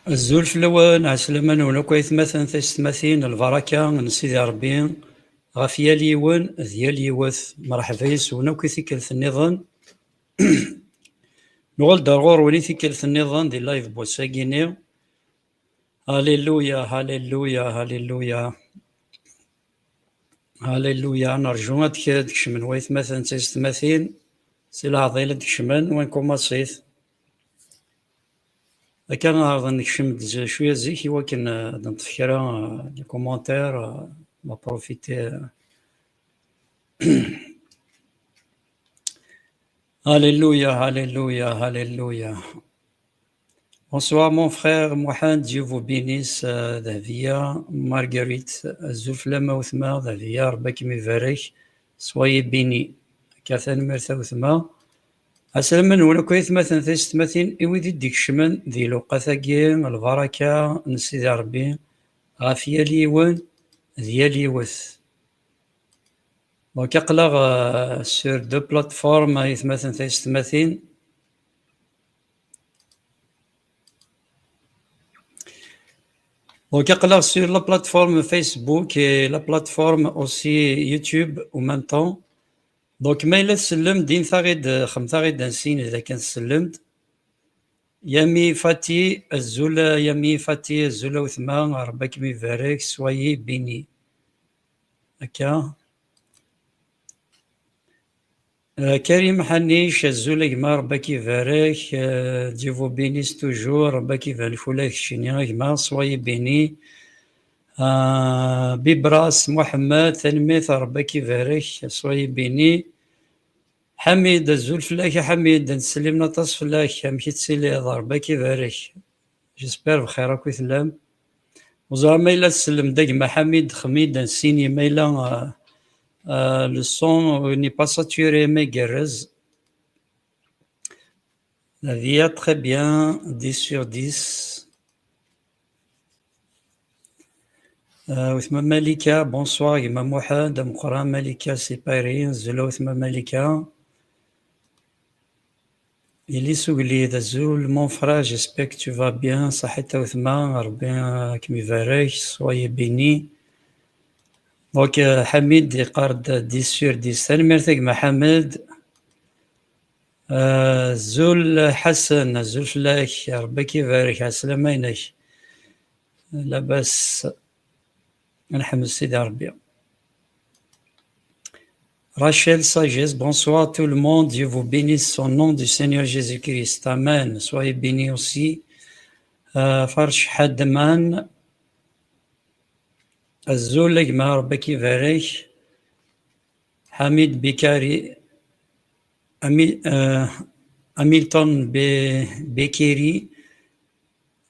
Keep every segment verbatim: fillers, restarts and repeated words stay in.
Azul fell-awen, ɛeslama-nwen akk aytmaten, taysetmatin, lbaraka n Sidi Ṛebbi ɣef yal yiwen d yal yiwet. Mṛeḥba yes-wen akk i tikkelt nniḍen. Nuɣal-d ar ɣur-wen i tikkelt nniḍen di live n wass-agi-nni. Halleluya, halleluya, halleluya. Halleluya. Nerju ad d-, ad d-kecmen waytmaten d taysetmatin. Si leɛḍil ad d-kecmen, wa nkumaṣit. Akka neɛreḍ ad nekcem-d z-, cwiya zik i wakken, eh, ad neṭṭef kra, eh, les commentaires, eh, ma profiter. Alléluia, alléluia, alléluia. Bonsoir mon frère Mohamed, Dieu vous bénisse, euh, Dahbiya, Marguerite, azul fell-am a wetma, Dahbiya, Ṛebbi ad kem-ibarek, soyez béni. Akka tanemmirt a wetma. Aslama-nwen akk aytmaten taysetmatin, i wid i d-ikecmen di lewqat-agi, lbaraka n Sidi Ṛebbi, ɣef yal yiwen d yal yiwet. Donc, aql-aɣ, euh, sur deux plateformes, aytmaten taysetmatin. Donc, aql-aɣ sur la plateforme Facebook et la plateforme aussi YouTube en même temps. Donc, ma yella tsellem-d, inimt-aɣ-id, xedmet-aɣ-id un signe d akken tsellem-d. Yami Fati, azul a Yami Fati, azul a wetma, Ṛebbi ad kem-ibarek, soyez béni. Akka. Euh, Karim Ḥanic, azul a gma, Ṛebbi ad k-ibarek. Euh, Dieu vous bénisse toujours, Ṛebbi ad k-ibarek ula d keččini a gma, soyez béni. Euh, Bibras Mohamed, tanemmirt, Ṛebbi ad k-ibarek, soyez béni. Ḥamid, azul fell-ak a Ḥamid, ttsellimen aṭas fell-ak, amek i tettiliḍ? Ṛebbi ad k-ibarek. J'espère bxir akk i tellam. Ur ẓriɣ ma yella tsellem-d a gma Ḥamid, xdem-iyi-d un signe ma yella, euh, euh, le son n'est pas saturé, ma igerrez. Dahbiya, très bien, dix sur dix. Euh, wetma Malika, bonsoir, gma Muḥend, ameqqran Malika si Paris, azul a wetma Malika. Ilis ugellid, azul mon frère, j'espère que tu vas bien, ṣaḥit a wetma, Ṛebbi ad kem-ibarek, soyez béni. Donc, euh, Ḥamid yeqqar-d dix sur dix. Tanemmirt a gma Ḥamed. Euh, azul Ḥasen, azul fell-ak, Ṛebbi ad k-ibarek, ɛeslama-inek. Labas, ad nḥemd Sidi Ṛebbi. Rachel Sagesse, bonsoir tout le monde, Dieu vous bénisse au nom du Seigneur Jésus-Christ. Amen. Soyez bénis aussi. Euh, Farch Hadman, azul a gma, Ṛebbi ad k-ibarek. Ḥamid Bikari, Ami-, euh, Hamilton Be-, Bekiri,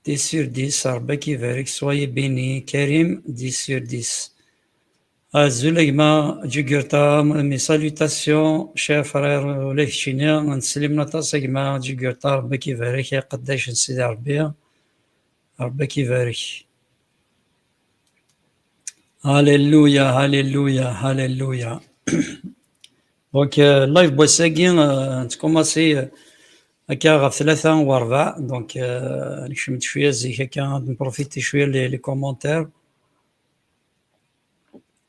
dix sur dix, Ṛebbi ad k-ibarek, soyez béni. Karim, dix sur dix. Azul a gma Ǧugurṭa, mes salutations, cher frère, ula d keččini, ttsellimen aṭas a gma Ǧugurṭa, Ṛebbi ad k-ibarek, ay aqeddac n Sidi Ṛebbi, Ṛebbi ad k-ibarek. Alléluia, alléluia, alléluia. Donc, euh, live n wass-agi, euh, nettkumaṣi, euh, akka ɣef tlata u ṛebɛa, donc, euh, nekcem-d cwiya zik akka, ad nprofiti cwiya les, les commentaires.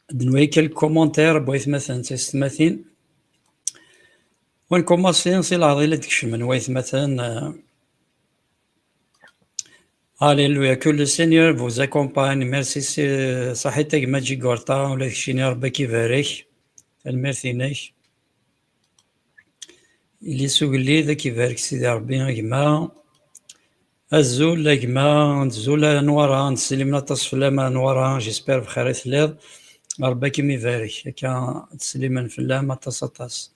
Ad nwali quelques commentaires n waytmaten d taysetmatin. Wa nkumaṣi si leɛḍil ad d-kecmen waytmaten, euh, Alléluia, que le Seigneur vous accompagne. Merci, c'est, ṣaḥit a gma Ǧugurṭa, ula d keččini Ṛebbi ad k-ibarek. Tanemmirt-inek. Ilis ugellid, ad k-ibarek Sidi Ṛebbi a gma. Azul a gma, azul a Nwara, ttsellimen aṭas fell-am a Nwara, j'espère bxir i telliḍ. Ṛebbi ad kem-ibarek, akka ttsellimen fell-am aṭas aṭas.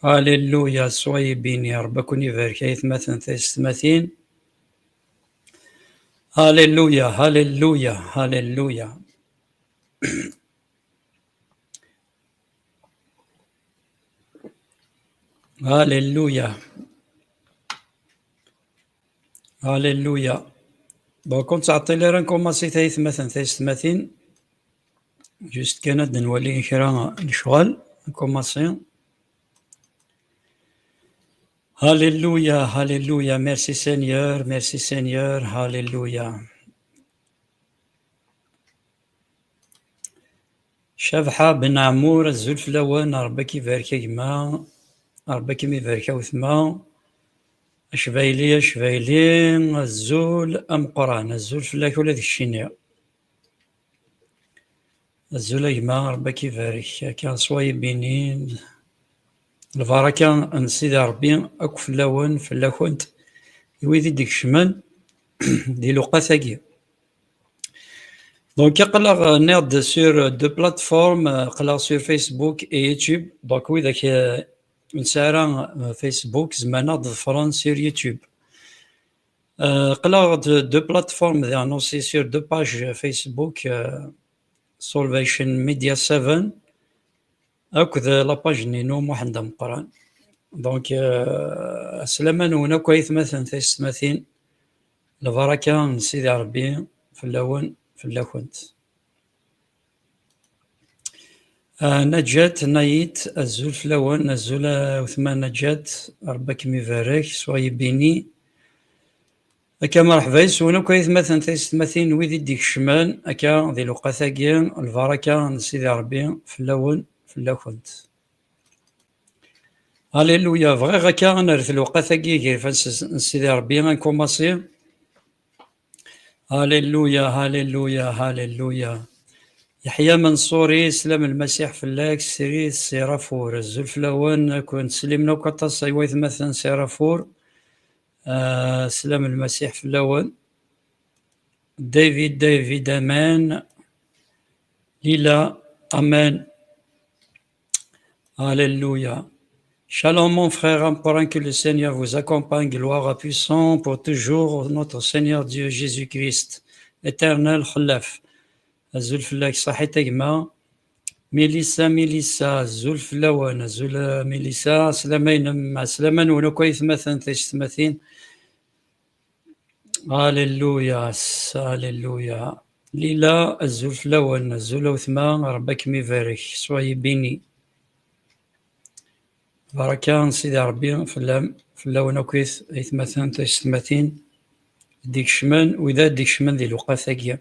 Alléluia, soyez bénis, Ṛebbi ad ken-ibarek, aytmaten taysetmatin. Alléluia, alléluia, alléluia. Alléluia. Alléluia. Donc, ur nettɛeṭṭil ara, nkumaṣi taytmaten, taysetmatin. Juste kan ad nwali kra n lecɣal, nkumaṣi. Alléluia, alléluia. Merci Seigneur, merci Seigneur, alléluia. Cabḥa Ben Ɛmur, azul fell-awen, Ṛebbi ad k-ibarek a gma, Ṛebbi ad kem-ibarek a wetma. Acbayli, acbayli, azul ameqqran, azul fell-ak ula d keččini. Azul a gma, Ṛebbi ad k-ibarek, akka soyez bénis. Lbaraka n Sidi Ṛebbi akk fell-awen, fell-akent, i wid i d-ikecmen di lewqat-agi. Donc, aql-aɣ, euh, nniɣ-d sur deux plateformes, euh, aql-aɣ sur Facebook et YouTube. Donc, widak, euh, ur nesɛi ara, euh, Facebook, zemren ad ɣ-ḍefren sur YouTube. Euh, aql-aɣ d deux plateformes, diɣen aussi sur deux pages Facebook, euh, Salvation Media seven. Akked la page-nni-inu Muḥend Ameqqran. Donc, euh, aslama-nwen akk aytmaten taysetmatin, lbaraka n Sidi Ṛebbi fell-awen, fell-akent. Ah, Najat, Nayit, azul fell-awen, azul a wetma Najat, Ṛebbi ad kem-ibarek, soyez bénis. Akka, mreḥba yes-wen akk aytmaten taysetmatin, wid i d-ikecmen akka di lewqat-agi, lbaraka n Sidi Ṛebbi fell-awen, fell-akent. Alléluia. Bɣiɣ akka ad nerret lewqat-agi gar ifassen n Sidi Ṛebbi, ad nkumaṣi. Alléluia, alléluia, alléluia. Yeḥya Menṣuri, slam Lmasiḥ fell-ak, Sri Sirafur, azul fell-awen, ad ken-slimen akk aṭas ay waytmaten Sirafur. Ah, slam Lmasiḥ fell-awen. David, David, amen. Lila, amen. Alléluia. Shalom mon frère Ameqqran, que le Seigneur vous accompagne, gloire à puissant pour toujours notre Seigneur Dieu Jésus-Christ, éternel xellaf. Azul fell-ak, ṣaḥit a gma. Milissa, Milissa, azul fell-awen, azul a Milissa, aslama-inem, aslama-nwen akk aytmaten taysetmatin. Alléluia, alléluia. Lila, azul fell-awen, azul a wetma, Ṛebbi ad kem-ibarek, soyez bénis. Baraka n Sidi Ṛebbi fell-am, fell-awen akkit, aytmaten, taysetmatin, d-ikecmen, wid ad d-ikecmen di lewqat-agi.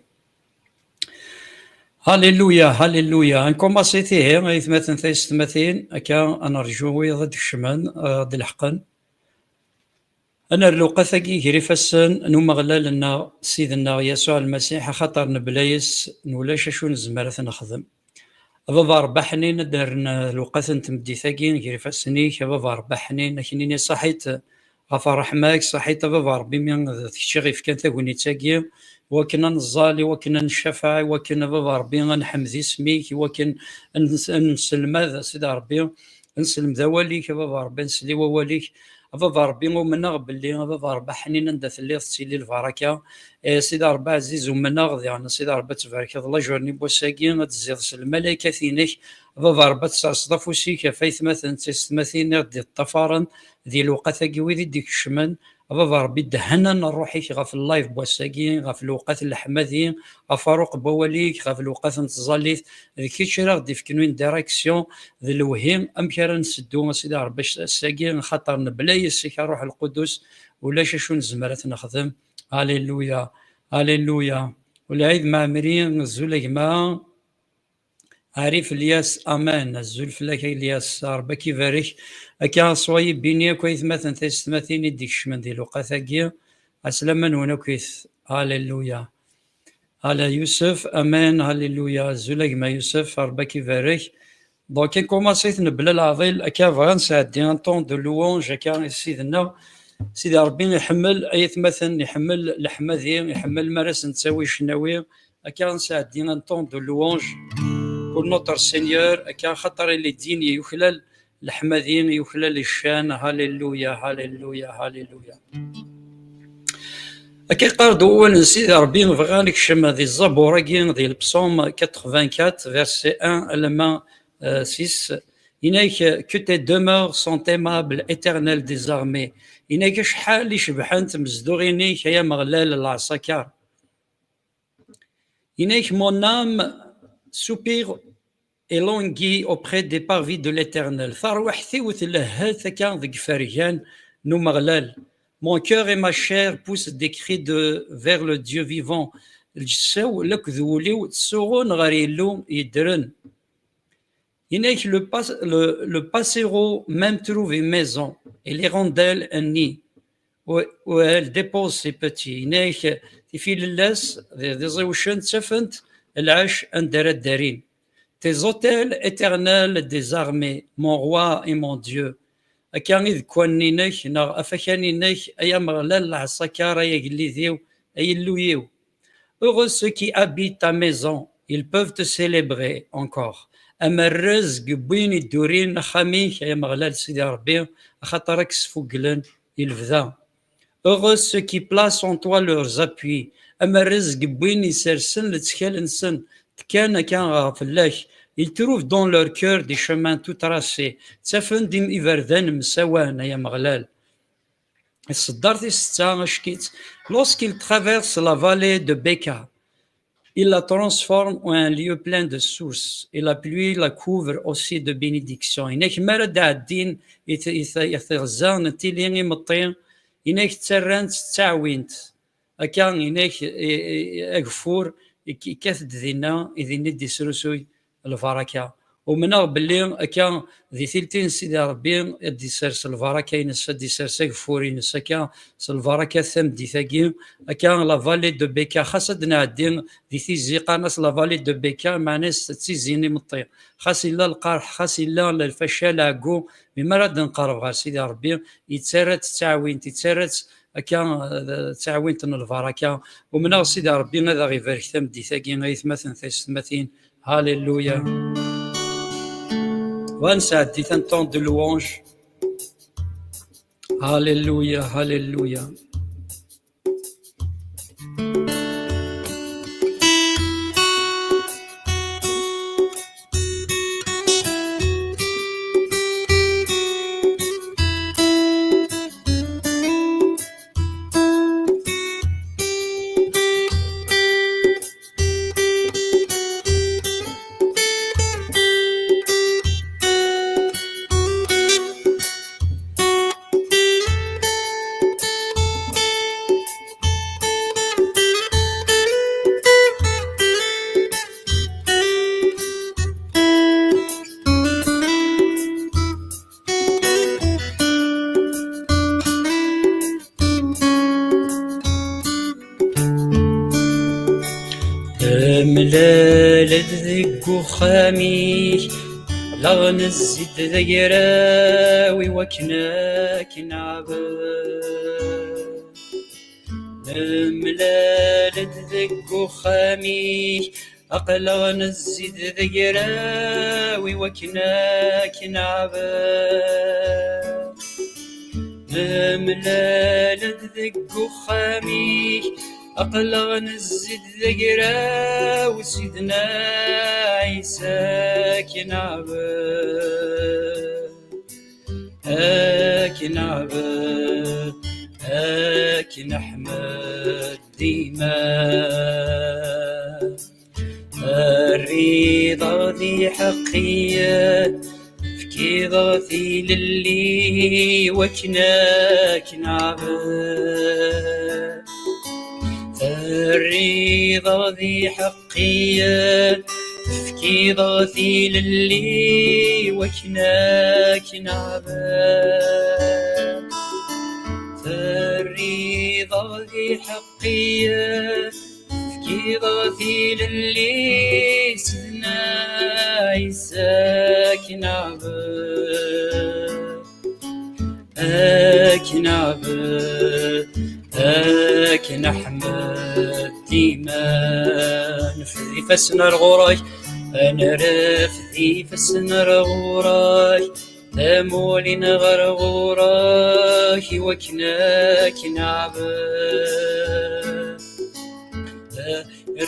Alléluia, alléluia. Ad nkumaṣi tihi, aytmaten, taysetmatin, akka ad nerǧu wid ad d-ikecmen, ad d-leḥqen. Ad nerr lewqat-agi gar ifassen n Umeɣlal-nneɣ, Ssid-nneɣ Yasuɛ Lmasiḥ, axaṭer nebla yes-s ulac acu nezmer ad t-nexdem. A Baba Ṛebbi ḥnin, ad d-rren lewqat n tmeddit-agi gar ifassen-ik, a Baba Ṛebbi ḥnin, ad k-nini ṣaḥit ɣef ṛṛeḥma-k, ṣaḥit a Baba Ṛebbi mi d kečč i ɣ-ifkan tagnit-agi, i wakken ad neẓẓal, i wakken ad ncafeɛ, i wakken a Baba Ṛebbi ad nḥemd isem-ik, i wakken ad nes-, ad nesselmad, a Sidi Ṛebbi, ad nesselmed awal-ik, a Baba Ṛebbi, ad nsel i wawal-ik. A Baba Ṛebbi, umneɣ belli, a Baba Ṛebbi ḥnin, anda telliḍ tettili lbaraka. Eh, Sidi Ṛebbi ɛziz, umneɣ diɣen, a Sidi Ṛebbi, ad tbarkeḍ la journée n wass-agi, ad tezziḍ s lmalaykat-inek. A Baba Ṛebbi, ad tesserseḍ afus-ik ɣef aytmaten d taysetmatin i ɣ-d-iṭṭafaren di lewqat-agi, wid i d-ikecmen. A Baba Ṛebbi, dehhen-aneɣ ṛṛuḥ-ik ɣef live n wass-agi, ɣef lewqat n leḥmadi, ɣef ufaruq n wawal-ik, ɣef lewqat n tẓallit. D kečč ara ɣ-d-ifken une direction, d lewhi amek ara nseddu, a Sidi Ṛebbi, ass-agi, xaṭer mebla yes-k a Ṛṛuḥ Lqudus ulac acu nezmer ad t-nexdem. Alléluia, alléluia. Ulɛid Mɛemmri, azul a gma. Arif Lyas, amen. Azul fell-ak a Lyas, Ṛebbi ad k-ibarek. Akka, soyez bénis akk aytmaten taysetmatin i d-ikecmen di lewqat-agi. Aslama-nwen akkit. Alléluia. Ala Yusef, amen, alléluia. Azul a gma Yusef, Ṛebbi ad k-ibarek. Donc, ad nkumaṣi-t mebla leɛḍil, akka bɣan sɛeddi un temps de louange, akka i Ssid-nneɣ. Sidi Ṛebbi iḥemmel aytmaten, iḥemmel leḥmadi, iḥemmel mi ara s-nettawi ccnawi, akka ad nesɛeddi un temps de louange pour notre Seigneur, akka axaṭer il est digne, yuklal leḥmadi, yuklal ccan. Alléluia, alléluia, alléluia. Akka yeqqar-d wawal n Sidi Ṛebbi, bɣiɣ ad nekcem di Zzabur-agi, di le psaume quatre-vingt-quatre, verset un alamma, euh, six. Yenna-k, que tes demeures sont aimables, Éternel des armées. Yenna-k, acḥal i cebḥent tmezduɣin-ik, ay Ameɣlal n leɛṣakar. Yenna-k, mon âme soupire et languit auprès des parvis de l'Éternel. Tarwiḥt-iw tlehhet akka deg ifergan n Umeɣlal. Mon cœur et ma chair poussent des cris de, vers le Dieu vivant. Lǧessa-w akked wul-iw ttsuɣun ɣer Yillu yeddren. Yenna-k, le, pas- le, le passereau même trouve une maison, et l'hirondelle un nid où, où elle dépose ses petits. Yenna-k, tifilellas d, d iẓiwcen ttafent lɛac anda ara ddarin. Tes autels éternels des armées, mon roi et mon Dieu. Akka i ddekkwanen-inek neɣ afakan-inek, ay Ameɣlal, lɛeṣṣa-k ara, ay agellid-iw, ay Illu-iw. Heureux ceux qui habitent ta maison, ils peuvent te célébrer encore. Amerrez deg win iddurin axxam-ik, ay Ameɣlal Sidi Ṛebbi, axaṭer ad k-sfugglen i lebda. Heureux ceux qui placent en toi leurs appuis. Amerrez deg win isersen lettkal-nsen, ttekkan akka ɣer fell-ak. Ils trouvent dans leur cœur des chemins tout tracés. Ttafen-d im- iberdan msawan, ay Ameɣlal. Ṣṣeddart tis setta, acki-tt. Lorsqu'ils traversent la vallée de Beka, ils la transforment en un lieu plein de sources, et la pluie la couvre aussi de bénédictions. Inek mi ara d-ɛeddin i t- i t- i teɣza n tili imeṭṭi, inek ttarran-tt d taɛwint. Akka inek i- i- ageffur ik- ikkat-d dinna, i din i d-isrusuy lbaraka. Umneɣ belli akka di tiltin n Sidi Ṛebbi ad d-isers lbaraka-ines, ad d-isers ageffur-ines akka s lbaraka tameddit-agi. Akka la vallée de Beka, xas ad d-nɛeddi di tizi qqaren-as la vallée de Beka, meɛna-s d tizi n imeṭṭi. Xas illa lqerḥ, xas illa lfacca, lɛeggu, mi ara d-nqerreb ɣer Sidi Ṛebbi, yettarra-tt d taɛwint, yettarra-tt akka, eh, d taɛwint n lbaraka. Umneɣ Sidi Ṛebbi ad aɣ-ibarek tameddit-agi, ay atmaten taysetmatin. Alléluia. Wa nesɛeddi un temps de louange. Alléluia, alléluia. Temlal-d deg uxxam-ik, laɣ nezzi-d d agraw i wakken ad k-neɛbed. Nemlal-d deg uxxam-ik, aql-aɣ nezzi-d d agraw i wakken ad k-neɛbed. Nemlal-d deg uxxam-ik, aql-aɣ nezzi-d d agraw, Sidna Ɛisa ad k-neɛbed. Ad k-neɛbed, ad k-neḥmed dima. Terriḍ-aɣ d iḥeqqiyen, tefkiḍ-aɣ tilelli i wakken ad k-neɛbed. Terriḍ-aɣ d iḥeqqiyen, tefkiḍ-aɣ tilelli i wakken ad k-neɛbed. Terriḍ-aɣ d iḥeqqiyen, tefkiḍ-aɣ tilelli, Sidna Ɛisa ad k-neɛbed. Ad k-neɛbed, ad k-neḥmed dima. Nefd ifassen ar ɣur-k, ad nerfed ifassen ar ɣur-k, tamulin ɣer ɣur-k, i wakken ad k-neɛbed.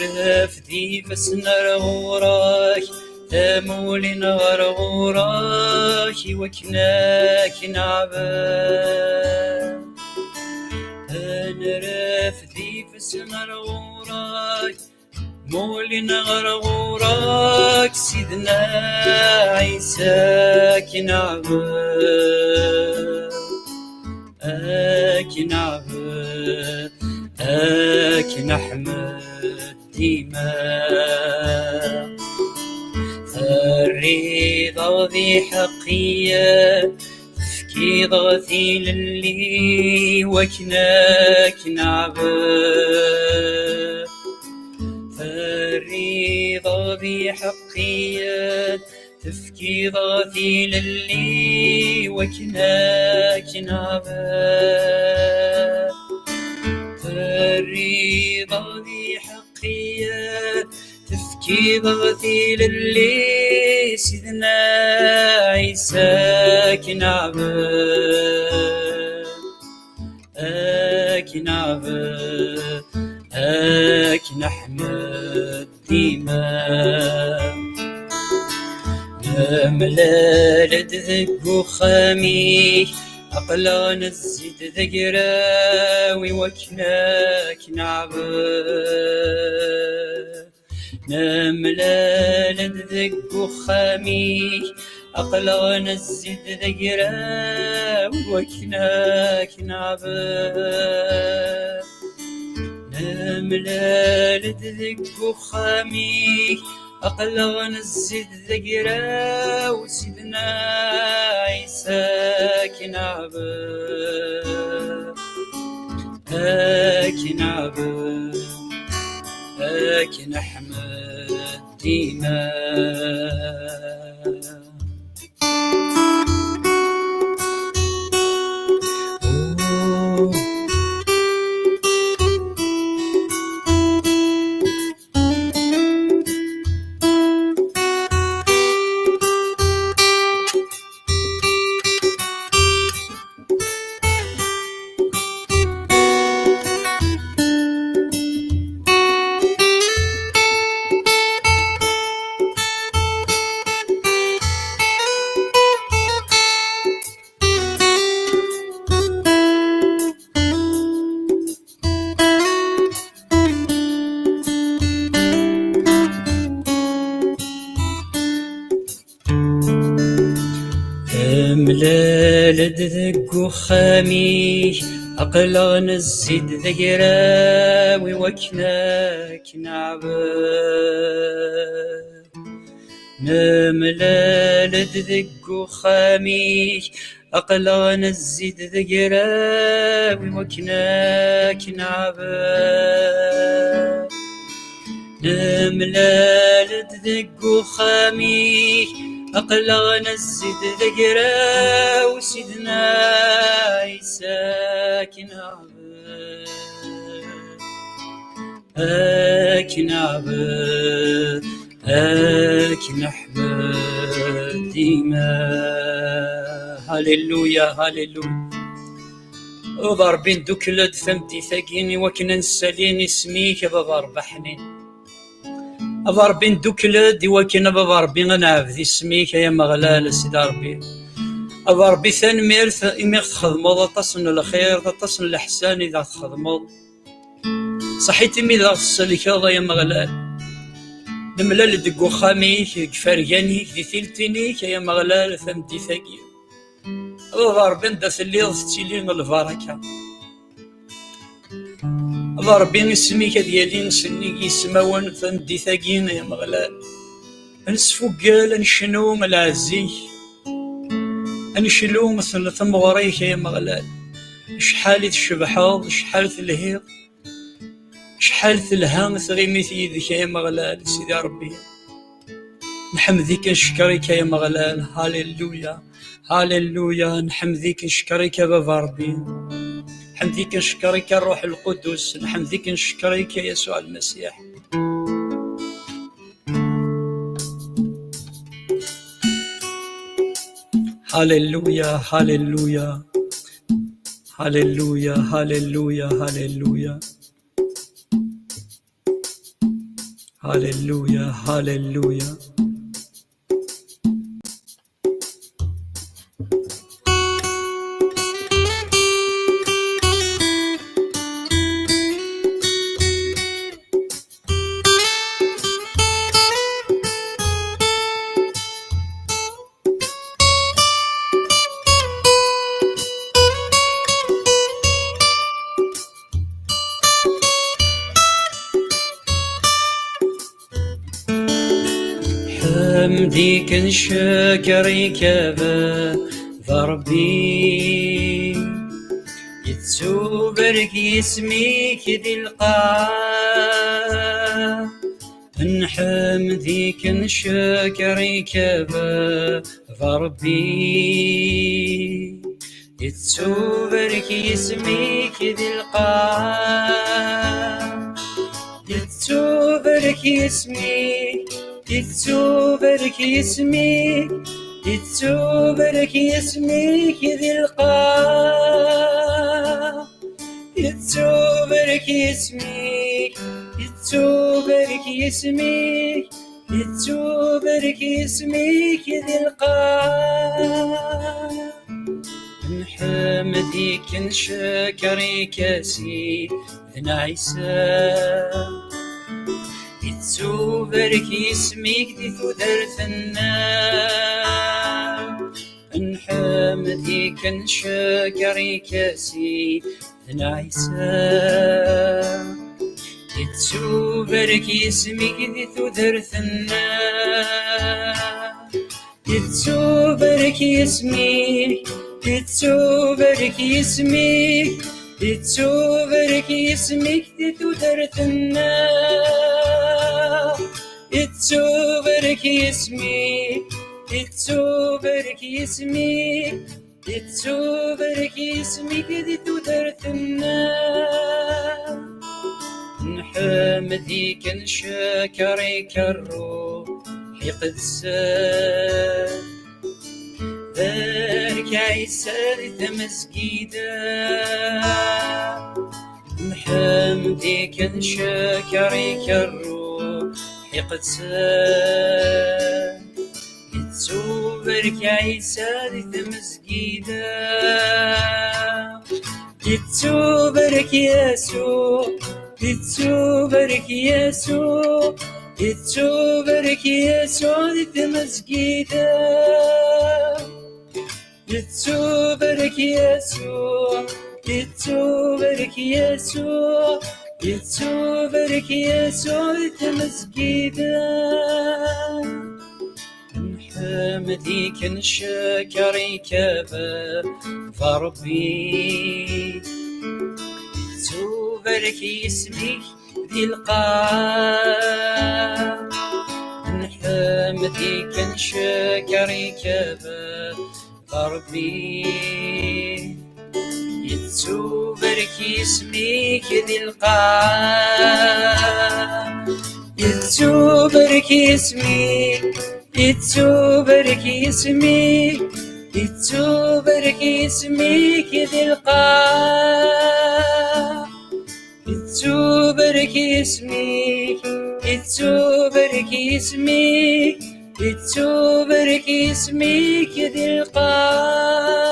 Rfed ifassen ar ɣur-k, tamulin ɣer ɣur-k, i wakken ad k-neɛbed. Ad nerfed ifassen ar ɣur-k, mulin ɣer ɣur-k, Sidna Ɛisa ad k-neɛbed. Ad k-neɛbed, ad k-neḥmed dima. Terriḍ-aɣ d iḥeqqiyen, tefkiḍ-aɣ tilelli wakken ad k-neɛbed. Terriḍ-aɣ d iḥeqqiyen, tefkiḍ-aɣ tilelli wakken ad k-neɛbed. Terriḍ-aɣ d iḥeqqiyen, tefkiḍ-aɣ tilelli, Sidna Ɛisa, ad k-neɛbed. Ad k-neɛbed, ad k-neḥmed dima. Nemlal-d deg uxxam-ik, aql-aɣ nezzi-d d agraw i wakken ad k-neɛbed. Nemlal-d deg uxxam-ik, aql-aɣ nezzi-d d agraw i wakken ad k-neɛbed. Nemlal-d deg uxxam-ik, aql-aɣ nezzi-d d agraw, Sidna Ɛisa, ad k-neɛbed. Ad k-neɛbed, ad k-neḥmed dima. Temlal-d deg uxxam-ik, aql-aɣ nezzi-d d agraw i wakken ad k-neɛbed. Nemlal-d deg uxxam-ik, aql-aɣ nezzi-d d agraw i wakken ad k-neɛbed. Nemlal-d deg uxxam-ik, aql-aɣ nezzi-d d agraw, Sidna Ɛisa, ad k-neɛbed. Ad k-neɛbed, ad k-neḥmed dima. Halleluya, halleluya. A Baba Ṛebbi, ndukkel-d tameddit-agi i wakken ad nessali isem-ik, a Baba Ṛebbi aḥnin. A Baba Ṛebbi, ndukkel-d i wakken, a Baba Ṛebbi, ad neɛbed isem-ik, ay Ameɣlal, a Sidi Ṛebbi. A Baba Ṛebbi, tanemmirt imi ɣ-txedmeḍ aṭas n lxir, aṭas n leḥsan i d aɣ-txedmeḍ. Ṣaḥit imi d aɣ-tsellkeḍ, ay Ameɣlal. Nemlal deg uxxam-ik, deg ifergan-ik, di tiltin-ik, ay Ameɣlal, tameddit-agi. A Baba Ṛebbi, anda telliḍ tettili lbaraka. A Baba Ṛebbi, isem-ik ad yali sennig yismawen tameddit-agi, ay Ameɣlal. Ad nesfugel, ad necnu lɛezz-ik, ad neclu s tameɣra-ik, ay Ameɣlal. Acḥal i tcebḥeḍ, acḥal telhiḍ, acḥal telha tɣimit yid-k, ay Ameɣlal, Sidi Ṛebbi. Nḥemd-ik, ncekkeṛ-ik, ay Ameɣlal. Halleluya. Halleluya. Nḥemd-ik, ncekkeṛ-ik, a Baba Ṛebbi. Nḥemd-ik, ncekkeṛ-ik, a Ṛṛuḥ Lqudus. Nḥemd-ik, ncekkeṛ-ik, a Yasuɛ Lmasiḥ. Halleluya, halleluya. Halleluya, halleluya, halleluya. Halleluya, halleluya. Nḥemd-ik, ncekkeṛ-ik a baba Ṛebbi, yettubarek yisem-ik di lqaɛa. Nḥemd-ik, ncekkeṛ-ik a baba Ṛebbi, yettubarek yisem-ik di lqaɛa. Yettubarek yisem-ik, yettubarek yisem-ik, yettubarek yisem-ik di lqaɛa. Yettubarek yisem-ik, yettubarek yisem-ik, yettubarek yisem-ik di lqaɛa. Nḥemd-ik, ncekkeṛ-ik a Sidna Ɛisa. Yettubarek yisem-ik di tudert-nneɣ. Nḥemd-ik, ncekkeṛ-ik a Sidna Ɛisa. Yettubarek yisem-ik di tudert-nneɣ. Yettubarek yisem-ik, yettubarek yisem-ik, yettubarek yisem-ik di tudert-nneɣ. Yettubarek yisem-ik, yettubarek yisem-ik, yettubarek yisem-ik di tudert-nneɣ. Nḥemd-ik, ncekkeṛ-ik a Ṛṛuḥ Iqedsen. Barek Ɛisa di tmezgida. Nḥemd-ik, ncekkeṛ-ik a Ṛṛuḥ Iqedsen. Yettubarek Ɛisa di tmezgida. Yettubarek Yasuɛ, yettubarek Yasuɛ, yettubarek Yasuɛ di tmezgida. Yettubarek Yasuɛ, yettubarek Yasuɛ, yettubarek Yasuɛ di tmezgida. Nḥemd-ik, ncekkeṛ-ik a baba Ṛebbi. Yettubarek yisem-ik di lqaɛa. Nḥemd-ik, ncekkeṛ-ik a baba Ṛebbi. Yettubarek yisem-ik di lqaɛa. Yettubarek yisem-ik, yettubarek yisem-ik, yettubarek yisem-ik di lqaɛa. Yettubarek yisem-ik, yettubarek yisem-ik, yettubarek yisem-ik di lqaɛa.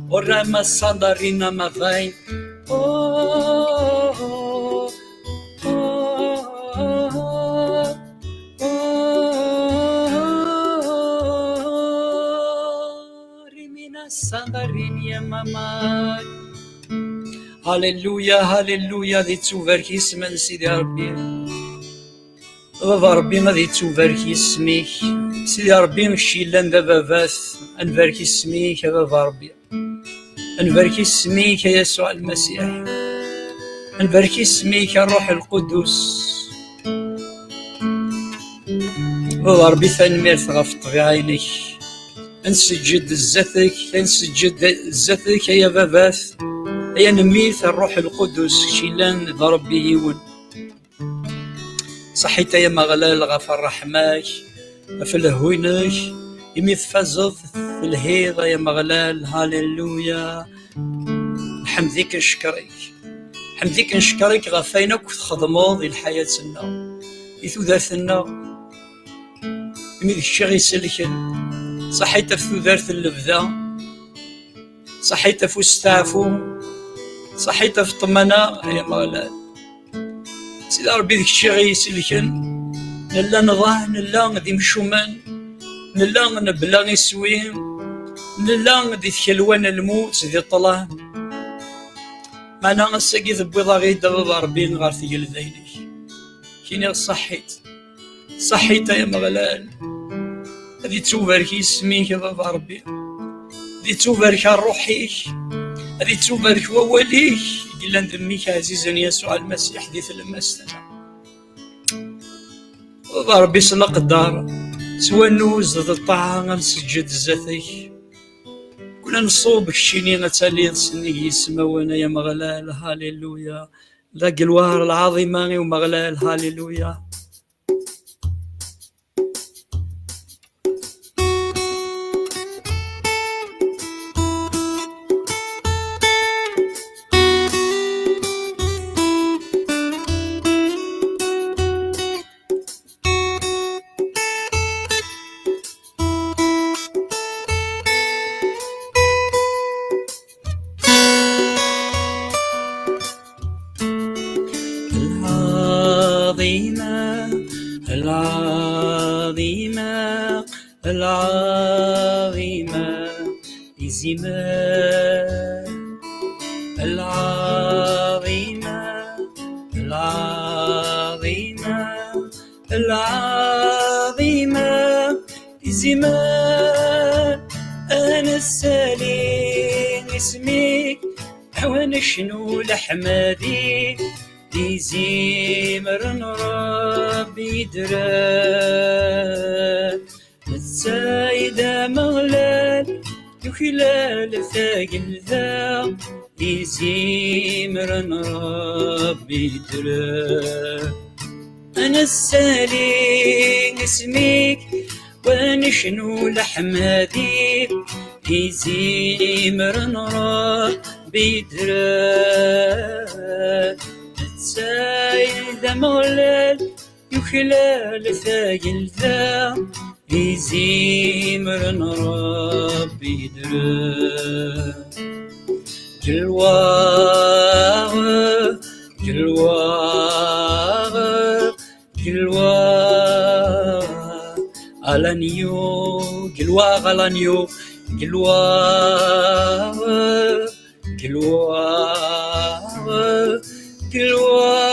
Ora masanda rina mavai. Rimina sanda rinia mamai. Haleluya, haleluya, ad yettubarek yisem n Sidi Ṛebbi. A Baba Ṛebbi, ad yettubarek yisem-ik. Sidi Ṛebbi, kečč yellan d ababat, ad nbarek isem-ik, a Baba Ṛebbi. Ad nbarek isem-ik, a Yasuɛ Lmasiḥ. Ad nbarek isem-ik, a Ṛṛuḥ Lqudus. A Baba Ṛebbi, tanemmirt ɣef ṭṭbiɛa-inek. Ad nseǧǧed zdat-k, ad nseǧǧed zdat-k, ay ababat, ay anemmi-t Ṛṛuḥ Lqudus, kečč yellan d Ṛebbi yiwen. Ṣaḥit ay Ameɣlal ɣef ṛṛeḥma-k, ɣef lehhu-inek, imi tfazeḍ, telhiḍ ay Ameɣlal, haleluya. Nḥemd-ik, ncekkeṛ-ik. Nḥemd-ik, ncekkeṛ-ik ɣef wayen akk txedmeḍ i lḥayat-nneɣ, i tudert-nneɣ. Imi d kečč i ɣ-iselken, ṣaḥit ɣef tudert n lebda, ṣaḥit ɣef usteɛfu, ṣaḥit ɣef ṭṭmana, ay Ameɣlal. Sidi Ṛebbi, d kečč i ɣ-iselken. Nella nḍaɛ, nella d imcumen, nella nebla iswi. Nella di tkelwa n lmut, di ṭṭlam. Meɛna ass-agi tewwiḍ-aɣ-id a Baba Ṛebbi ɣer tgelda-inek. Kiniɣ ṣaḥḥit. Ṣaḥḥit ay Ameɣlal. Ad ittubarek yisem-ik a Baba Ṛebbi. Ad ittubarek ṛṛuḥ-ik. Ad ittubarek wawal-ik i yellan d mmi-k ɛzizen Yasuɛ Lmasiḥ di tlemmast-nneɣ. Baba Ṛebbi s leqder, s wannuz d ṭṭaɛa ad nseǧǧed zdat-k. Kul ad nṣub keččini ad taliḍ sennig yismawen ay Ameɣlal, haliluya. La glwaṛ lɛaḍima i Umeɣlal, haliluya. العظيمة، العظيمة، العظيمة، إزيمة. العظيمة، العظيمة، العظيمة، إزيمة. أنا السالي اسمك، أو نشنو لحمادي. Izimer n Ṛebbi ddren, netta i d Ameɣlal, yuklal tagelda. Izimer n Ṛebbi ddren, ad nessali isem-ik, wa necnu leḥmadi. Izimer n Ṛebbi ddren, netta i d Ameɣlal, yuklal tagelda. Izimer n Ṛebbi ddren. Gloire, gloire, gloire à l'agneau, gloire à l'agneau, gloire, gloire, gloire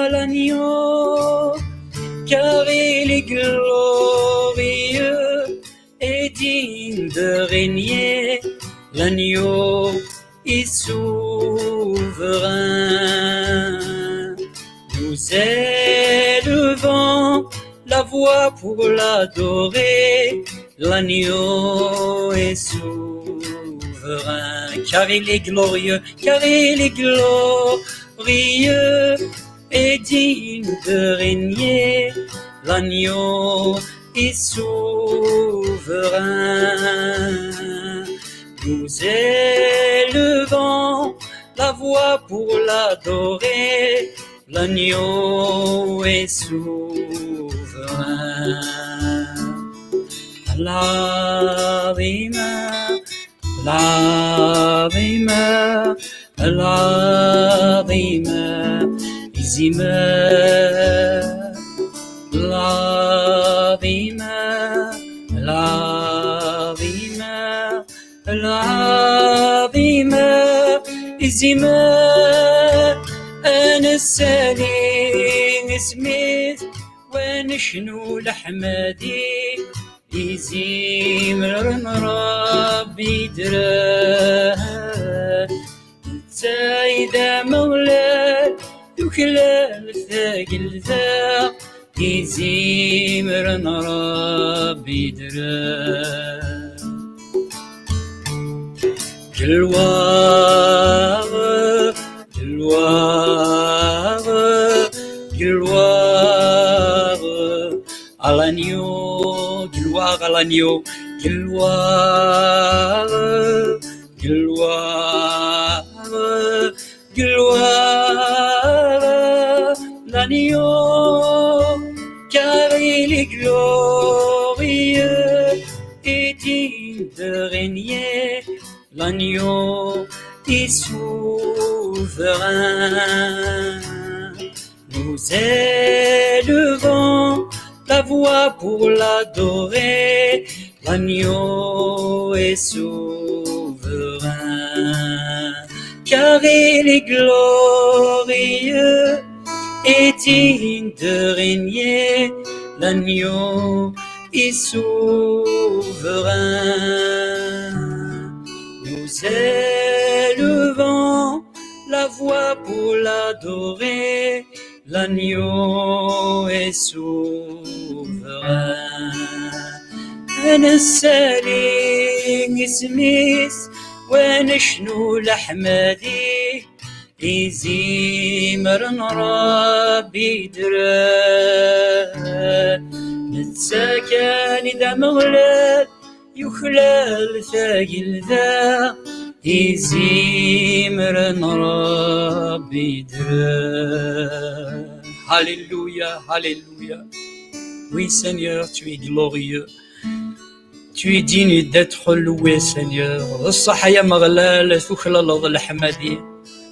à l'agneau, car il est glorieux et digne de régner. L'agneau est souverain. Nous élevons la voix pour l'adorer. L'agneau est souverain, car il est glorieux, car il est glorieux et digne de régner. L'agneau est souverain. Nous élevons la voix pour l'adorer. L'agneau est souverain. العظيمة، العظيمة، العظيمة، إزيمر. العظيمة، العظيمة، العظيمة، إزيمر. أنا السالي اسمي، ونشنو لحمادي. Izimer n Ṛebbi ddren, netta i d Ameɣlal, yuklal tagelda. Izimer n Ṛebbi ddren. Gloire, gloire, gloire à l'agneau, gloire à l'agneau, gloire, gloire, gloire à l'agneau, car il est glorieux et digne de régner. L'agneau est souverain. Nous élevons la voix pour l'adorer. L'agneau est souverain, car il est glorieux et digne de régner. L'agneau est souverain. Nous élevons la voix pour l'adorer. L'agneau est souverain. Ad nessali isem-is, wa necnu leḥmadi, izimer n Ṛebbi dren. Netta kan i d Ameɣlal, yuklal tagelda, izimer n Ṛebbi dren. Alléluia, alléluia. Oui, Seigneur, tu es glorieux. Tu es digne d'être loué, Seigneur. D ṣṣeḥ, ay Ameɣlal, tuklaleḍ leḥmadi,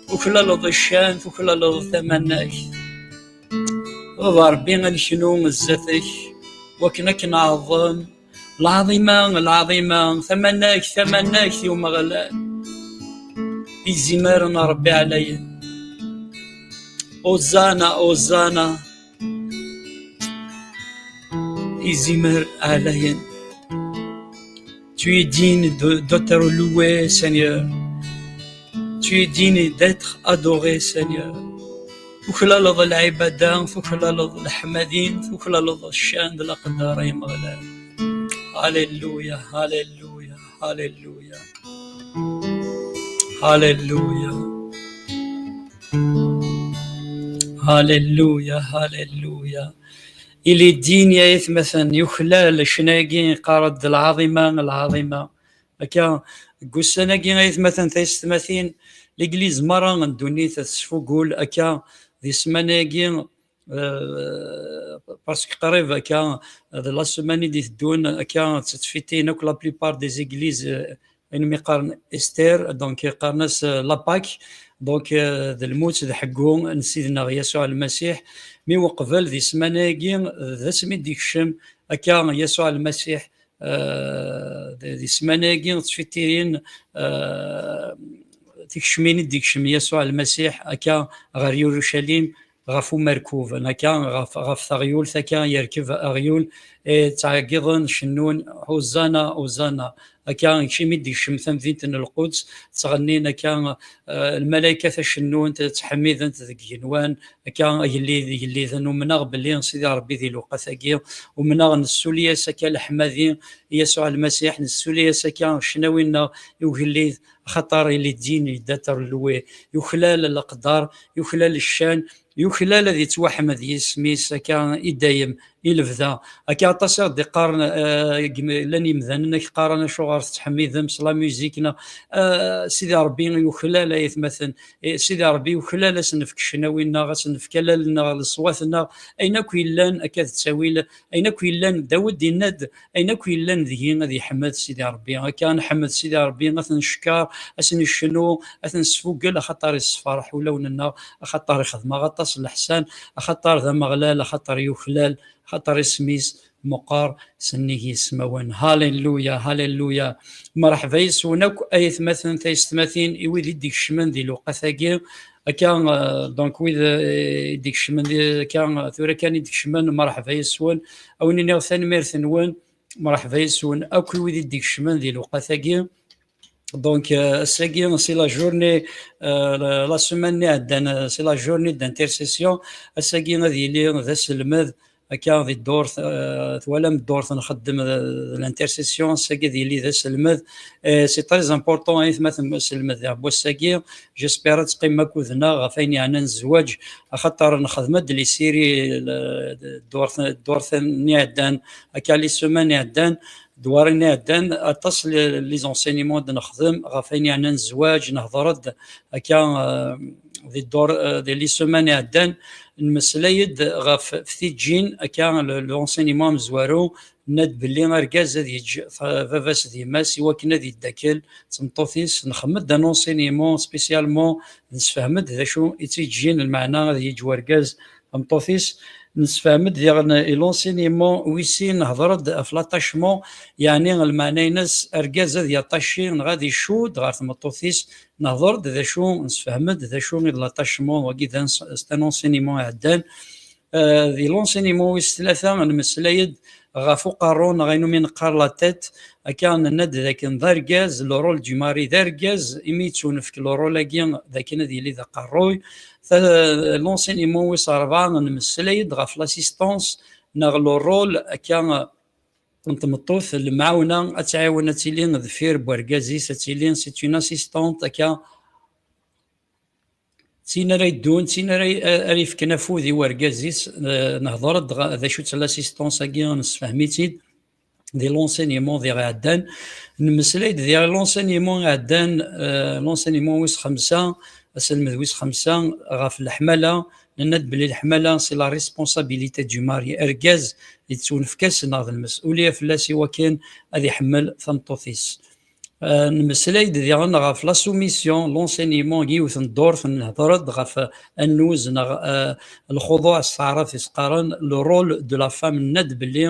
tuklaleḍ ccan, tuklaleḍ tamanagt. Baba Ṛebbi, ad neknu zdat-k, wakken ad k-neɛḍem. Lɛaḍima, lɛaḍima, tamanagt, tamanagt i Umeɣlal. Izimer n Ṛebbi ɛlayen. Hosanna, Hosanna. Izimer ɛlayen. Tu es digne de, d'être loué, Seigneur. Tu es digne d'être adoré, Seigneur. Tuklaleḍ lɛibada, tuklaleḍ leḥmadi, tuklaleḍ ccan d leqder, ay Ameɣlal. Alléluia, alléluia, alléluia. Alléluia. Alléluia, alléluia. Il est digne, ay atmaten, yuklal ccna-agi, yeqqar-d: "Lɛaḍima, lɛaḍima." Akka, deg ussan-agi, ay atmaten, taysetmatin, Legliz merra n ddunit tesfugul, akka, di ssmana-agi, euh, parce que qrib, akka, d la semaine i d-iteddun, akka, ttfittin akk la plupart des églises, euh, ayen mi qqaren Easter, donc qqaren-as, euh, la Pâque, donc, euh, d lmut, d ḥeggu n Sidna Yasuɛ Lmasiḥ. Mi uqbel, di ssmana-agi, d asmi d-ikcem akka Yasuɛ Lmasiḥ, euh, di, di ssmana-agi ttfittirin, euh, tikecmin i d-ikcem Yasuɛ Lmasiḥ akka ɣer Yurucalim, ɣef umerkub, akka, ɣef, ɣef teɣyult, akka, yerkeb aɣyul, eh, ttɛeggiḍen, cennun: "Hosanna, Hosanna." Akka, keččimi d-ikcem tamdint n Lquds, ttɣennin akka, eh, lmalaykat acennunt, ttḥemmident deg igenwan, akka, agellid, igelliden, umneɣ belli Sidi Ṛebbi di lewqat-agi, umneɣ nessuli-as akka leḥmadi i Yasuɛ Lmasiḥ, nessuli-as akka ccnawi-nneɣ i ugellid, axaṭer il est digne d'être loué, yuklal leqder, yuklal ccan, yuklal ad yettwaḥmed yisem-is akka i dayem, i lebda. Akka aṭas i ɣ-d-iqqaren, eh, llan yimdanen ak-qqaren: "Acuɣer tettḥemmidem s la musique?" Neɣ, eh, Sidi Ṛebbi yuklal, ay atmaten, eh, Sidi Ṛebbi yuklal ad s-nefk ccnawi-nneɣ, ad s-nefk allal-nneɣ, leṣwat-nneɣ, ayen akk yellan akka d ttawil, ayen akk yellan, Dawed yenna-d: "Ayen akk yellan deg-i ad yeḥmed Sidi Ṛebbi." Akka ad nḥemmed Sidi Ṛebbi, ad t-neckeṛ, ad s-necnu, ad t-nesfugel, axaṭer yessefreḥ ulawen-nneɣ, axaṭer ixdem-aɣ aṭas n leḥsan, axaṭer d Ameɣlal, axaṭer yuklal, axaṭer isem-is meqqer s nnig yismawen. Halleluya, halleluya. Mreḥba yes-wen akk, ay atmaten, taysetmatin, i wid i d-ikecmen di lewqat-agi. Akka, euh, donc, wid, euh, i d-ikecmen di, akka, tura kan i d-ikecmen, mreḥba yes-wen. A wen-iniɣ tanemmirt-nwen, mreḥba yes-wen akk i wid i d-ikecmen di lewqat-agi. Donc, euh, ass-agi, c'est la journée, euh, la, la semaine iɛeddan, euh, c'est la journée d'intercession. Ass-agi ad yili d aselmed, akka, di ddurt, euh, twalam ddurt nxeddem d, d l'intercession, ass-agi ad yili d aselmed. Euh, c'est très important, ay atmaten, aselmed ɣef wass-agi. J'espère ad teqqimem akked-neɣ ɣef ayen yeɛnan zzwaǧ, axaṭer nexdem-d les séries, le, ddurt, ddurt-nni iɛeddan, akka, les semaines iɛeddan, ddwarin iɛeddan, aṭas le, les enseignements d-nexdem ɣef ayen yeɛnan zzwaǧ, nehḍer-d akka, euh, di ddurt, euh, di les semaines iɛeddan, nmeslay-d ɣef tijjin, akka, le, l'enseignement amezwaru, nna-d belli argaz ad yeǧǧ, euh, baba-s d yemma-s i wakken ad yeddakel d tmeṭṭut-is. Nexdem-d un enseignement spécialement, nessefhem-d d acu i d tijjin, lmeɛna ad yeǧǧ urgaz tameṭṭut-is. Nessefhem-d diɣen i l'enseignement wis sin, nehḍer-d ɣef l'attachement, yeɛni lmeɛna-ines argaz ad yaṭaci neɣ ad icudd ɣer tmeṭṭut-is. Nehḍer-d d acu, nessefhem-d d acu i d l'attachement, wagi d ans-, c'est un enseignement iɛeddan. Euh, di l'enseignement wis tlata, nmeslay-d ɣef uqerru neɣ ayen umi neqqar la tête. Akka, nenna-d d akken d argaz, le rôle du mari d argaz, imi yettunefk le rôle-agi d akken ad yili d aqerruy. Ta-, l'enseignement wis rebɛa, nmeslay-d ɣef l'assistance neɣ le rôle, akka, n tmeṭṭut, lemɛawna, ad tɛiwen, ad tili deffir n wergaz-is, ad tili c'est une assistante, akka, d tin ara yeddun, d tin ara, ara yefken afud i wergaz-is. Eh, nehḍer-d ɣ-, d acu-tt l'assistance-agi, nessefhem-itt-id di l'enseignement diɣ iɛeddan. Nmeslay-d di l'enseignement iɛeddan, eh, l'enseignement wis xemsa, aselmed wis xemsa, ɣef leḥmala. Nenna-d belli leḥmala, c'est la responsabilité du mari. Argaz, yettunefk-as neɣ d lmesulya fell-as i wakken ad iḥemmel tameṭṭut-is. Euh, nmeslay-d diɣen ɣef la soumission, l'enseignement, yiwet n ddurt, nehḍer-d ɣef annuz neɣ, euh, lxuḍuɛ s taɛrabt i s-qqaren, le rôle de la femme. Nenna-d belli,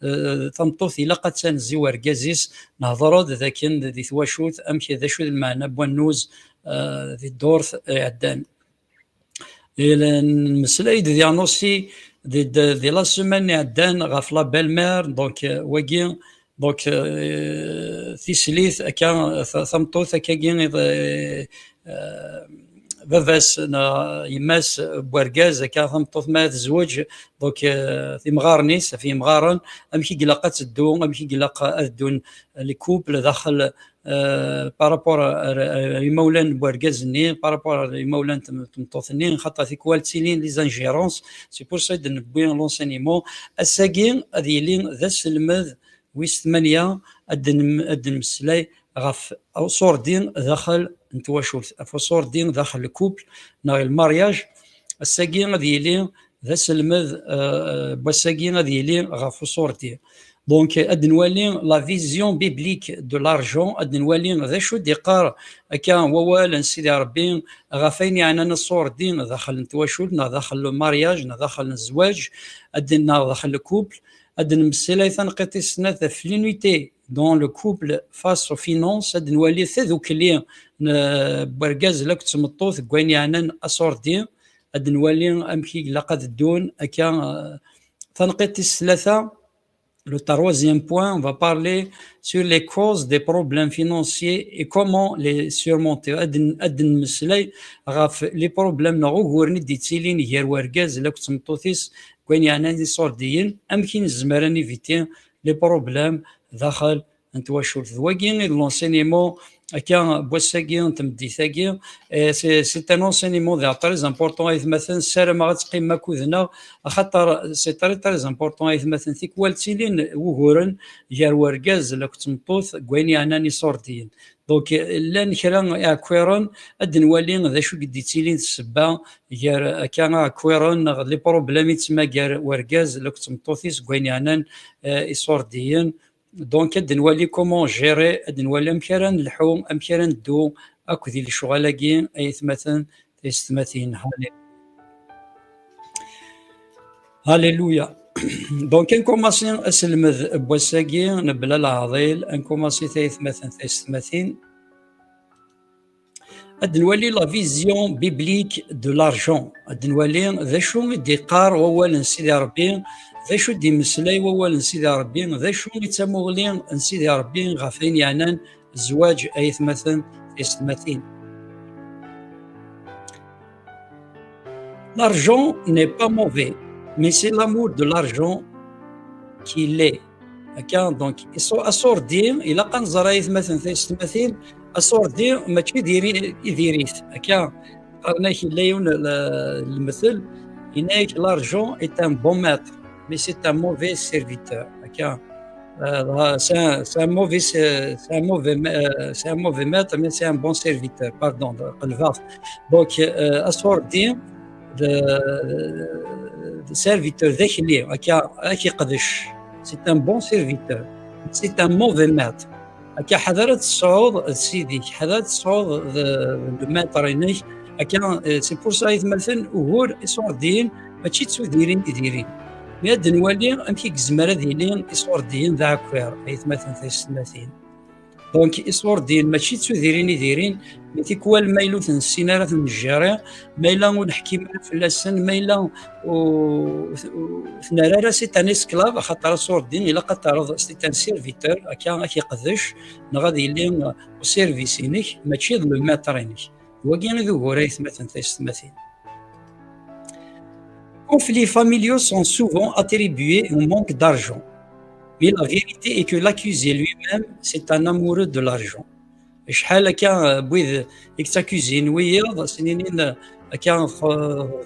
euh, tameṭṭut ilaq ad tanez i wergaz-is. Nehḍer-d d akken di twacult, amek, d acu d lmeɛna n wannuz, euh, di ddurt iɛeddan. Et le-, nmeslay-d diɣen aussi di, di, di la semaine iɛeddan ɣef la belle-mère, donc, euh, wagi, donc, euh, tislit, akka, ta-, tameṭṭut, akkagi, euh, euh, baba-s neɣ yemma-s n wergaz, akka, tameṭṭut ma tezweǧ, donc, euh, timɣaren-is, ɣef yimɣaren, amek i ilaq ad teddu, amek i ilaq ad ddun les couples daxel, euh, par rapport ar, ar imawlan n wergaz-nni, par rapport ar imawlan n tm-, tmeṭṭut-nni, xaṭer tikwal ttilin les ingérences, c'est pour ça i d-newwi l'enseignement. Ass-agi ad yili d aselmed wis tmanya, ad d-nem-, ad d-nemmeslay ɣef uṣurdi daxel n twacult, ɣef uṣurdi daxel le couple neɣ le mariage. Ass-agi ad yili d aselmed, euh, n wass-agi ad yili ɣef uṣurdi. Donc, ad nwali la vision biblique de l'argent, ad nwali d acu d-iqqar akka wawal n Sidi Ṛebbi ɣef ayen yeɛnan aṣurdi daxel n twacult, neɣ daxel n mariage, neɣ daxel n zzwaǧ, ad d-, neɣ daxel n couple, ad d-nemmeslay taneqqiṭ tis snat ɣef l'unité dans le couple face aux finances, ad nwali tadukli n, n wergaz akked tmeṭṭut deg wayen yeɛnan aṣurdi, ad nwali amek i ilaq ad ddun akka, euh, taneqqiṭ tis tlata, le troisième point, on va parler sur les causes des problèmes financiers et comment les surmonter. Ad n-, ad nmeslay ɣef les problèmes neɣ uguren i d-yettilin gar wergaz akked tmeṭṭut-is deg wayen yeɛnan iṣurdiyen, amek i nezmer ad niviti les problèmes daxel n twacult. D wagi i d l'enseignement akka n wass-agi, n tmeddit-agi. Eh, c'est, c'est un enseignement d très important, ay atmaten, ssarameɣ ad teqqimem akked-neɣ, axaṭer c'est très, très important, ay atmaten, tikwal ttilin wuguren gar wergaz akked tmeṭṭut deg wayen yeɛnan iṣurdiyen. Donc, eh, llan kra iɛekkiren, ad nwali d acu i d-yettilin d ssebba gar akka iɛekkiren neɣ les problèmes i yettmagar wergaz akked tmeṭṭut-is deg wayen yeɛnan, eh, iṣurdiyen. Donc, ad nwali comment gérer, ad nwali amek ara nelḥu, amek ara neddu akked lecɣal-agi, ay atmaten, taysetmatin. Halleluya. Halleluya. Donc, ad nkumaṣi aselmed n wass-agi, nebla leɛḍil, ad nkumaṣi, ay atmaten, taysetmatin. Ad nwali la vision biblique de l'argent. Ad nwali d acu i d-iqqar wawal n Sidi Ṛebbi, d acu i d-imeslay wawal n Sidi Ṛebbi, d acu i d tamuɣli n Sidi Ṛebbi ɣef ayen yeɛnan zzwaǧ, ay atmaten, taysetmatin. L'argent n'est pas mauvais, mais c'est l'amour de l'argent qui l'est. Akka, donc, iṣu-, aṣurdi, ilaq ad nẓer, ay atmaten, taysetmatin, aṣurdi mačči d iri-, i diri-t. Akka, qqaren-ak, yella yiwen l-, lemtel, yenna-yak, l'argent est un bon maître, mais c'est un mauvais serviteur. Akka, euh, c'est un, c'est un mauvais, c'est, c'est un mauvais ma-, euh, c'est un mauvais maître, mais c'est un bon serviteur. Pardon, qelbeɣ. Donc, euh, aṣurdi, de, de serviteur d akli, akka, ad k-iqdec. C'est un bon serviteur. C'est un mauvais maître. Akka, ḥader ad tesɛuḍ d sidi-k, ḥader ad tesɛuḍ d, d le maître-inek. Akka, euh, c'est pour ça, ay atmaten, ugur iṣurdiyen, mačči d tudirin i diri. Mi ad nwali amek i yezmer ad yili iṣurdiyen d aɛekkiṛ, ay atmaten taysetmatin. Donc, iṣurdiyen mačči d tudirin i dirin, mais tikwal ma yella ur ten-nessin ara ad ten-njéri, ma yella ur neḥkim ara fell-asen, ma yella ur, ur, ur t-nerra ara c'est un esclave, axaṭer aṣurdi ilaq ad terreḍ c'est un serviteur, akka ad k-iqdec, neɣ ad yili au service-inek, mačči d le maître-inek. Wagi i d ugur, ay atmaten taysetmatin. Conflits familiaux sont souvent attribués au manque d'argent. Mais la vérité est que l'accusé lui-même, c'est un amoureux de l'argent. Acḥal akka, euh, n wid i yettakuzin wiyaḍ, s-ninin, euh, akka tx-,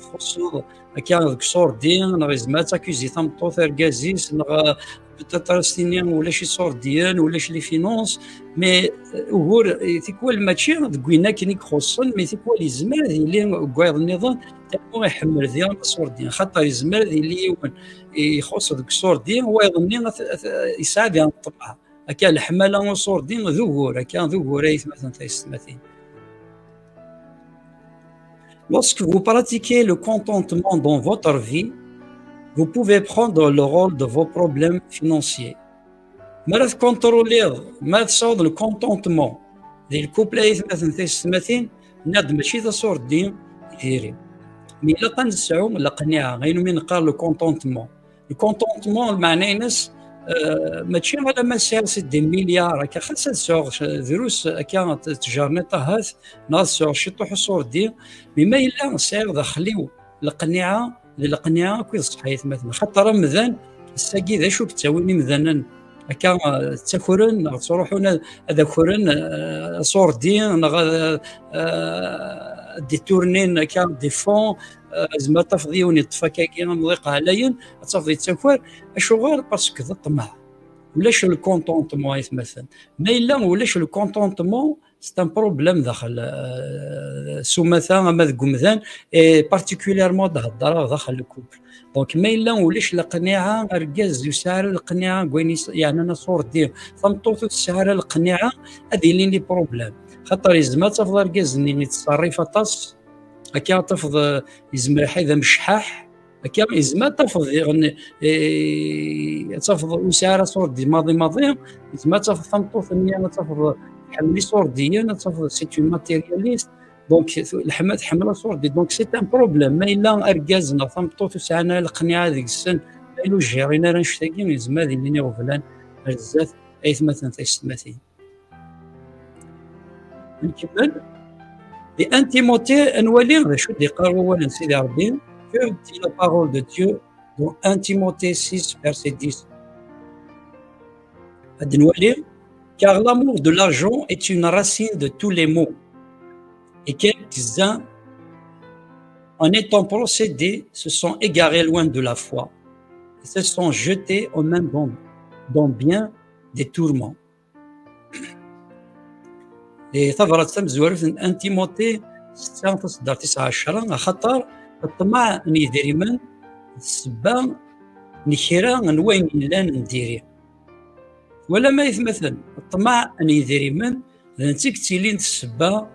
txuṣṣeḍ, akka deg ṣurdi, neɣ yezmer ad takuzi tameṭṭut argaz-is, neɣ, euh, peut-être ad s-tini ulac iṣurdiyen, ulac les finances, mais, euh, ugur, euh, tikwal mačči deg win akken i ixuṣṣen, mais tikwal yezmer ad yili deg wayeḍ nniḍen, tellement iḥemmel diɣen aṣurdi, xaṭer yezmer ad yili yiwen ixuṣṣ deg ṣurdi, wayeḍ-nni at-, at-, yesɛa diɣen ṭṭmeɛ. Akka leḥmala n uṣurdi d ugur, akka d ugur ay atmaten taysetmatin. Lorsque vous pratiquez le contentement dans votre vie, vous pouvez prendre le rôle de vos problèmes financiers. Ma ara tkunṭruliḍ, ma ara tesɛuḍ le contentement di le couple ay atmaten taysetmatin, nniɣ-d mačči d aṣurdi i diri. Mi ilaq ad nesɛu leqniɛa, ayen umi neqqar le contentement. Le contentement, lmeɛna-ines, euh, mačči alamma sɛiɣ c'est des milliards, akka xas ad sɛuɣ drus akka t-, tjerniṭ ahat, neɣ ad sɛuɣ ciṭuḥ uṣurdi, mais ma yella sɛiɣ daxel-iw leqniɛa, d leqniɛa akked ṣṣeḥḥa ay atmaten. Xaṭer amdan, ass-agi d acu i yettawin imdanen akka, euh, ttakren, neɣ ttruḥun ad, ad akren, euh, aṣurdi, neɣ ad, euh, ad détournen akka des fonds, euh, yezmer ad tafeḍ yiwen yeṭṭef akkagi amḍiq ɛlayen, ad tafeḍ yettaker. Acuɣer? Parce que d ṭṭmeɛ. Ulac le contentement ay atmaten. Ma yella ulac le contentement, c'est un problème daxel, euh, s umata ama deg umdan, et particulièrement ad heddreɣ daxel le couple. Donc, ma yella ulac leqniɛa, argaz ur yesɛi ara leqniɛa deg wayen yes-, yeɛnan aṣurdi, tameṭṭut ur tesɛi ara leqniɛa, ad ilin les problèmes. Xaṭer yezmer ad tafeḍ argaz-nni yettṣerrif aṭas, akka ad tafeḍ, euh, yezmer ḥay d amecḥaḥ, akka yezmer ad tafeḍ diɣen, eh, ad tafeḍ ur yesɛi ara aṣurdi maḍi maḍi, yezmer ad tafeḍ tameṭṭut-nni, ad tafeḍ tḥemmel iṣurdiyen, ad tafeḍ c'est une matérialiste. Donc, leḥma tḥemmel aṣurdi. Donc, c'est un problème. Ma yella argaz neɣ tameṭṭut ur sɛan ara leqniɛa deg-sen, ma yella ur ǧǧirin ara annect-agi, yezmer ad ilin iɣeblan ar zdat, ay atmaten taysetmatin. Nkemmel. Di un Timothée, ad nwali d acu d-iqqar wawal n Sidi Ṛebbi. Que dit la parole de Dieu dans un Timothée six, verset dix? Ad nwali, car l'amour de l'argent est une racine de tous les maux, et quelques-uns, en étant possédés, se sont égarés loin de la foi, et se sont jetés eux-mêmes dans, dans bien des tourments. Di tabrat tamezwarut n un Timothée setta, taṣeddart tis ɛecṛa, axaṭer ṭṭmeɛ n yidrimen d ssebba n kra n wayen yellan n diri. Twalam ay atmaten, ṭṭmeɛ n yidrimen d netta i yettilin d ssebba n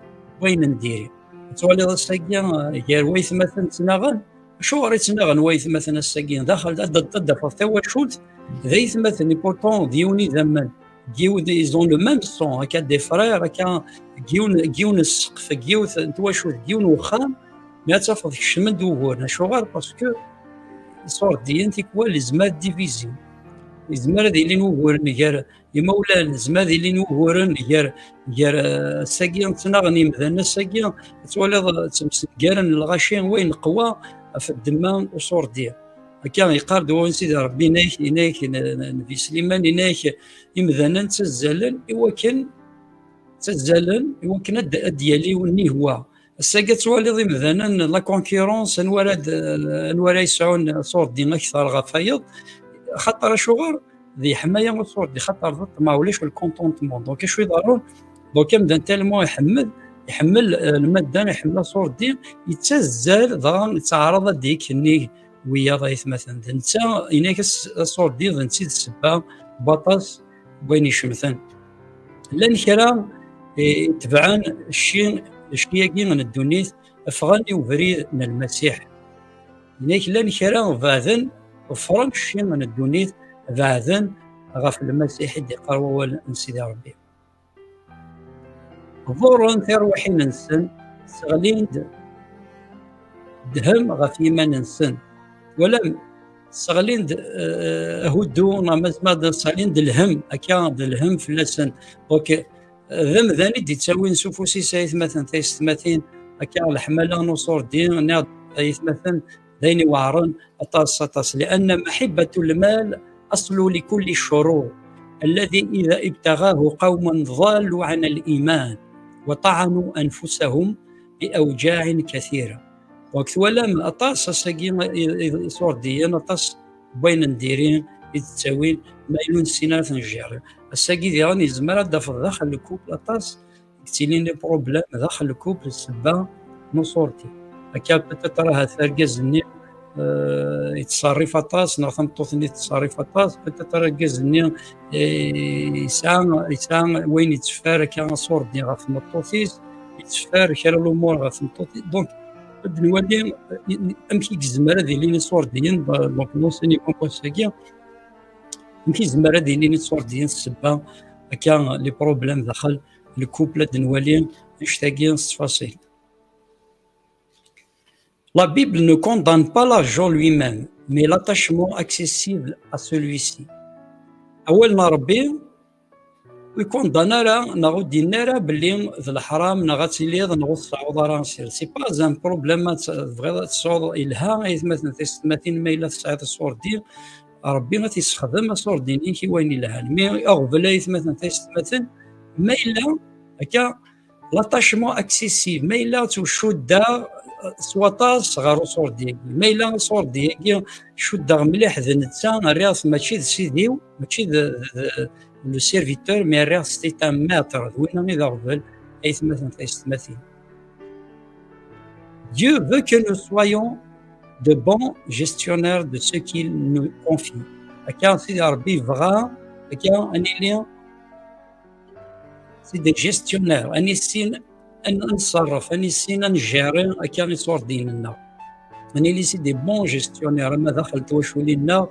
wayen n diri. Ad twaliḍ ass-agi, eh, gar waytmaten ttnaɣen. Acuɣer i ttnaɣen waytmaten ass-agi? Daxel ad d-, ad d-tafeḍ tawacult d aytmaten, et pourtant d yiwen idammen, d yiwen, ils ont le même sang, akka des frères, akka deg yiwen, deg yiwen n ssqef, deg yiwet n twacult, deg yiwen n wexxam, mi ad tafeḍ kecmen-d wuguren. Acuɣer? Parce que iṣurdiyen tikwal yezmer ad divizi, yezmer ad ilin wuguren gar imawlan, yezmer ad ilin wuguren gar, gar, eh, ass-agi ttnaɣen yimdanen, ass-agi ad twaliḍ, eh, ttemsengaren lɣaci, wayen qwa ɣef ddemma uṣurdi. Akka yeqqar-d wawal n Sidi Ṛebbi, inak, inak, n-, n-, Nnbi Sliman, inak, imdanen ttazzalen i wakken, ttazzalen i wakken ad, ad d-yali unnig wa. Ass-agi ad twaliḍ imdanen, la concurrence, anwa ara d-, anwa ara yesɛun aṣurdi akteṛ ɣef wayeḍ. Xaṭer acuɣer? D leḥmaya uṣurdi, xaṭer d ṭṭmeɛ, ulac le contentement. Donc acu iḍerrun? Donc amdan tellement iḥemmel, iḥemmel, eh, lmadda, iḥemmel aṣurdi, yettazzal, dɣa yettaɛraḍ ad d-yekk nnig wiyaḍ ay atmaten. D netta, inak as-, aṣurdi d netta i d ssebba n waṭas n wayen icemten. Llan kra, eh, itebɛen cci, cci-agi n ddunit, ffɣen i ubrid n Lmasiḥ. Yenna-k llan kra beɛden, ḍefren cci n ddunit, beɛden ɣef Lmasiḥ i d-iqqar wawal n Sidi Ṛebbi. Ḍurren tirwiḥin-nsen, sseɣlin-d ddhem ɣef yiman-nsen. Twalam, sseɣlin-d, eh, ahuddu, neɣ ma tzemreḍ sseɣlin-d lhem, akka d lhem fell-asen. Donc, d amdan i d-ittawin s ufus-is, ay atmaten, taysetmatin, akka leḥmala n uṣurdi, nniɣ-d, ay atmaten, d ayen iweɛren aṭas, aṭas. لأن محبة المال أصل لكل الشرور، الذي إذا ابتغاه قوم ضلوا عن الإيمان وطعنوا أنفسهم بأوجاع كثيرة. Donc, twalam aṭas ass-agi i-, i-, iṣurdiyen, aṭas n wayen n diri i d-ttawin, ma ur nessin ara ad ten-njiri. Ass-agi diɣen yezmer ad d-tafeḍ daxel lkupl aṭas i yettilin les problèmes daxel lkupl, ssebba n uṣurdi. Akka peut-être ahat argaz-nni, euh, yettṣerrif aṭas, neɣ tameṭṭut-nni tettṣerrif aṭas, peut-être argaz-nni, eh, yesɛa, yesɛa wayen yetteffer akka aṣurdi ɣef tmeṭṭut-is, yetteffer kra lumuṛ ɣef tmeṭṭut-is. Donc, ad nwali, eh, amek i yezmer ad ilin iṣurdiyen, donc, l'enseignement n wass-agi, amek i yezmer ad ilin iṣurdiyen, ssebba akka les problèmes daxel lkupl, ad nwali annect-agi s ttfaṣil. La Bible ne condamne pas l'argent lui-même, mais l'attachement excessif à celui-ci. Awal n Ṛebbi ur ikunḍan ara, neɣ ur d-yenni ara belli d leḥram, neɣ ad tiliḍ, neɣ ur tesɛuḍ ara. C'est pas un problème, ad tt-, tebɣiḍ ad tesɛuḍ, yelha, ay atmaten, tisetmatin, ma yella tesɛiḍ aṣurdi, Ṛebbi ad t-yessexdem aṣurdi-nni-inek i wayen yelhan. Mi aɣbel, ay atmaten, tisetmatin, ma yella akka, l'attachement excessif, ma yella ttcuddeɣ s waṭas ɣer uṣurdi-agi. Ma yella aṣurdi-agi cuddeɣ mliḥ d netta, rriɣ-t mačči d sidi-w, mačči d, d, d le serviteur, mais rriɣ-t c'est un maître, d winna i d aɣbel, ay atmaten, tisetmatin. Dieu veut que nous soyons de bons gestionnaires de ce qu'il nous confie. Akka, Sidi Ṛebbi yebɣa, akka, ad nili c'est des gestionnaires, ad nissin ad, ad nṣerref, ad nissin ad njari akka iṣurdiyen-nneɣ. Ad nili c'est des bons gestionnaires, ama daxel twaculin-nneɣ,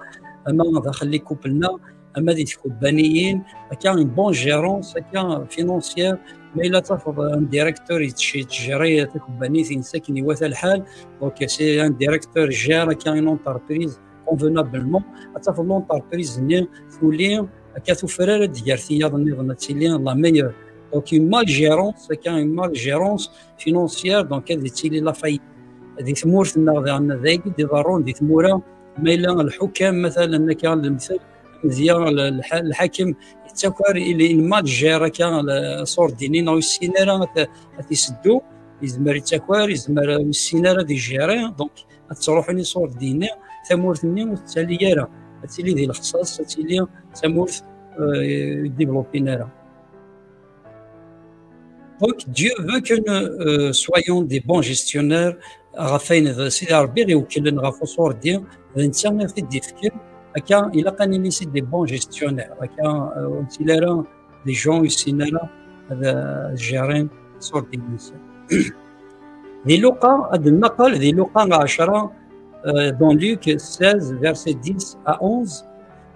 ama daxel les couples-nneɣ, ama di tkubbaniyin, akka une bonne gérance, akka financière. Ma yella tafeḍ un directeur yettj-, yettjari takubbanit-ines akken iwata lḥal, donc c'est un directeur gère akka une entreprise convenablement, ad tafeḍ l'entreprise-nni tuli, akka tufrar ad d-gar tiyaḍ nniḍen, ad tili la meilleure. Donc une malgérance, akka une malgérance financière, donc ad tili la faillite. Di tmurt-nneɣ daɣen d ayagi d-iḍerrun di tmura, ma yella lḥukam, matalan, akka lemtel, amedya, l-, lḥa-, lḥakem yettaker, il, il malgère akka, l-, aṣurdi-nni, neɣ ur yessin ara ad t-, ad t-iseddu, yezmer yettaker, yezmer ur yessin ara ad ijiri, donc ad ttruḥun iṣurdiyen-nni, tamurt-nni ur tettali ara, ad tili di lexṣaṣ, ad tili d tamurt, euh, ur développin ara. Donc, Dieu veut que nous, euh, soyons des bons gestionnaires, ɣef wayen d Sidi Ṛebbi i ɣ-iwekklen ɣef uṣurdi, d netta i ɣ-t-id-ifken, akka ilaq ad nili c'est des bons gestionnaires, akka, euh, ur nettili ara des gens ur yessinen ara ad, ad gérin iṣurdiyen-nsen. Di Luqa, ad d-naqel di Luqa ɛecra, euh, dans Luc seize, verset dix à onze,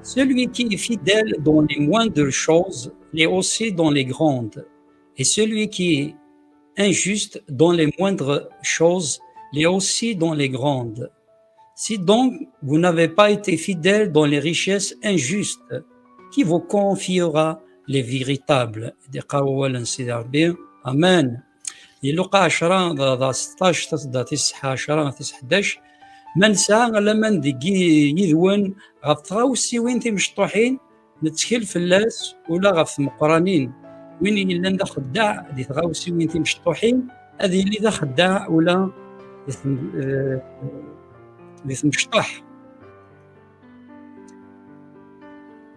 celui qui est fidèle dans les moindres choses l'est aussi dans les grandes, et celui qui est injuste dans les moindres choses l'est aussi dans les grandes. Si donc vous n'avez pas été fidèle dans les richesses injustes, qui vous confiera les véritables? Di qqar wawal n Sidi Ṛebbi. Amen. Di Luqa ɛecra, d, d seṭṭac, taseddart tis ɛecra, tis ḥdac. Ma nesɛa laman deg yi-, yid-wen ɣef tɣawsiwin timecṭuḥin, nettkel fell-as ula ɣef tmeqqranin. Win yellan d axeddaɛ di tɣawsiwin timecṭuḥin, ad yili d axeddaɛ ula di tem-, eh, di tmecṭuḥ.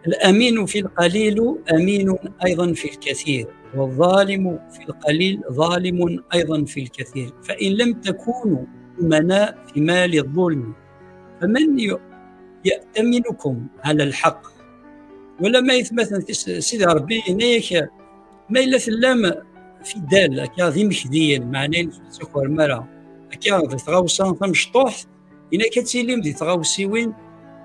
الأمين في القليل أمين أيضا في الكثير، والظالم في القليل ظالم أيضا في الكثير، فإن لم تكونوا أمناء في مال الظلم، فمن ي-، يأتمنكم على الحق؟ Wala ma yetmaten tis-, Sidi Ṛebbi yenna-yak, ma yella tellam fidèle, akka d imekdiyen, meɛna ur tettakarem ara, akka di tɣawsa tamecṭuḥt, Inak ad tilim di tɣawsiwin,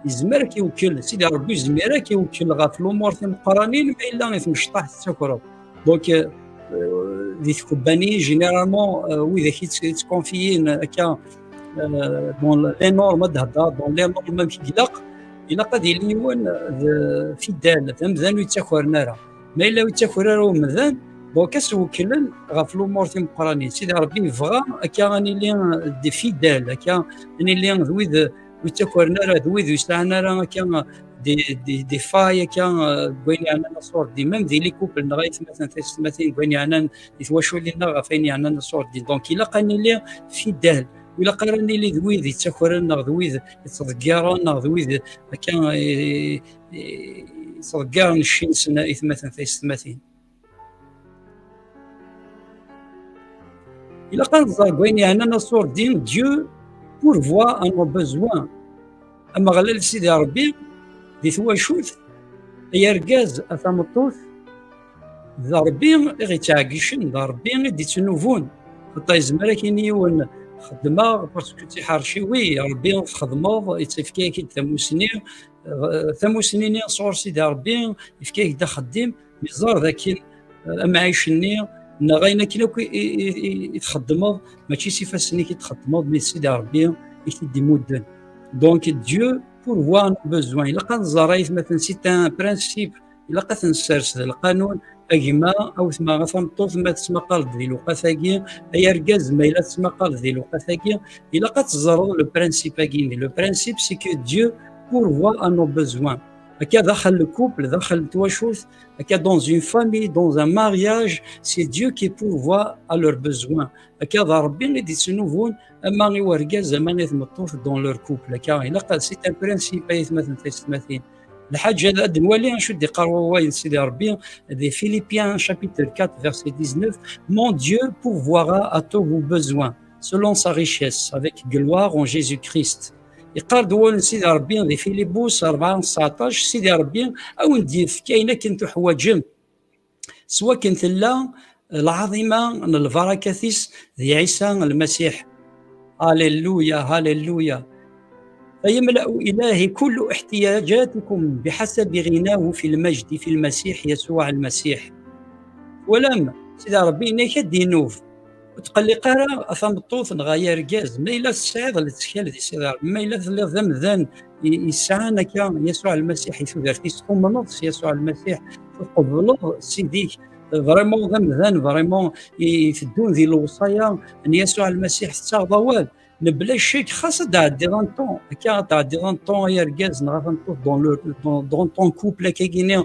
yezmer ad k-iwekkel, Sidi Ṛebbi yezmer ad k-iwekkel ɣef lumuṛ timeqqranin, ma yella i tmecṭaḥ tettakreḍ. Donc, euh, di tkebbanin, généralement, euh, widak i tt-, i ttkonfiyin akka, euh, dans les normes, ad d-hedder, dans les normes, amek i ilaq, ilaq ad yili yiwen d fidèle, d amdan ur yettakren ara. Ma yella ur yettaker ara umdan, donc ad s-wekklen ɣef lumuṛ timeqqranin. Sidi Ṛebbi yebɣa akka ad nili d fidèle, akka ad nili d wid ur yettakren ara, d wid ur yesɛan ara akka des, des, des failles akka, euh, deg wayen yeɛnan aṣurdi. Même di les couples neɣ aytmaten taysetmatin, deg wayen yeɛnan di twaculin-nneɣ ɣef wayen yeɛnan aṣurdi. Donc, ilaq ad nili fidèle. Ur ilaq ara ad nili d wid yettakren neɣ d wid yettḍeggiren neɣ d wid akka, eh, eh, yettḍeggiren cci-nsen aytmaten taysetmatin. Ilaq ad nẓer deg wayen yeɛnan aṣurdi, Dieu pourvoit à nos besoins. Ameɣlal Sidi Ṛebbi di twacult, ay argaz, a tameṭṭut, d Ṛebbi i ɣ-ittɛeggicen, d Ṛebbi i d-ittnubun. Xaṭer yezmer ad k-yini yiwen, xeddmeɣ parce que d tiḥerci, oui, Ṛebbi txedmeḍ, yefka-ak-id tamusni, eh, tamusni-nni sɣur Sidi Ṛebbi, yefka-ak-d axeddim, mi ẓer dakken, eh, amɛic-nni, neɣ ayen akken akk i, i, i, i txeddmeḍ, mačči s ifassen-ik i txeddmeḍ, mais d Sidi Ṛebbi i k-t-id-imudden. Donc, Dieu pourvoit à nos besoins. Ilaq ad nẓer, aytmaten, c'est un principe. Ilaq ad t-nessers d lqanun. A gma, a wetma, a tameṭṭut, ma tettmaqaleḍ di lewqat-agi, ay argaz, ma yella tettmaqaleḍ di lewqat-agi, ilaq ad teẓreḍ le principe-agi. Le principe, c'est que Dieu pourvoit à nos besoins. Akka daxel le couple, daxel twacult, akka dans une famille, dans un mariage, c'est Dieu qui pourvoit à leurs besoins. Akka d Ṛebbi i d-ittnubun, ama i urgaz, ama i tmeṭṭut, dans leur couple. Akka, ilaq, c'est un principe, ay atmaten taysetmatin. Lḥaǧa ad nwali acu d-iqqar wawal n Sidi Ṛebbi di Philippiens chapitre quatre, verset dix-neuf, Mon Dieu pourvoira à tous vos besoins, selon sa richesse, avec gloire en Jésus-Christ. Iqqar-d wawal n Sidi Ṛebbi di Filibus rebɛa tseɛṭac, Sidi Ṛebbi a wen-d-yefk ayen akken tuḥwaǧem, s wakken tella lɛaḍima n lbarakat-is di Ɛisa Lmasiḥ. Halleluya, halleluya. فيملأ إلهي كل احتياجاتكم بحسب غناه في المجد في المسيح يسوع المسيح. Twalam, Sidi Ṛebbi inek ad d-inub. Ur tqelliq ara a tameṭṭut neɣ ay argaz, ma yella tesɛiḍ lettkal di Sidi Ṛebbi, ma yella telliḍ d amdan i, yesɛan akka Yasuɛ Lmasiḥ i tudert-is, tumneḍ s Yasuɛ Lmasiḥ, tqebleḍ Sidi-k, vraiment d amdan, vraiment i, iteddun di lewṣaya n Yasuɛ Lmasiḥ, tettaɣeḍ awal, mebla ccek, xas ad d-tɛeddiḍ un temps, akka ad d-tɛeddiḍ un temps ay argaz neɣ a tameṭṭut dans le, dans, dans ton couple, akkagini,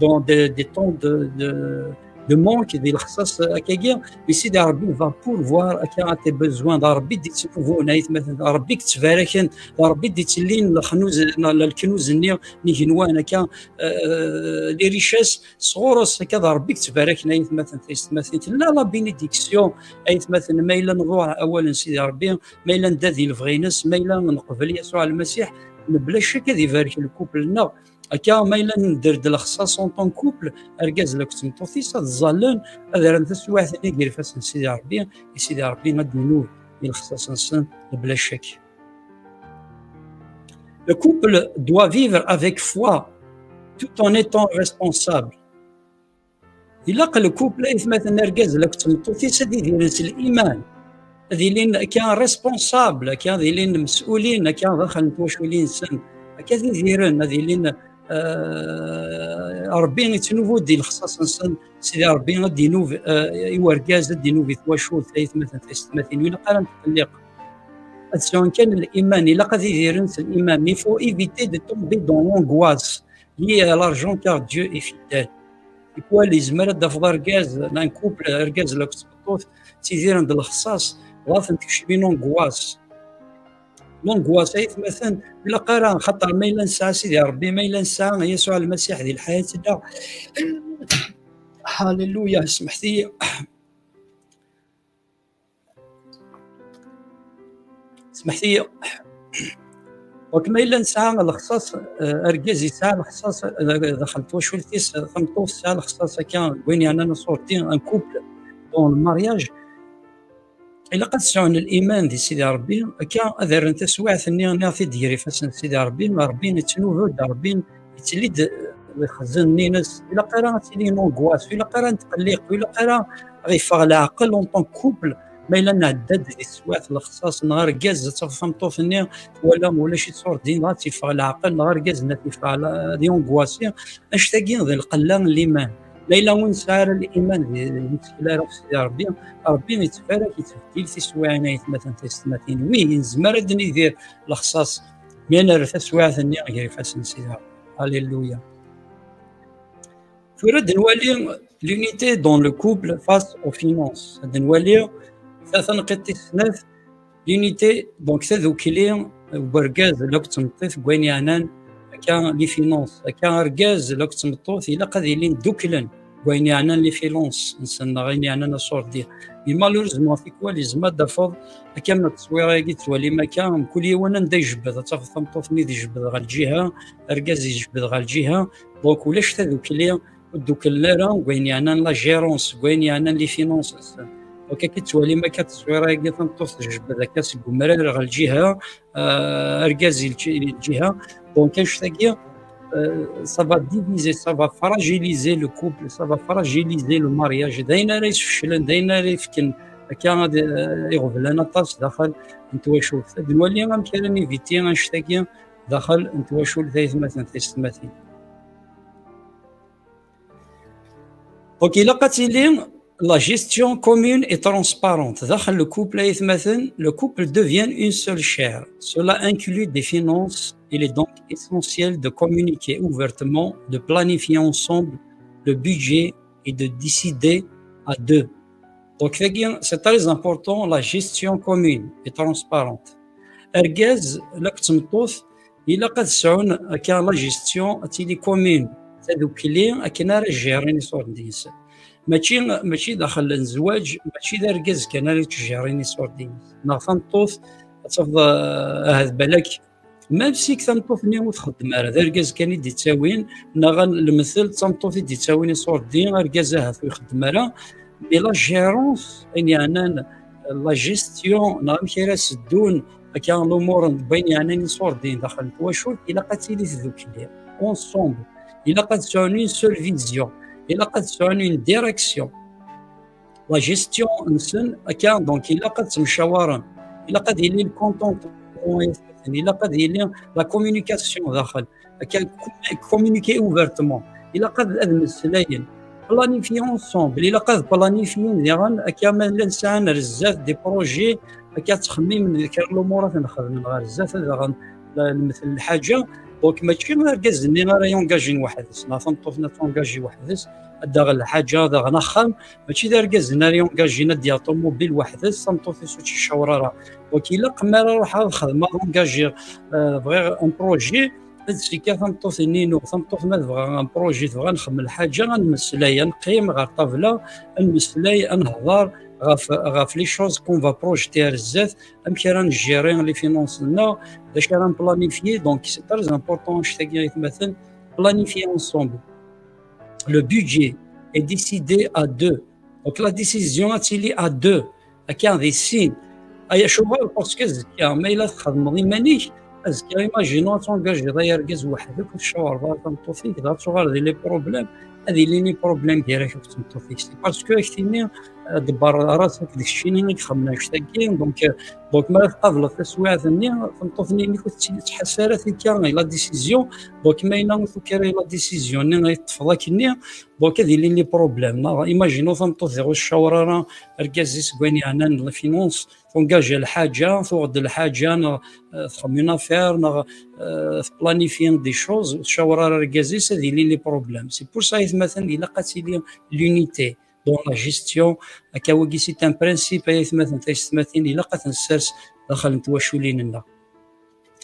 dans des, des temps de, de, de manque, di lexṣaṣ akkagi, mais Sidi Ṛebbi va pourvoir akka à tes besoins, d Ṛebbi d-ittnubun, ay atmaten, d Ṛebbi i yettbaraken, d Ṛebbi d-ittellin lexnuz, leknuz-nni n igenwan, akka, euh, les richesses sɣur-s, akka d Ṛebbi i yettbaraken, ay atmaten, taysetmatin. Tella la bénédiction, ay atmaten, ma yella nḍuɛ awal n Sidi Ṛebbi, ma yella nedda di lebɣi-ines, ma yella neqbel Yasuɛ Lmasiḥ, mebla ccek ad ibarek le couple-nneɣ. Akka, ma yella nedder-d lexṣaṣ en tant que couple, argaz akked tmeṭṭut-is ad ẓẓallen, ad rren taswiɛt-nni gar ifassen n Sidi Ṛebbi, i Sidi Ṛebbi ad d-inub i lexṣaṣ-nsen, mebla ccek. Le couple doit vivre avec foi, tout en étant responsable. Ilaq le couple, ay atmaten, argaz akked tmeṭṭut-is ad idiren s liman, ad ilin akka responsable, akka ad ilin mes'ulin, akka daxel n twaculin-nsen, akka ad idiren, ad ilin, euh, Ṛebbi ittnubu-d i lexṣaṣ-nsen, Sidi Ṛebbi ad d-inub, euh, i urgaz, ad d-inub i twacult, ay atmaten, taysetmatin, ur ilaq ara ad netqelliq. Ad sɛun kan liman, ilaq ad idiren s liman. Il faut éviter de tomber dans l'angoisse liée à l'argent, car Dieu est fidèle. Tikwal yezmer ad d-tafeḍ argaz, un couple, argaz akked tmeṭṭut, ttidiren d lexṣaṣ, dɣa ten-tekcem une angoisse. L'angoisse, ay atmaten, ur ilaq ara, xaṭer ma yella nesɛa Sidi Ṛebbi, ma yella nesɛa Yasuɛ Lmasiḥ di lḥayat-nneɣ, halleluya, smeḥt-iyi. Smeḥt-iyi. Donc, ma yella nesɛa lexṣaṣ, euh, argaz yesɛa lexṣaṣ, euh, daxel twacult-is, euh, tameṭṭut tesɛa lexṣaṣ akka, win yeɛnan aṣurdi, un couple dans le mariage, Ilaq ad sɛun liman di Sidi Ṛebbi, akka ad rren taswiɛt-nni, nniɣ-t-id, gar ifassen n Sidi Ṛebbi. Ṛebbi yettnubud, Ṛebbi yettlid lexzen-nni-ines. Ilaq ara ad tili une angoisse, ilaq ara netqelliq, ilaq ara ɣ-yeffeɣ leɛqel en tant que couple. Ma yella nɛedda-d di teswiɛt n lexṣaṣ, neɣ argaz, ad tafeḍ tameṭṭut-nni twala ulac iṣurdiyen, dɣa ad tt-yeffeɣ leɛqel, neɣ argaz-nni ad t-yeffeɣ la-, ad yangoissi. Annect-agi d lqella n liman. Ma yella ur nesɛi ara liman, di, ur nettkel ara ɣef Sidi Ṛebbi, Ṛebbi yettfarak, yettbeddil tiswiɛin, ay atmaten, taysetmatin. Oui, nezmer ad d-nidir lexṣaṣ, mi ad nerr taswiɛt-nni gar ifassen n Sidi Ṛebbi. Alléluia. Tura ad nwali l'unité dans le couple face aux finances. Ad nwali ta tanqiḍt tis snat, l'unité, donc tadukli n urgaz akked tmeṭṭut deg wayen yeɛnan akka les finances. Akka argaz akked tmeṭṭut ilaq ad ilin dduklen deg wayen yeɛnan les finances nsen, neɣ ayen yeɛnan aṣurdi. Mais malheureusement, tikwal yezmer ad d-tafeḍ akka, ma tteswira-agi tettwalim akka, mkul yiwen anda ijebbed, ad tafeḍ tameṭṭut-nni tjebbed ɣer lǧiha, argaz ijebbed ɣer lǧiha. Donc ulac tadukli, ur dduklen ara deg wayen yeɛnan la gérance, deg wayen yeɛnan les finances-nsen. Donc akka i tettwalim akka tteswira-agi, tameṭṭut tjebbed akka seg umrar ɣer lǧiha, euh, argaz i lǧi-, i lǧiha. Donc annect-agi, euh, ça va diviser, ça va fragiliser le couple, ça va fragiliser le mariage. D ayen ara yesfeclen, d ayen ara yefken akka ad, euh, iɣeblan aṭas daxel n twacult. Ad nwali amek ara niviti annect-agi daxel n twacult, ay atmaten, taysetmatin. Donc ilaq ad tili la gestion commune et transparente. Daxel le couple, ay atmaten, le couple devient une seule chair. Cela inclut des finances. Il est donc essentiel de communiquer ouvertement, de planifier ensemble le budget et de décider à deux. Donc tagi, c'est très important, la gestion commune et transparente. Argaz akked tmeṭṭut ilaq ad sɛun akka la gestion, ad tili commune, tadukli, akken ara gérin iṣurdiyen-nsen. Mačči, mačči daxel n zzwaǧ, mačči d argaz kan ara yettjérin iṣurdiyen-nsen. Neɣ tameṭṭut, ad tafeḍ, euh, ahat balak, même si tameṭṭut-nni ur txeddem ara, d argaz kan i d-ittawin, neɣ lemtel d tameṭṭut i d-ittawin iṣurdi, argaz ahat ur ixeddem ara, mais la gérance, ayen yeɛnan la gestion, neɣ amek ara seddun akka lumuṛ n wayen yeɛnan iṣurdiyen daxel n twacult, ilaq ad tili tdukli, ensemble. Ilaq ad sɛun une seule vision. Ilaq ad sɛun une direction. La gestion-nsen akka, donc ilaq ad ttemcawaren. Ilaq ad yili le contentement, ilaq ad yili la communication daxel. Akka, communiquer ouvertement. Ilaq ad, ad mmeslayen. Planifier ensemble. Ilaq ad planifiyen diɣen, akka ma llan sɛan ar zdat des projets, akka ttxemmimen di kra n lumuṛ ad ten-xedmen ɣer zdat, ad aɣen la-, lemtel lḥaǧa. Donc mačči argaz-nni ara yungajin weḥd-s, neɣ tameṭṭut-nni ad tungaji weḥd-s, ad d-aɣen lḥaǧa, ad aɣen axxam. Mačči d argaz-nni ara yungajin ad d-yaɣ ṭumubil weḥd-s, tameṭṭut-is ur tt-icawer ara. Donc ilaq mi ara ruḥeɣ ad xedmeɣ, ad ungajiɣ, euh, bɣiɣ un projet, ad d-tekka tameṭṭut-nni-inu, tameṭṭut ma tebɣa un projet, tebɣa ad nxemmem lḥaǧa, ad nemmeslay, ad neqqim ɣer ṭṭabla, ad nemmeslay, ad nehḍer ɣef, ɣef les choses qu'on va projeter ar zdat, amek ara ngérer les finances-nneɣ, d acu ara nplanifier. Donc c'est très important, annect-agi, ay atmaten, planifier ensemble. Le budget est décidé à deux. Donc la décision ad tili à deux. Akka di sin. Ay acuɣer? Parce que azekka ma yella txedmeḍ iman-ik, azekka imaginons ad tungajiḍ ay argaz weḥd-k, ur tcawareḍ ara tameṭṭut-ik, dɣa ad tuɣaleḍ di les problèmes, ad ilin les problèmes gar-ak akked tmeṭṭut-ik. C'est parce que ak-tini, euh, ḍebber ras-ak, d keččini i ixedmen annect-agi. Donc, euh, donc ma tqableḍ taswiɛt-nni, tameṭṭut-nni-inek ur tettḥassa ara tikka i la décision. Donc ma yella ur tuki ara i la décision-nni ay teṭṭfeḍ akkenni, donc ad ilin les problèmes. Neɣ imaginons tameṭṭut diɣ ur tcawer ara argaz-is deg wayen yeɛnan les finances, tungaja lḥaǧa, tuɣ-d lḥaǧa, neɣ, euh, txemmem une affaire, neɣ, euh, tplanifier des choses, ur tcawer ara argaz-is, ad ilin les problèmes. C'est pour ça, ay atmaten, ilaq ad tili l'unité dans la gestion. Akka wagi c'est un principe, ay atmaten, taysetmatin, ilaq ad t-nessers daxel n twaculin-nneɣ.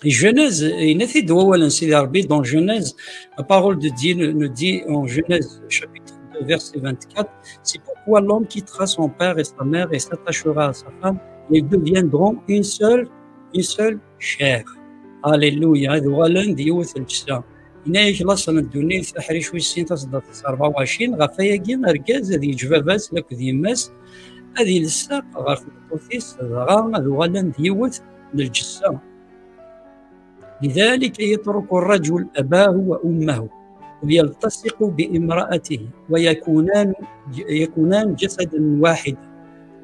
Genèse, yenna-t-id wawal n Sidi Ṛebbi, dans Genèse, la parole de Dieu nous, nous dit en Genèse chapitre deux, verset vingt-quatre, c'est pourquoi l'homme quittera son père et sa mère et s'attachera à sa femme, et ils deviendront une seule, une seule chair. Alléluia. Ad uɣalen d yiwet n lǧessa. Yenna-yak laṣel n ddunit, aḥric wis sin, taseddart tis rebɛa u ɛecrin, ɣef wayagi argaz ad yeǧǧ baba-s akked yemma-s, ad ilseq ɣer tmeṭṭut-is, dɣa ad uɣalen d yiwet n lǧessa. لذلك يترك الرجل أباه وأمه ويلتصق بامرأته ويكونان يكونان جسدا واحدا.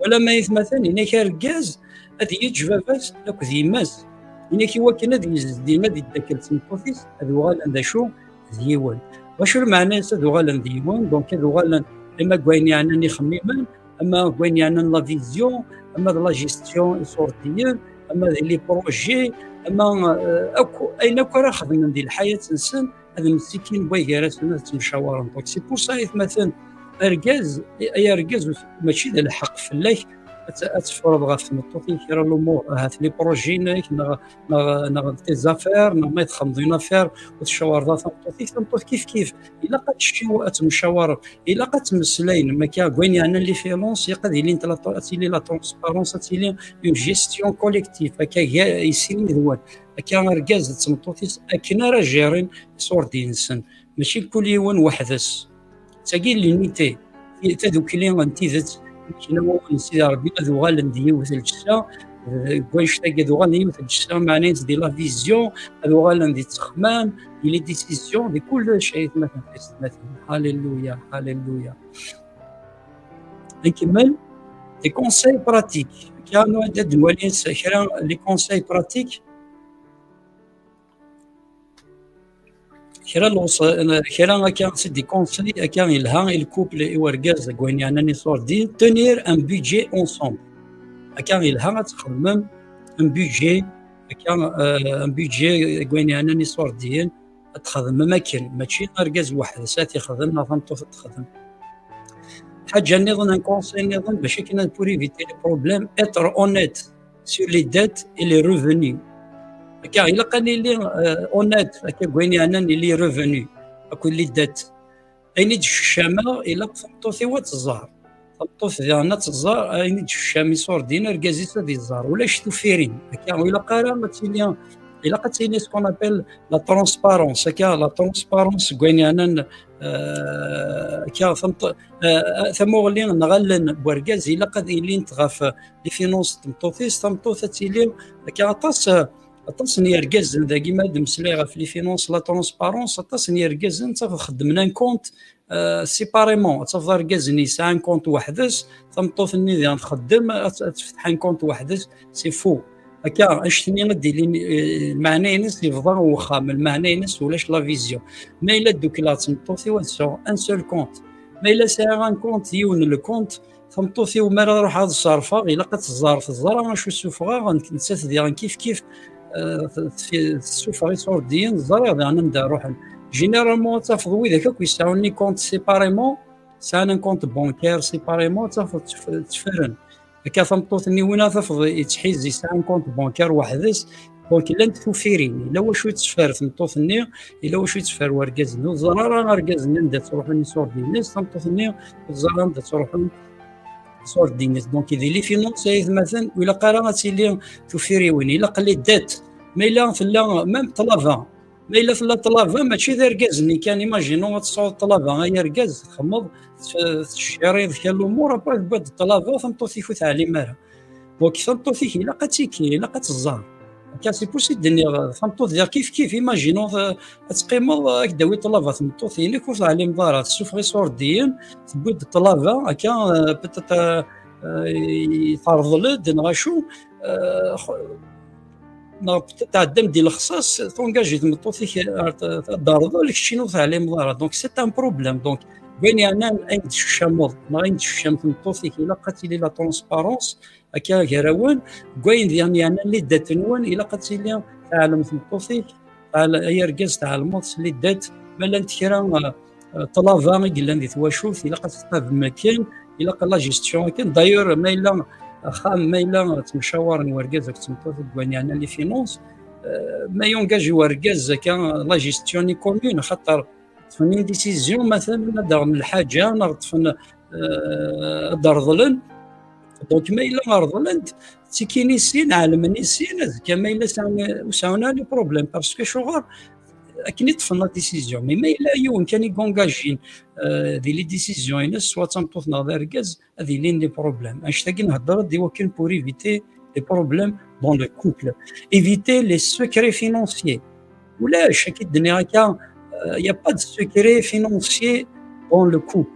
Wala ma aytmaten, inak argaz ad yeǧǧ baba-s akked yemma-s. Inak i wakken ad yezdi, ad yeddakel d tmeṭṭut-is, ad uɣalen d acu? D yiwen. Wacu lmeɛna-s ad uɣalen d yiwen? Donc ad uɣalen ama deg wayen yeɛnan ixemmimen, ama deg wayen yeɛnan la vision, ama d la gestion iṣurdiyen, ama d les projets, ama, euh, akk, ayen akk ara xedmen di lḥayat-nsen, ad msikin wway gar-asen, ad ttemcawaren. Donc c'est pour ça, aytmaten, argaz, ay argaz, mačči d lḥeqq fell-ak ad t-, ad teffreḍ ɣef tmeṭṭut-ik kra n lumuṛ, ahat les projets-inek neɣ, neɣ, neɣ tes affaires, neɣ ma txedmeḍ une affaire ur tcawareḍ ara tameṭṭut-ik, tameṭṭut kif kif. Ilaq ad tecciw-, ad temcawareḍ, ilaq ad ttmeslayen, ma akka deg wayen yeɛnan les finances, ilaq ad ilint la, ad tili la transparence, ad tili une gestion collective, akka ga-, i sin yid-wen, akka argaz d tmeṭṭut-is akken ara gérin iṣurdiyen-nsen, mačči kul yiwen weḥd-s. D tagi l'unité, tadukli n tidet, kna wawal n Sidi Ṛebbi ad uɣalen d yiwet lǧessa, deg wannect-agi ad uɣalen d yiwet lǧessa, meɛna-yas di la vision, ad uɣalen di ttexmam, di les décisions, di kullec, aytmaten, aytmaten. Halleluya, halleluya. Nkemmel. Des conseils pratiques. Akka, ad nwali s-, kra les conseils pratiques. Kra lewṣ-, kra akka, c'est des conseils akka yelha i le couple, i urgaz deg wayen yeɛnan iṣurdiyen, tenir un budget ensemble. Akka yelha ad txedmem un budget, akka, euh, un budget deg wayen yeɛnan iṣurdiyen, ad txedmem akken, mačči argaz weḥd-s ad t-ixdem neɣ tameṭṭut ad t-texdem. Ḥaǧa nniḍen, un conseil nniḍen, bac akken ad, pour éviter les problèmes, être honnête sur les dettes et les revenus. Akka, ilaq ad nili, euh, honnête, akka, deg wayen yeɛnan les revenus akked les dettes. Ayen i d-ccamaɣ, ilaq tameṭṭut-iw ad tẓer. Tameṭṭut diɣen ad tẓer ayen i d-ccam iṣurdiyen, argaz-is ad iẓer. Ulac tufirin. Akka, ur ilaq ara ad tili, ilaq ad tili ce qu'on appelle la transparence. Akka, la transparence, deg wayen yeɛnan, euh, akka, tameṭṭ-, euh, tamuɣli neɣ allen n wergaz, ilaq ad ilint ɣef, euh, les finances n tmeṭṭut-is. Tameṭṭut ad tili, akka, aṭas, euh, aṭas n yergazen, dagi ma d-mmeslayeɣ ɣef les finances, la transparence, aṭas n yergazen, tafeḍ xeddmen un compte, euh, séparément. Ad tafeḍ argaz-nni yesɛa un compte weḥd-s, tameṭṭut-nni diɣen txeddem, ad, ad tefteḥ un compte weḥd-s, c'est faux. Akka, annect-nni ad d-ilin, eh, lmeɛna-ines yebḍa uxxam, lmeɛna-ines ulac la vision. Ma yella ddukleɣ d tmeṭṭut-iw ad sɛuɣ un seul compte. Ma yella sɛiɣ un compte, yiwen n le compte, tameṭṭut-iw mi ara ruḥeɣ ad ṣerfeɣ, ilaq ad tẓer, teẓra acu ssufɣeɣ, nekk, nettat diɣen kif kif, eh, t-, t-, tessufeɣ iṣurdiyen, ẓriɣ diɣen anda ruḥen. Généralement ad tafeḍ widak akk yesɛun les comptes séparément, sɛan un compte bancaire séparément, ad tafeḍ ttf-, ttferen. Akka tameṭṭut-nni win ara tafeḍ yettḥiz yesɛa un compte bancaire weḥd-s, donc llant tufirin, yella wacu i tteffer tmeṭṭut-nni, yella wacu i tteffer wergaz-nni, ur teẓra ara argaz-nni anda ttruḥun iṣurdiyen-is, tameṭṭut-nni ur teẓra anda ttruḥun iṣurdiyen-is. Donc di les finances, aytmaten, ur ilaq ara ad tili tufiriwin, ilaq les dettes. Ma yella tella même ṭṭlaba, ma yella tella ṭṭlaba, mačči d argaz-nni kan, imaginons ad tesɛuḍ ṭṭlaba, ay argaz, txemmeḍ, t-, tettjiriḍ kra lumuṛ, après tewwiḍ-d ṭṭlaba, tameṭṭut-ik ur teɛlim ara. Donc tameṭṭut-ik ilaq ad tiki, ilaq ad teẓẓar. Akka, c'est pour ça i d-nniɣ, tameṭṭut diɣ kif kif, imaginons, euh, ad teqqimeḍ, euh, ad k-d-tawi ṭṭlaba tmeṭṭut-inek, ur teɛlimeḍ ara, tessufeɣ iṣurdiyen, tewwi-d ṭṭlaba, akka, euh, peut-être, euh, euh, terḍel-d, neɣ acu, euh, neɣ peut-être tɛeddam di lexṣaṣ, tungaji tmeṭṭut-ik ar t-, ad d-terḍel, keččini ur teɛlimeḍ ara. Donc c'est un problème. Donc, deg wayen yeɛnan ayen d-teccameḍ, neɣ ayen d-tceccam tmeṭṭut-ik, ilaq ad tili la transparence, akka gar-awen, deg wayen diɣen yeɛnan les dettes-nwen, ilaq ad tili teɛlem tmeṭṭut-ik, teɛl-, ay argaz, tɛelmeḍ s les dettes, ma llant kra, euh, euh, ṭṭlaba i yellan di twacult, ilaq ad tettqabem akken, ilaq la gestion akken. D'ailleurs, ma yella axxam, ma yella ttemcawaren wergaz akked tmeṭṭut deg wayen yeɛnan les finances, euh, ma yungaji wergaz akka la gestion est commune, xaṭer ṭṭfen une décision, matalan, ad d-aɣen lḥaǧa, neɣ ṭṭfen, euh, ad d-reḍlen. Donc, ma yella reḍlen-t, ttikin i sin, ɛelmen i sin, azekka ma yella sɛan, ur sɛun ara les problèmes, parce que acuɣer, akken i ṭṭfen la décision. Mais ma yella yiwen kan i yengagin, euh, di les décisions-ines, soit d tameṭṭut neɣ d argaz, ad ilin des problèmes. Annect-agi nhedder-d i wakken pour éviter les problèmes dans le couple. Éviter les secrets financiers. Ulac, akka i d-nniɣ akka, euh, il y a pas de secret financier dans le couple.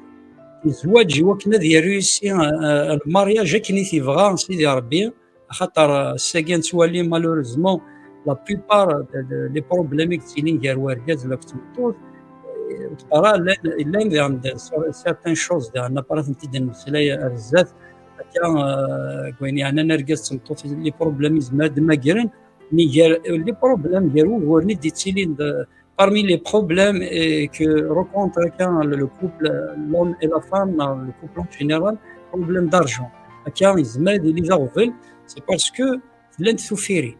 Zzwaǧ i wakken ad yerr réussi, euh, le mariage akken i t-yebɣa Sidi Ṛebbi, axaṭer, euh, ass-agi nettwali malheureusement la plupart de, de, les problèmes i yettilin gar urgaz d tmeṭṭut, euh, ur d-qqar ara, llan, llan daɣen certaines choses daɣen, après ad tent-id-nemmeslay ar zdat, akka, euh, deg wayen yeɛnan argaz d tmeṭṭut, les problèmes yezmer ad d-mmagren, mais gar les problèmes, gar wuguren i d-yettilin d, parmi les problèmes, euh, que rencontre, hein, le, le couple, l'homme et la femme, euh, le couple en général, problème d'argent. Akka, yezmer ad yili d aɣbel, c'est parce que llant tufirin.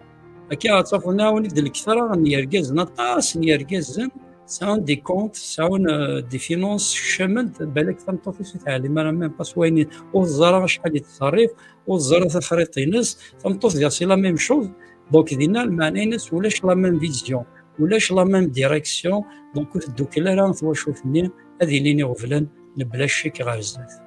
Akka, ad tafeḍ nɛawen-d lektra n yergazen, aṭas n yergazen sɛan des comptes, sɛan, euh, des finances, kecmen-d, balak tameṭṭut-is ur teɛlim ara même pas wayen, ur teẓra acḥal yettṣerrif, ur teẓra taxriṭ-ines, tameṭṭut diɣ c'est la même chose. Donc dinna, lmeɛna-ines ulac la même vision, ulac la même direction, donc ur teddukel ara twacult-nni, ad ilin iɣeblan mebla ccek ɣer zdat.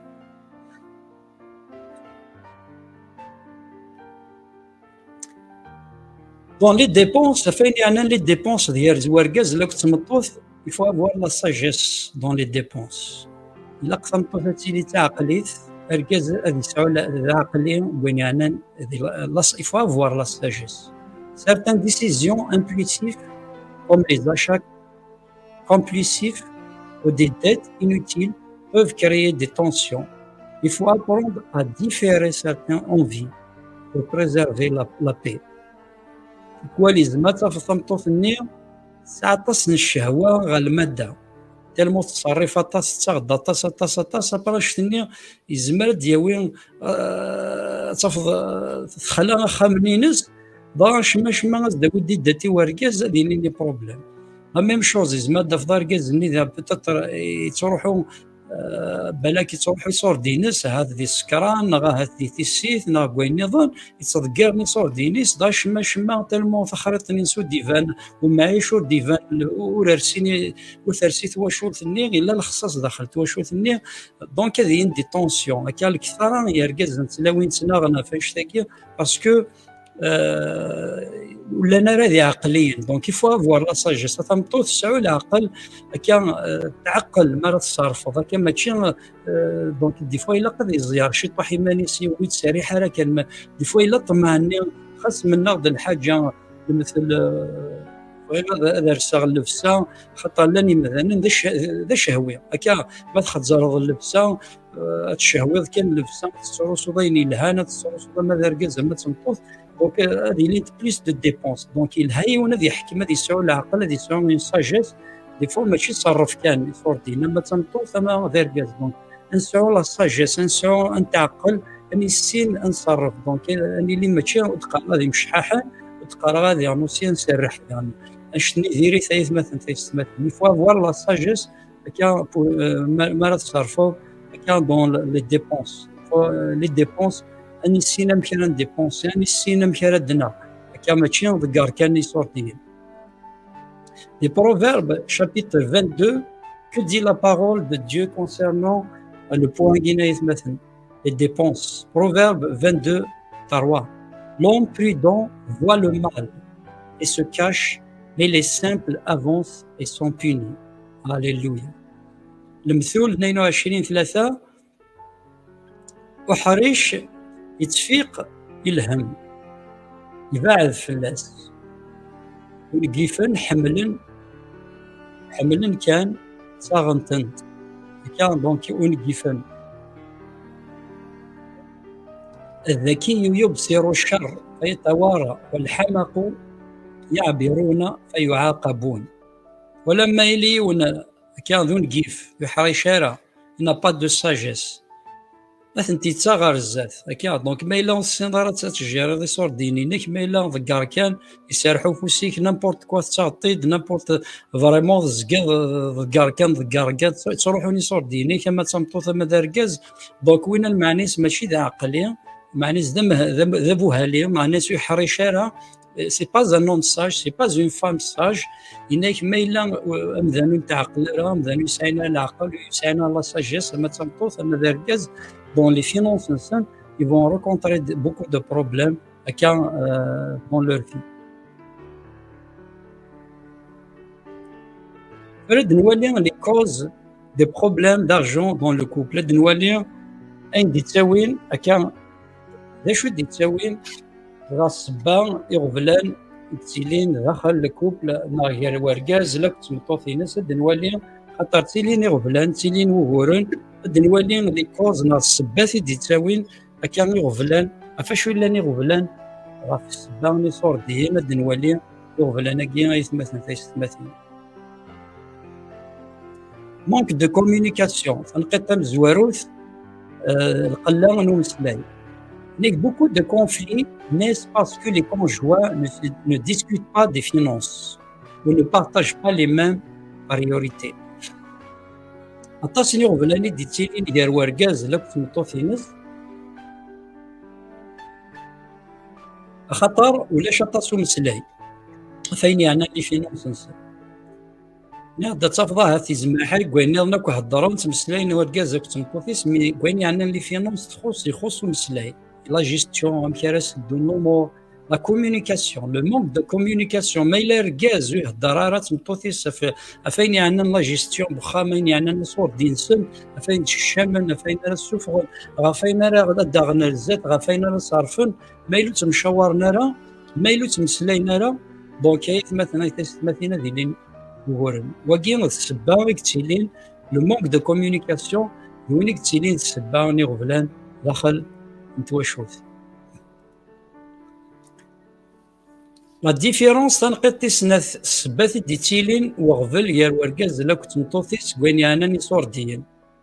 Dans les dépenses, ɣef wayen yeɛnan les dépenses d gar urgaz d tmeṭṭut, il faut avoir la sagesse dans les dépenses. Ilaq tameṭṭut ad tili d taɛeqlit, argaz ad yesɛu la-, d aɛeqli, deg wayen yeɛnan di la, la, il faut avoir la sagesse. Certaines décisions impulsives, comme les achats compulsifs ou des dettes inutiles, peuvent créer des tensions. Il faut apprendre à différer certaines envies pour préserver la, la paix. Tikwal yezmer ad tafeḍ tameṭṭut-nni tesɛa aṭas n ccehwa ɣer lmadda, tellement tettṣerrif aṭas, tettaɣ-d aṭas, aṭas, aṭas, après annect-nni yezmer ad d-yawi, euh, ad tafeḍ, euh, texla axxam-nni-ines, dɣa cemma, cemma ad s-d-tawi-d dette i urgaz, ad yili les problèmes. La même chose, yezmer ad d-tafeḍ argaz-nni diɣ peut-être yettruḥu, euh, balak yettruḥu iṣurdi-ines, ahat di ssekran, neɣ ahat di tissit, neɣ deg wayen nniḍen, yettḍeggiren iṣurdiyen-is, dɣa cemma, cemma, tellement taxriṭ-nni-ines ur d-iban, umɛic ur d-iban, ur rsin, ur tersi twacult-nni, yella lexṣaṣ daxel twacult-nni, donc ad yili des tensions. Akka lketara n yergazen d tlawin ttnaɣen ɣef annect-agi, parce que, euh, ur llan ara d iɛeqliyen. Donc il faut avoir la sagesse. A tameṭṭut tesɛu leɛqel, akka, euh, tɛeqqel mi ara tṣerrfeḍ, akka mačči, euh, donc des fois ilaq ad iẓẓer ciṭuḥ iman-is, ur yettserriḥ ara kan, ma des fois yella ṭṭmeɛ-nni, xas mennaɣ-d lḥaǧa, lemtel, euh, bɣiɣ ad, ad rseɣ llebsa, xaṭer llan imdanen d ac-, d acehwi. Akka, ma txezzreḍ llebsa, euh, ad tcehwiḍ kan llebsa, ad tettrusuḍ ayen yelhan, ad tettrusuḍ ama d argaz ama d tmeṭṭut, donc, euh, ad ilint plus de dépenses. Donc, yelha yiwen ad yeḥkem, ad yesɛu leɛqel, ad yesɛu une sagesse. Des fois, mačči ṣerref kan, iṣurdiyen, ama d tameṭṭut, ama d argaz. Donc, ad nesɛu la sagesse, ad nesɛu, ad netɛeqqel, ad nissin ad nṣerref. Donc, ad nili mačči ur d-qqareɣ ad imecḥaḥen, ur d-qqareɣ ad yernu si ad nserreḥ. Annect-nni diri-t ay atmaten, taysetmatin. Il faut avoir la sagesse, akka, pour, euh, ma, ma ara tṣerrfeḍ, akka, dans le, les dépenses. Faut, euh, les dépenses, ad nissin amek ara ndépenser, ad nissin amek ara d-naɣ. Akka mačči ḍegger kan iṣurdiyen. Les Proverbes, chapitre vingt-deux, que dit la parole de Dieu concernant, euh, le point-là, les dépenses? Proverbe vingt-deux, trois. L'homme prudent voit le mal et se cache, mais les simples avancent et sont punis. Alléluia. Lemtul tnayen u ɛecrin tlata, uḥric yettfiq i lhemm, ibeɛɛed fell-as. Ungifen ḥemmlen, ḥemmlen kan, ttaɣen-tent. Akka, donc, ungifen. الذكي يبصر الشر فيتوارى، والحمق يعبرون فيعاقبون. Wala ma yili yiwen akka d ungif, ur yeḥric ara, il n'a pas de sagesse, ad tent-yettaɣ ɣer zdat. Akka, donc, ma yella ur tessineḍ ara ad tjiriḍ iṣurdiyen-inek, ma yella ḍegger kan, iserreḥ ufus-ik, n'importe quoi tettaɣeḍ-t-id, n'importe, vraiment, tezgiḍ ḍegger kan, ḍegger kan, ttruḥun iṣurdiyen-ik, ama d tameṭṭut, ama d argaz. Donc, winna lmeɛna-is mačči d aɛeqli, lmeɛna-is d ameh-, d am-, d abuhali, lmeɛna-is ur yeḥric ara, C'est pas un homme sage, c'est pas une femme sage. Yenna-ak ma yella, euh, amdan ur netɛeqqel ara, amdan ur yesɛin ara leɛqel, ur yesɛin ara la sagesse, ama d tameṭṭut, ama d argaz, dans les finances-nsen, ils vont rencontrer de- beaucoup de problèmes, akka, euh, dans leur vie. Ad nwali les causes des problèmes d'argent dans le couple. Ad nwali ayen d-ittawin, akka, d acu i d-ittawin ɣer ssebba iɣeblan i yettilin daxel le couple neɣ gar wergaz akked tmeṭṭut-ines. Ad nwali, xaṭer ttilin iɣeblan, ttilin wuguren, ad nwali les causes neɣ ssebbat i d-ittawin akka iɣeblan, ɣef acu i llan iɣeblan, ɣef ssebba n iṣurdiyen. Ad nwali iɣeblan-agi, aytmaten taysetmatin. Manque de communication, tanqiḍt tamezwarut, euh, lqella n umeslay. Neg beaucoup de conflits naissent parce que les conjoints ne, se- ne discutent pas des finances ou ne partagent pas les mêmes priorités. Aṭas n iɣeblan i d-ittilin gar wergaz akked tmeṭṭut-ines, axaṭer ulac aṭas umeslay ɣef ayen yeɛnan les finances-nsen. Nniɣ-d ad tafeḍ ahat izmer ḥay deg wayen nniḍen akk heddren, ttmeslayen wergaz akked tmeṭṭut-is, mi deg wayen yeɛnan les finances txuṣ, ixuṣ umeslay. La gestion, amek ara seddun lumuṛ, la communication, le manque de communication. Ma yella argaz ur ihedder ara d tmeṭṭut-is ɣef, ɣef ayen yeɛnan la gestion n wexxam, ayen yeɛnan iṣurdiyen-nsen, ɣef ayen ttkeccamen, ɣef ayen ara ssufɣen, ɣef ayen ara ad d-aɣen ar zdat, ɣef ayen ara ṣerfen, ma yella ur ttemcawaren ara, ma yella ur ttmeslayen ara, donc aytmaten, ay taysetmatin, ad ilin wuguren. Wagi d ssebba i yettilin, le manque de communication, d win i yettilin d ssebba n iɣeblan daxel n twacult. La différence, tanqiḍt tis snat, ssebbat i d-ittilin weɣbel gar wergaz akked tmeṭṭut-is deg wayen yeɛnan iṣurdiyen,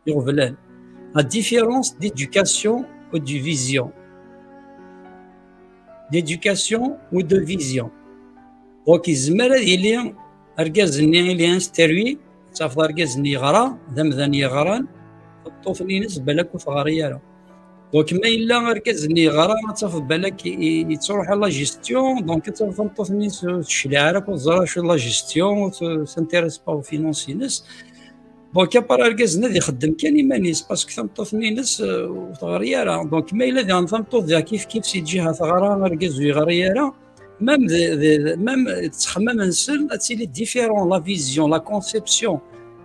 iɣeblan. La différence d'éducation ou de vision. D'éducation ou de vision. Donc, yezmer ad yili argaz-nni, il est instruit, ad tafeḍ argaz-nni yeɣra, d amdan yeɣran, tameṭṭut-nni-ines balak ur teɣri ara. Donc, ma yella argaz-nni yeɣra, ad tafeḍ balak i- i- yettruḥ à la gestion, donc ad tafeḍ tameṭṭut-nni ur tecliɛ ara, ur teẓri acu d la gestion, ur t- s'intéresse pas aux finances-ines. Donc, à part argaz-nni ad ixeddem kan iman-is, parce que tameṭṭut-nni-ines, euh, ur teɣri ara. Donc, ma yella diɣen tameṭṭut diɣ kif kif si lǧiha teɣra, argaz ur yeɣri ara, même d- d- d- même ttexmam-nsen ad tili différent, la vision, la conception.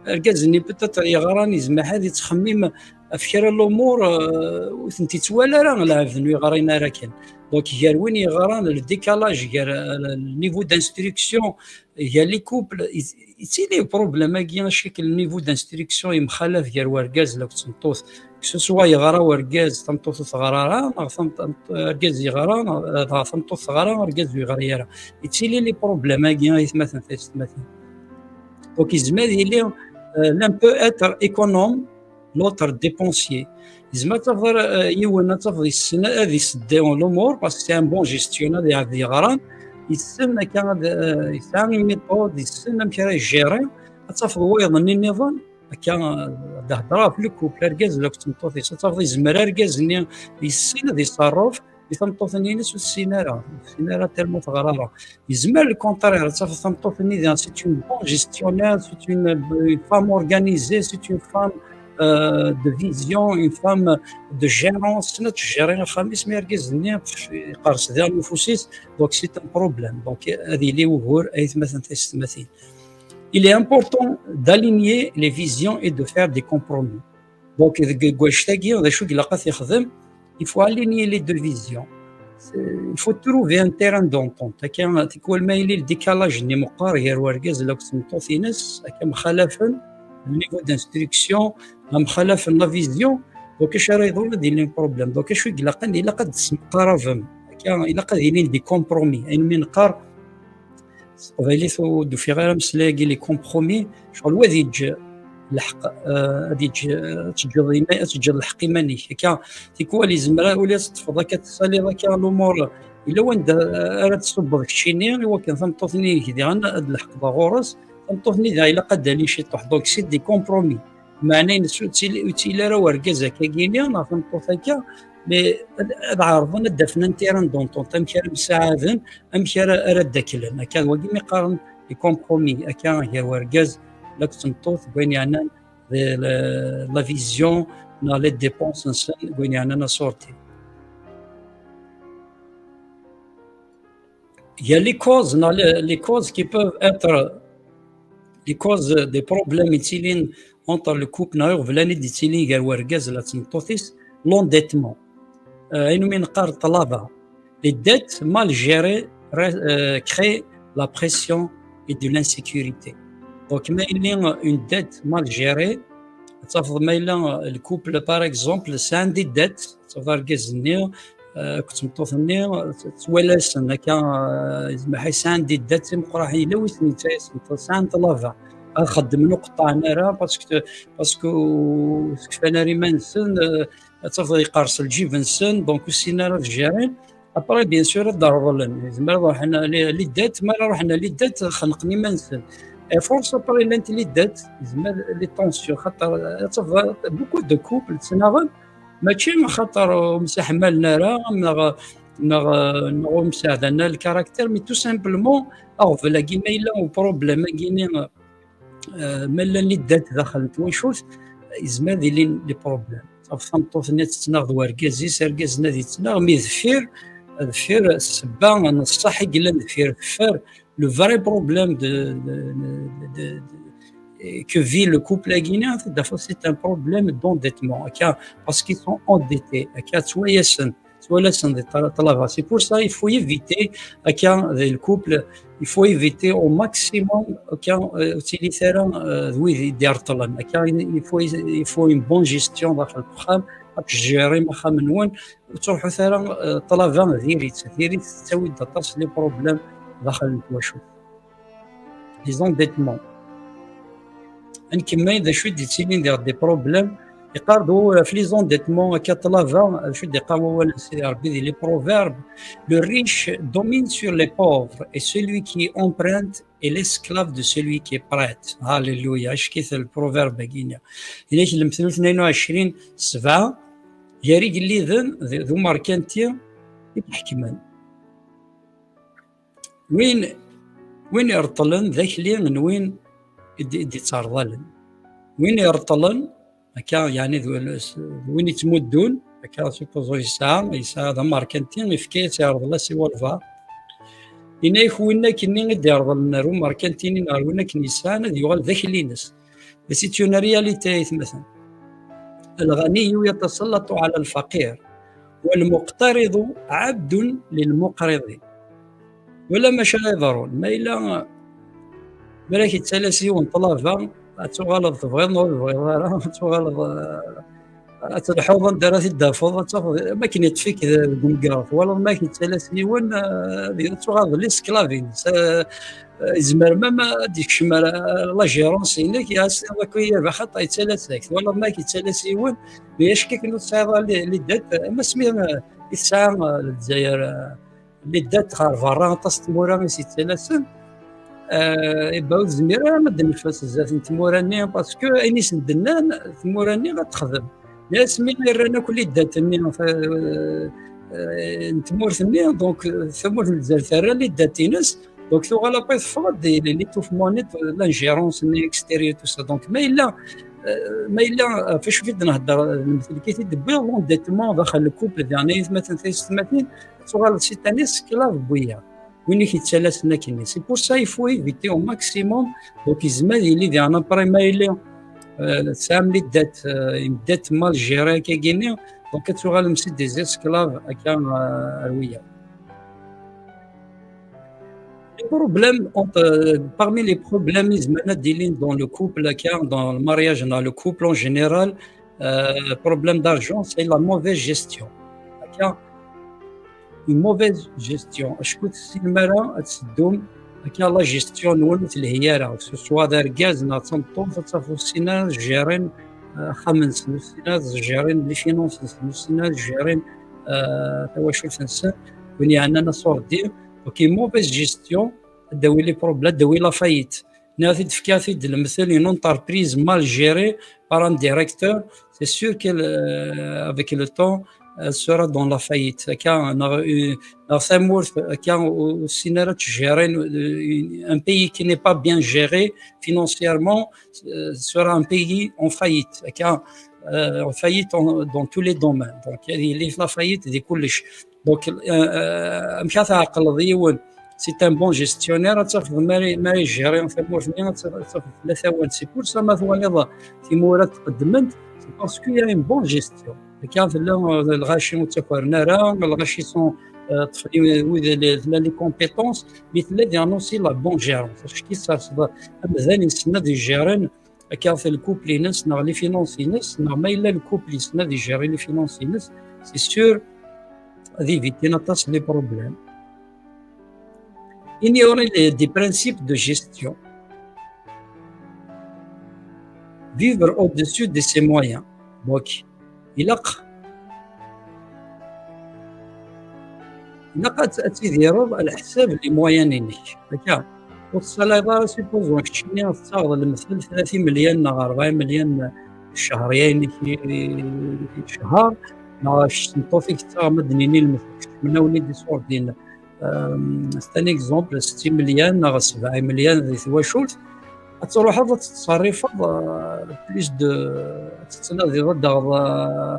Argaz-nni peut-être yeɣran, yezmer ad yettxemmim ɣef kra n lumuṛ, euh, ur tent-yettwali ara lɛebd n ur yeɣrin ara kan. Donc, gar win yeɣran, le décalage gar, euh, le niveau d'instruction, gar les couples, i- yettili problème-agi, acku le niveau d'instruction yemxalaf gar wergaz akked tmeṭṭut. Que ce soit yeɣra wergaz, tameṭṭut ur teɣri ara, neɣ tameṭ- argaz yeɣra, neɣ, neɣ tameṭṭut teɣra, argaz ur yeɣri ara. Yettili les problèmes-agi, aytmaten, taysetmatin. Donc, yezmer ad yili, euh, l'un peut être économe, l'autre dépensier. Yezmer ad tafeḍ, euh, yiwen ad tafeḍ yessen ad iseddi lumuṛ, parce que c'est un bon gestionnaire, ad iɛebd yeɣran, yessen akka ad, euh, yesɛa une méthode, yessen amek ara yejjiri. Ad tafeḍ wayeḍ-nni nniḍen, akka, euh, ad d-hedreɣ ɣef le couple, argaz akked tmeṭṭut-is, ad tafeḍ yezmer argaz-nni yessen ad iṣerref, i tameṭṭut-nni-ines ur tessin ara, ur tessin ara tellement teɣra ara. Yezmer le contraire, ad tafeḍ tameṭṭut-nni diɣen c'est une bonne gestionnaire, c'est une, une femme organisée, c'est une femme, euh, de vision, une femme de gérance, tessen ad tjéri axxam-is, mais argaz-nni pff, yeqqers diɣen ufus-is, donc c'est un problème. Donc ad yili wugur, aytmaten, taysetmatin. Il est important d'aligner les visions et de faire des compromis. Donc, deg deg wannect-agi, d acu i ilaq ad t-yexdem? Il faut aligner les deux visions. C'est- Il faut trouver un terrain d'entente. Akka, tikwal ma yili le décalage-nni meqqer gar wergaz akked tmeṭṭut-ines, akka mxalafen le niveau d'instruction, mxalafen la vision, donc acu ara yeḍrun? Ad yili problème. Donc, acu i ilaqen? Ilaq ad d-tesmeqrabem. Akka, ilaq ad yilin des compromis. Ayen mi neqqar, s teqbaylit ur d-ufiɣ ara ameslay-agi, les compromis, ccɣel wa ad yeǧǧ lḥeqq, euh, ad yeǧǧ, euh, ad teǧǧeḍ ima-, ad teǧǧeḍ lḥeqq iman-ik. Akka, tikwal yezmer ula ad teṭṭfeḍ akka, ad tessaliḍ akka lumuṛ, yella wanda ara d-tṣubbeḍ keččini, i wakken tameṭṭut-nni-inek diɣen ad d-leḥqeḍ ɣur-s, tameṭṭut-nni diɣ ilaq ad d-tali ciṭuḥ. Donc, c'est des compromis. Meɛna ines ur ttili, ur ttili ara wergaz akkagini neɣ tameṭṭut akka, Mais ad ɛerḍen ad d-afen un terrain d'entente, amek ara msaɛaden, amek ara ara ddaklen. Akka d wagi mi qqaren les compromis, akka gar wergaz la tmeṭṭut, deg wayen yeɛnan la vision neɣ les dépenses-nsen, deg wayen yeɛnan assorti. Il y a les causes, neɣ les causes qui peuvent être les causes des problèmes yettilin entre le couple, neɣ iɣeblan i d-yettilin gar wergaz la tmeṭṭut-is, l'endettement. Ayen umi neqqar ṭṭlaba. Les dettes mal gérées créent la pression et de l'insécurité. Donc, ma yella une dette mal gérée, ad tafeḍ ma yella le couple, par exemple, sɛan des dettes, ad tafeḍ argaz-nni akked tmeṭṭut-nni ttwalasen akka, zmeḥ sɛan des dettes timeqraḥin, yella wi sen-yettayasen, sɛan ṭṭlaba, ad xeddmen ur qeṭṭɛen ara, parce que, parce que ur sekfan ara iman-nsen, ad tafeḍ yeqqers lǧib-nsen, donc ur ssinen ara ad gérin. Après, bien sûr, ad d-reḍlen. Yezmer ad ruḥen les dettes, mi ara ruḥen les dettes, xenqen iman-nsen. Et force, après, llant les dettes, yezmer les tensions, xaṭer ad tafeḍ beaucoup de couples ttnaɣen, mačči xaṭer ur msaḥmalen ara, neɣ, neɣ, neɣ ur msaɛdan ara le caractère, mais tout simplement, aɣbel-agi ma yella uproblème-agi-nni, ma llan les dettes daxel n twacult, yezmer ad ilin les problèmes. Ɣef tameṭṭut-nni ad tettnaɣ d wergaz-is, argaz-nni ad yettnaɣ, mi deffir, deffir ssebba n ṣṣeḥ i yellan deffir, teffer le vrai problème de, de, de, de, que vit le couple-agi-nni, c'est un problème d'endettement. Akka, parce qu'ils sont endettés. Akka, ttwalasen, ttwalasen di ṭṭlaba. C'est pour ça, il faut éviter, akka, le couple, il faut éviter au maximum, akka, ur ttilit ara d wid i d-ireṭṭlen. Akka, il faut, il faut une bonne gestion daxel uxxam, ad tjerrim axxam-nwen, ur ttruḥut ara ṭṭlaba diri-tt. Diri-tt tettawi-d aṭas les problèmes daxel n twacult. Les endettements. Ad nkemmel d acu i d-yettilin diɣ des problèmes. Yeqqar-d ɣef les endettements, akka ṭṭlaba, d acu i d-yeqqar wawal n Sidi Ṛebbi di les proverbes: le riche domine sur les pauvres et celui qui emprunte est l'esclave de celui qui prête. Alléluia. Acu-t le proverbe-agi-nni? Inek lemtel tnayen u ɛecrin sebɛa, gar igelliden d umerkanti i iḥekmen. Win, win ireṭṭlen d akli n win i d-, i d-itterḍalen. Win ireṭṭlen, akka, yeɛni d win, d win yettmuddun, akka, supposons yesɛa, yesɛa d amerkanti, yefka-yas, ireḍl-as i walbeɛḍ. Yenna-yak win akkenni i d-ireḍlen ar umerkanti-nni neɣ ar win akken yesɛan, ad yuɣal d akli-ines. C'est une réalité, aytmaten. الغني يتسلط على الفقير والمقترض عبد للمقرض. Wala ma acu ara yeḍrun, ma yella, balak yettalas yiwen ṭṭlaba, ad tuɣaleḍ tebɣiḍ neɣ ur tebɣiḍ ara, ad tuɣaleḍ, eh, ad telḥuḍ anda ara t-id-tafeḍ, ad tafeḍ, ma akken yeṭṭef-ik deg umgaɣ, twalaḍ ma ak-yettalas yiwen, eh, ad tuɣaleḍ d l'esclave-ines. Eh, yezmer même ad d-yekcem ar la gérance-inek, ad s-tiniḍ akk yerbeḥ xaṭer yettalas-ak. Twalaḍ ma ak-yettalas yiwen, mais acku akken ur tesɛiḍ ara les, les dettes, am asmi, eh, i tesɛa, eh, Lezzayer, eh, les dettes ɣer berra, aṭas n tmura i s-yettalasen. Eh, iba ur tezmir ara ad d-neffes zdat n tmura-nni, parce que ayen i sen-d-nnan, tmura-nni ad texdem. Mais asmi i rran akk les dettes-nni, eh, eh, n tmurt-nni, donc, eh, tamurt n Lezzayer terra les dettes-ines, donc tuɣal après teffeɣ-d l'étouffement-nni, l'ingérence-nni extérieure, tout ça. Donc ma yella, eh, ma yella, eh, ɣef acu i d-nehder, eh, lemtel-ik i t-id-wwiɣ, l'endettement daxel le couple, diɣen ay atmaten taysetmatin, ad tuɣaleḍ c'est un esclave n wiyaḍ. Win i k-yettalasen akkenni. C'est pour ça, il faut éviter au maximum. Donc, yezmer ad yili diɣen après ma yili, euh, tesɛam les dettes, euh, une dette mal gérée, akkagi-nni, donc ad tuɣalem c'est des esclaves akka, euh, ar wiyaḍ. Les problèmes entre, euh, parmi les problèmes i izemren ad d-ilin dans le couple, akka, dans le mariage, dans le couple en général, euh, problème d'argent, c'est la mauvaise gestion. Akka, une mauvaise gestion. Acku ur tessinem ara ad teddum akka, la gestion-nwen ur telhi ara. Que ce soit d argaz neɣ d tameṭṭut, ad tafeḍ ur ssinen ara ad gérin, euh, axxam-nsen, ur ssinen ara ad gérin les finances-nsen, ur ssinen ara ad gérin, euh, tawacult-nsen, win yeɛnan aṣurdi. Donc, une mauvaise gestion, ad d-tawi les problèmes, ad d-tawi la faillite. Nniɣ-t-id, fkiɣ-t-id lemtel, une entreprise mal gérée par un directeur, c'est sûr qu'elle, euh, avec le temps, euh, sera dans la faillite. Akka, neɣ, euh, neɣ tamurt, akka, ur, ur tessin ara ad tjérer, euh, un pays qui n'est pas bien géré financièrement, euh, sera un pays en faillite. Akka, euh, en faillite en, dans tous les domaines. Donc, il y a la faillite de kullec. Donc, euh, euh, amek ara tɛeqleḍ yiwen, c'est un bon gestionnaire, ad tafeḍ ma ara, ma ara yjéri tamurt-nni, ad tafeḍ, ad tafeḍ tella tawant. C'est pour ça ma twaliḍ timura ttqeddment, c'est parce qu'il y a une bonne gestion. Akka tella, euh, lɣaci ur ttakaren ara, lɣaci sont, euh, ṭṭfen wid, les, tella les compétences, mais tella diɣen aussi la bonne gérance. Acu i tesserseḍ amdan yessen ad ijéri, akka, le couple-ines, neɣ les finances-ines, neɣ ma yella le couple yessen ad ijéri les finances-ines, c'est sûr, ad éviter aṭas les problèmes. Il y aurait les, des principes de gestion. Vivre au-dessus de ses moyens. Donc, ilaq, ilaq ad, ad tidireḍ ɛla ḥsab les moyens-inek. Akka, ur tessalayeḍ ara, supposons, keččini tettaɣeḍ lemtel tlata imelyan neɣ rebɛa imelyan ccehriya-inek i, i ccehar, neɣ kečč tmeṭṭut-ik tettaɣ, ma d-nini lemtel, kečč mnawen-id iṣurdiyen, euh, c'est un exemple, setta imelyan neɣ sebɛa imelyan di twacult, ad truḥeḍ ad tettṣerrifeḍ, euh, plus de, ad tettnadiḍ ad d-taɣeḍ, euh,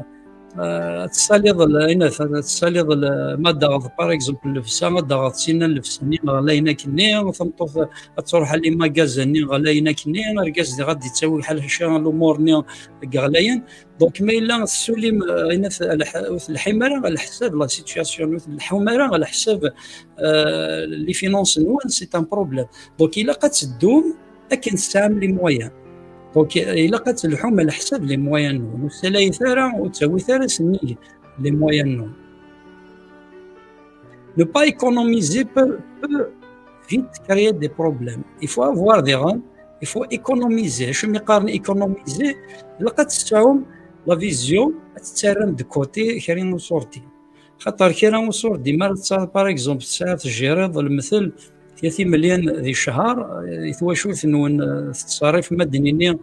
euh, ad tessaliḍ l-, ayen, ad tessaliḍ l-, ma d-taɣeḍ, par exemple, llebsa, ad d-taɣeḍ sin n llebsa-nni ɣlayen akkenni, tameṭṭut ad truḥ ɣer les magasins-nni ɣlayen akkenni, argaz diɣ ad d-yettawi ḥal ḥaca lumuṛ-nni deg ɣlayen. Donc, ma yella tessulim, euh, ayen, ad t-, ad t-, ur telḥim ara ɣer leḥsab la situation, ur telḥum ara ɣer leḥsab, euh, les finances-nwen, c'est un problème. Donc, ilaq ad teddum akken tesɛam les moyens. Donc, ilaq ad telḥum ɛla ḥsab les moyens-nwen. Ur ssalayet ara, ur ttawit ara s nnig les moyens-nwen. Ne pas économiser peut, peut vite créer des problèmes. Il faut avoir des rangs, il faut économiser. Acu mi qqaren économiser? Ilaq ad tesɛum la vision, ad tettarram de côté kra n uṣurdi. Xaṭer kra n uṣurdi, mi ara tesɛiḍ, par exemple, tesɛiḍ tjiriḍ lemtel tlata imelyan di ccehar, eh, i twacult-nwen, eh, tettṣerrif, ma d-nini, eh,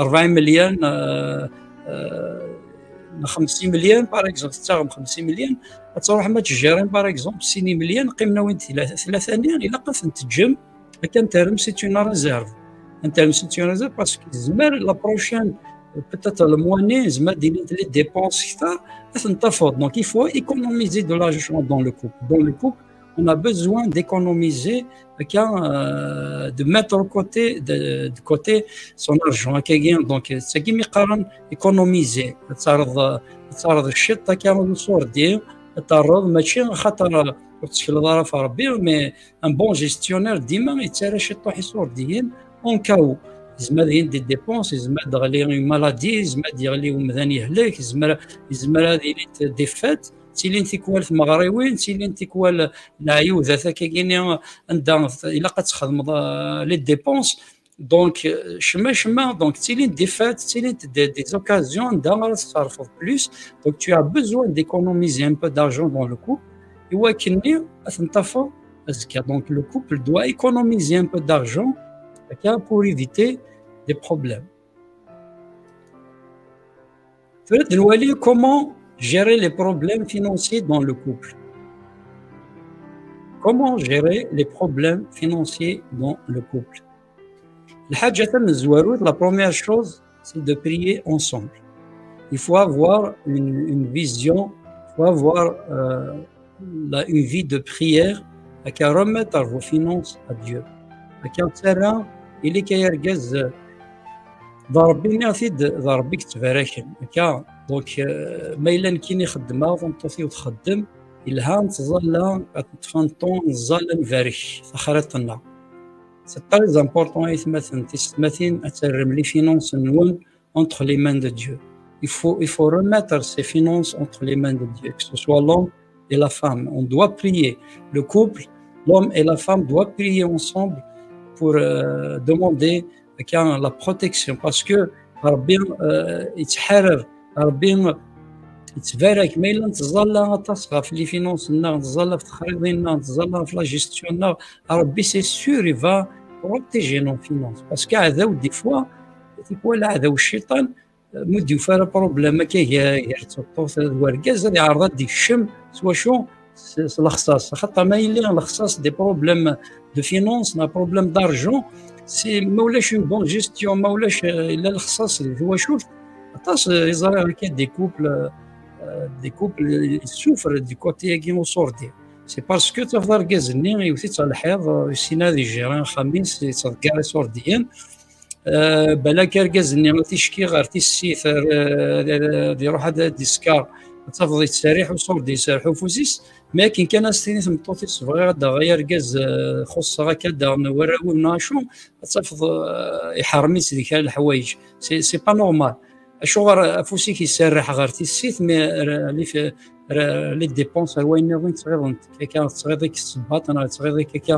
rebɛa imelyan, eh, eh, neɣ xemsa imelyan, par exemple, tettaɣem xemsa imelyan, ad truḥem ad tjirem, par exemple, sin imelyan, qqimen-awen-d tla-, tlata-nni, ilaq ad ten-teǧǧem, akken terrem, c'est une réserve. Ad terrem, c'est une réserve, parce que tezmer la prochaine, peut-être le mois-nni, tezmer ad d-ilint les dépenses kter, ad ten-tafeḍ. Donc, il faut économiser de l'argent dans le couple. Dans le couple, on a besoin d'économiser, euh, de mettre au côté, de, de côté son argent. Donc, c'est ça i qqaren économiser. Ad terreḍ, ad terreḍ ciṭ akka n uṣurdi, ad terreḍ, mačči xaṭer ur tettekleḍ ara ɣef Rebbi, mais un bon gestionnaire dima yettarra ciṭuḥ iṣurdiyen en cas où. Yezmer ad yili des dépenses, yezmer ad d-teɣli une maladie, yezmer ad d-yeɣli umdan yehlek, yezmer, yezmer ad yili des fêtes, ttilin tikwal tmeɣriwin, ttilin tikwal leɛyudat akkagini anda ilaq ad txedmeḍ, euh, les dépenses. Donc, euh, cemma, cemma, donc, ttilin des fêtes, ttilin des, des occasions anda ara tṣerrfeḍ plus. Donc, tu as besoin d'économiser un peu d'argent dans le couple. Et ouais, ad ten-tafeḍ azekka. Donc, le couple doit économiser un peu d'argent, ok, pour éviter des problèmes. Tura ad nwali comment gérer les problèmes financiers dans le couple. Comment gérer les problèmes financiers dans le couple? Lḥaǧa tamezwarut, la première chose, c'est de prier ensemble. Il faut avoir une, une vision, il faut avoir, euh, la, une vie de prière, akka remettre vos finances à Dieu. Akka ttarra, ili-k ay argaz, d Ṛebbi, nniɣ-t-id, d Ṛebbi i yettbaraken. Akka, donc, euh, ma yella nekkini xeddmeɣ, tameṭṭut-iw txeddem, yelha, nettẓalla, ad neṭṭef un temps, nettẓalla, ad nbarek taxriṭ-nneɣ. C'est très important, aytmaten, tisetmatin, ad terrem les finances-nwen entre les mains de Dieu. Il faut, il faut remettre ses finances entre les mains de Dieu, que ce soit l'homme et la femme. On doit prier. Le couple, l'homme et la femme doivent prier ensemble pour, euh, demander, tiens, la protection. Parce que Ṛebbi, euh, yettḥarab, Ṛebbi yettbarak. Ma yella nettẓalla aṭas ɣef les finances-nneɣ, nettẓalla ɣef texriḍin-nneɣ, nettẓalla ɣef la gestion-nneɣ, Ṛebbi, c'est sûr, il va protéger nos finances. Parce que aɛdaw, des fois, tikwal aɛdaw cciṭan, ma ur d-yufi ara problème akka gar tmeṭṭut d wergaz, ad iɛreḍ ad d-ikcem s wacu? S lexṣaṣ. Axaṭer ma yili lexṣaṣ des problèmes de finance neɣ problème d'argent, si ma ulac une bonne gestion, ma ulac, euh, yella lexṣaṣ di twacult, aṭas, euh, i ẓriɣ akka des couples, euh, des couples souffrent du côté-agi uṣurdi. C'est parce que tafeḍ argaz-nni iwet-itt ɣer lḥiḍ, euh, ur yessin ad igérer axxam-is, yettḍeggar iṣurdiyen. Euh, balak argaz-nni ad t-icki ɣer tissit, ar, ar, ad iruḥ ad d-isker, ad tafeḍ yettserriḥ uṣurdi, iserreḥ ufus-is. Mais akken kan ad s-tini tmeṭṭut-is, bɣiɣ ad d-aɣeɣ ay argaz, euh, xuṣṣeɣ akka daɣen warraw-iw neɣ acu, ad tafeḍ, euh, iḥerrem-itt di kra leḥwayeǧ. C'est, c'est pas normal. Acuɣer afus-ik iserreḥ ɣer tissit, mais ar, les, ar, les dépenses, ar wayen nniḍen tettɣiḍent. Akka tettɣiḍ-ik ssebbaṭ, neɣ tettɣiḍ-ik akka,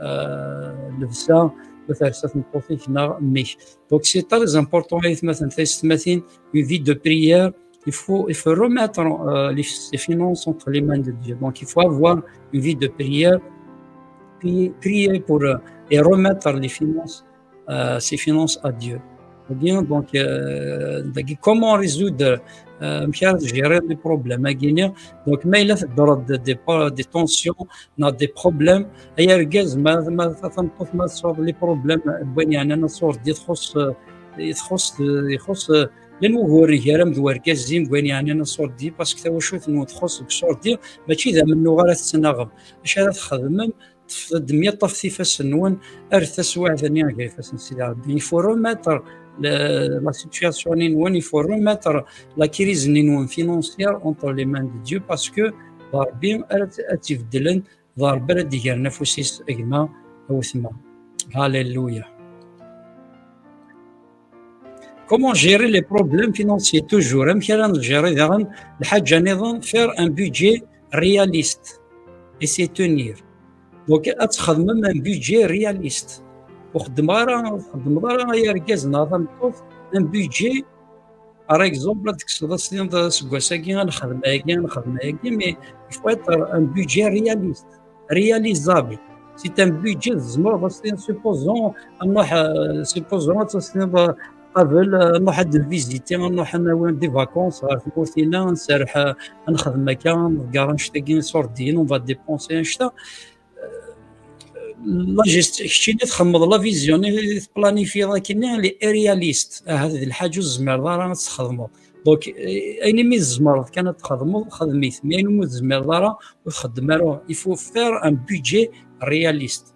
euh, llebsa, ma tersa tmeṭṭut-ik neɣ mmi-k. Donc c'est très important, ay atmaten, taysetmatin, une vie de prière. Il faut, il faut remettre, euh, les, ses finances entre les mains de Dieu. Donc il faut avoir une vie de prière, prier, prier pour, euh, et remettre les finances, euh, ses finances à Dieu. Ou bien, donc, euh, donc, comment résoudre, euh, amek ara tgériḍ les problèmes-agi-nni? Donc ma yella teddreḍ des, des, des tensions, neɣ des problèmes, ay argaz, ma, ma tameṭṭut ma tesɛuḍ les problèmes n wayen yeɛnan aṣurdi, txuṣṣ, euh, txuṣṣ, txuṣṣ, euh, llan wuguren gar-am d wergaz-im deg wayen yeɛnan aṣurdi, parce que tawacult-nwen txuṣṣ deg uṣurdi, mačči d amennuɣ ara tettnaɣem. Acu ara txedmem? Tefḍed myaṭṭafet ifassen-nwen, ar taswiɛt-nni gar ifassen n Sidi Ṛebbi. Il faut remettre le, la situation-nni-nwen, il faut remettre la crise-nni-nwen financière entre les mains de Dieu, parce que d Ṛebbi ara tt-, ad tt-ibeddlen, d Ṛebbi ara d-igren afus-is, a gma, a wetma. Alléluia. Comment gérer les problèmes financiers toujours? Amek ara nǧiri daɣen lḥaǧa niḍen? Faire un budget réaliste et s'y tenir. Donc, ad txedmem un budget réaliste. Ur xeddmeɣ ara, ur txeddmeḍ ara ay argaz neɣ tameṭṭut un budget, par exemple, ad tekkseḍ ad s-tiniḍ seg wass-agi ad nexdem ayagi, ad nexdem ayagi, mais il faut être un budget réaliste, réalisable. C'est un budget tzemreḍ ad s-tiniḍ, supposons, ad nruḥ, euh, supposons ad s-tiniḍ, euh, qabel, euh, ad nruḥ ad nvisiti, ad nruḥ ad nawi des vacances ɣer tmurt-ina, ad nserreḥ, euh, ad nexdem akka, ad nḍegger annect-agi iṣurdiyen, on va dépenser annect-a. La gest-, keččini txedmeḍ la vision, i tplanifiyeḍ akkenni, elle est réaliste. Ahat d lḥaǧa ur tezmireḍ ara ad txedmeḍ. Donc, eh, ayen imi tzemreḍ kan ad txedmeḍ, xdem-it. Mais ayen umi ur tezmireḍ ara, ur txeddem ara. Il faut faire un budget réaliste.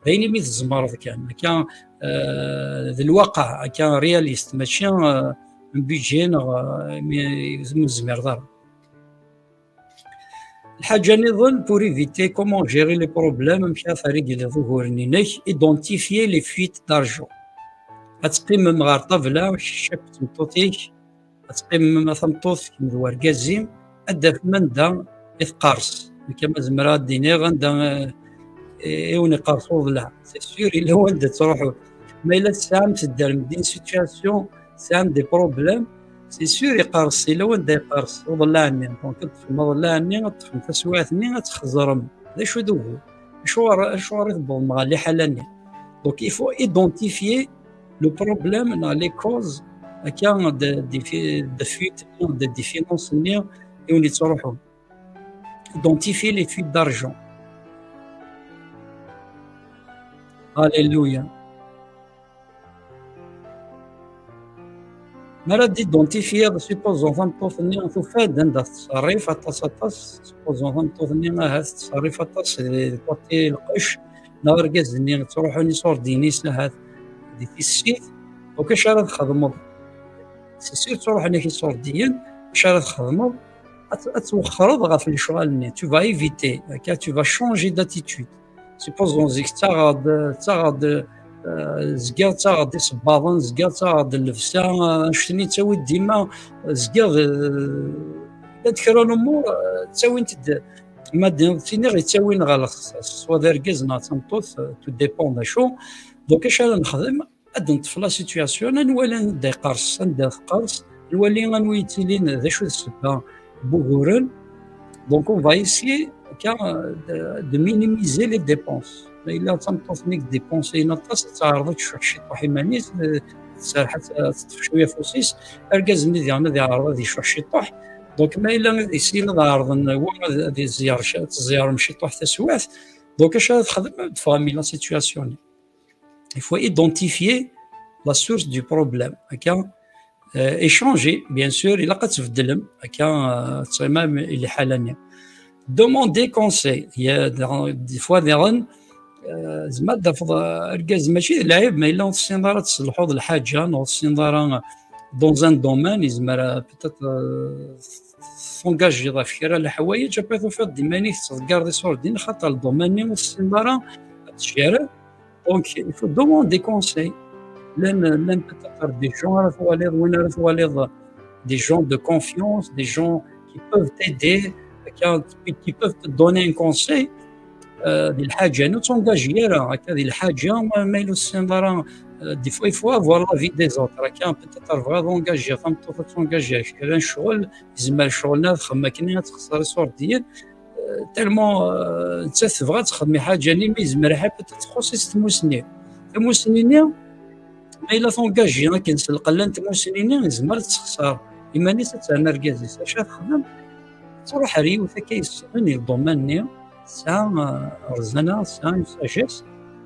D ayen imi tzemreḍ kan. Akka, eh, d lwaqa, akka réaliste. Mačči, eh, un budget neɣ, eh, imi ur tezmireḍ ara. Lḥaǧa niḍen, pour éviter, comment gérer les problèmes, amek ara tregleḍ uguren-inek, identifier les fuites d'argent. Ad teqqimem ɣer ṭṭabla, kečč akked tmeṭṭut-ik, ad teqqimem a tameṭṭut, kemm d wergaz-im, ad d-tafem anda i teqqers. Nekk ma zemreɣ ad d-iniɣ anda, eh, i wen-iqqers uḍellaɛ. C'est sûr, yella wanda tettruḥu. Ma yella tesɛam, tedderem din situation, tesɛam des problèmes, c'est sûr, iqers, yella wanda iqers uḍellaɛ-nni. Donc, ad teṭṭfem aḍellaɛ-nni, ad teṭṭfem taswiɛt-nni, ad txeẓrem. D acu d ugur? Acuɣer, acuɣer i tewwḍem ɣer liḥala-nni? Donc, il faut identifier le problème, neɣ les causes, akka, de, de, de fuite, de défiance-nni i wen-yettruḥun. Identifier les fuites d'argent. Alléluia. Mi ara d-identifiyeḍ, supposons tameṭṭut-nni tufa-d anda tettṣerrif aṭas, aṭas, supposons tameṭṭut-nni ahat tettṣerrif aṭas di, di côté lqecc, neɣ argaz-nni ttruḥun iṣurdiyen-is ahat di tissit, donc acu ara txedmeḍ? C'est sûr ttruḥun-ak iṣurdiyen, acu ara txedmeḍ? Ad t-, ad twexxreḍ ɣef lecɣal-nni. Tu vas éviter, akka, tu vas changer d'attitude. Supposons zik ttaɣeɣ-d, ttaɣeɣ-d, euh, zgiɣ ttaɣeɣ-d isebbaḍen, zgiɣ ttaɣeɣ-d llebsa, euh, annect-nni ttawi-d dima, euh, zgiɣ d, llant kra n lumuṛ, euh, ttawint-d, ma d-, ttiniɣ yettawin ɣer lexṣaṣ, soit d argaz neɣ d tameṭṭut, euh, tout dépend d acu. Donc acu ara nexdem? Ad neṭṭef la situation, ad nwali anda iqers, anda teqqers, nwali anwa yettilin, d acu d ssebba n wuguren. Donc, on va essayer, akka, de, de minimiser les dépenses. Ma yella d tameṭṭut-nni i yedépensin aṭas, ad teɛreḍ ad tcuḥ ciṭuḥ iman-is, eh, tserreḥ ad teṭṭef cwiya afus-is, argaz-nni diɣen ad iɛreḍ ad icuḥ ciṭuḥ. Donc ma yella yessin ad ɛerḍen wa ad iẓẓer, ad tẓerrem ciṭuḥ taswiɛt, donc acu ara txedmem ad teffɣem la situation-nni? Il faut identifier la source du problème. Akka, euh, échanger, bien sûr, ilaq ad tbeddlem. Akka, euh, tsemam i liḥala-nni. Demander conseil. Il y a des fois, des, euh, zma d-tafeḍ, euh, argaz, mačči d lɛib, ma yella ur tessineḍ ara ad tesselḥuḍ lḥaǧa, neɣ ur tessineḍ ara, euh, dans un domaine, yezmer, euh, peut-être, euh, t'engagiḍ ɣef kra n leḥwayeǧ, après tufiḍ-d iman-ik tettḍeggareḍ iṣurdiyen, xaṭer le domaine-nni ur tessineḍ ara ad t-tgereḍ. Donc, il faut demander conseil. Llan, llan peut-être des gens ara twaliḍ, win ara twaliḍ, des gens de confiance, des gens qui peuvent t'aider, qui, qui peuvent te donner un conseil. Euh, di lḥaǧa-nni ur ttengagi ara, akka di lḥaǧa, ma, ma yella ur tessineḍ ara, euh, des fois, il faut avoir l'avis des autres. Akka, peut-être, tebɣiḍ ad tengagiḍ, tameṭṭut ad tengagiɣ kra n ccɣel, yezmer ccɣel-nni ad txemmem akken ad texṣer iṣurdiyen, euh, tellement, euh, nettat tebɣa ad texdem lḥaǧa-nni, mi yezmer aḥal peut-être txuṣṣ-itt tmussni. Tamussni-nni, ma yella tengaji akken s lqella n tmussni-nni, yezmer ad texṣer iman-is, ad ternu argaz-is. Acu ara texdem? Truḥ ar yiwet akka yessnen i ddumane-nni, tesɛa, euh, rrezana, tesɛa une sagesse,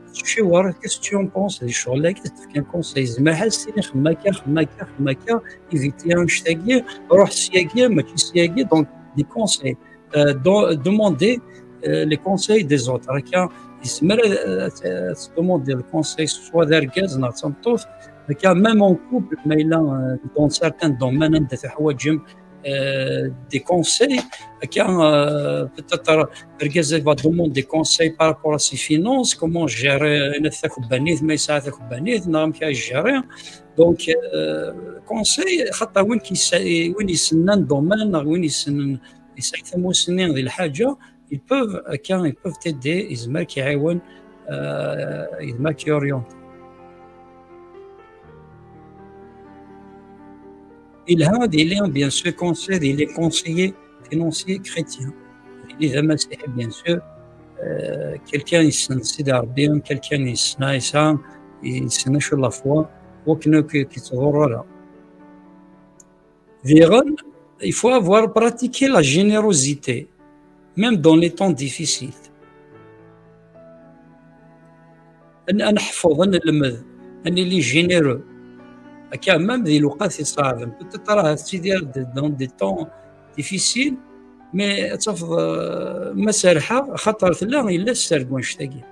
ad tciwer, qu'est-ce que tu en penses di ccɣel-agi, ad tefk un conseil. Yezmer ad s-tini xdem akka, xdem akka, xdem akka, éviter annect-agi, ruḥ syagi, mačči syagi, donc des conseils. Euh, do-, demander, euh, les conseils des autres. Akka, yezmer ad, ad, ad demander le conseil, soit d'argaz neɣ d tameṭṭut. Akka, même en couple, ma yella, euh, dans certains domaines, anda teḥwaǧem, euh, des conseils. Akka, euh, peut-être, argaz va demander des conseils par rapport à ses finances, comment gérer, euh, takebbanit, ma yesɛa takebbanit, neɣ amek ara gérer. Donc, euh, conseil, xaṭer win ki-, win yessnen domaine, neɣ win yessnen, yesɛa tamussni di lḥaǧa, ils peuvent, akka, ils peuvent t'aider, yezmer ad k-iɛiwen, euh, yezmer ad k-orienter. Yelha ad yili, bien sûr, conseil, ad yili conseiller financier chrétien. Ad yili d amasiḥi, bien sûr, euh, quelqu'un yessen Sidi Ṛebbi, quelqu'un yessen Ɛisa, yessen acu la foi, wakken ur k-, k-ittḍurru ara. Diɣen, il faut avoir pratiqué la générosité, même dans les temps difficiles. Ad n-, ad neḥfeḍ, ad nelmed, ad nili généreux. Akka, même di lewqat iṣeɛben, peut-être ahat tettidireḍ dans des temps difficiles, mais ad tafeḍ, euh, ma serḥeɣ, xaṭer tella, yella sser deg wannect-agi.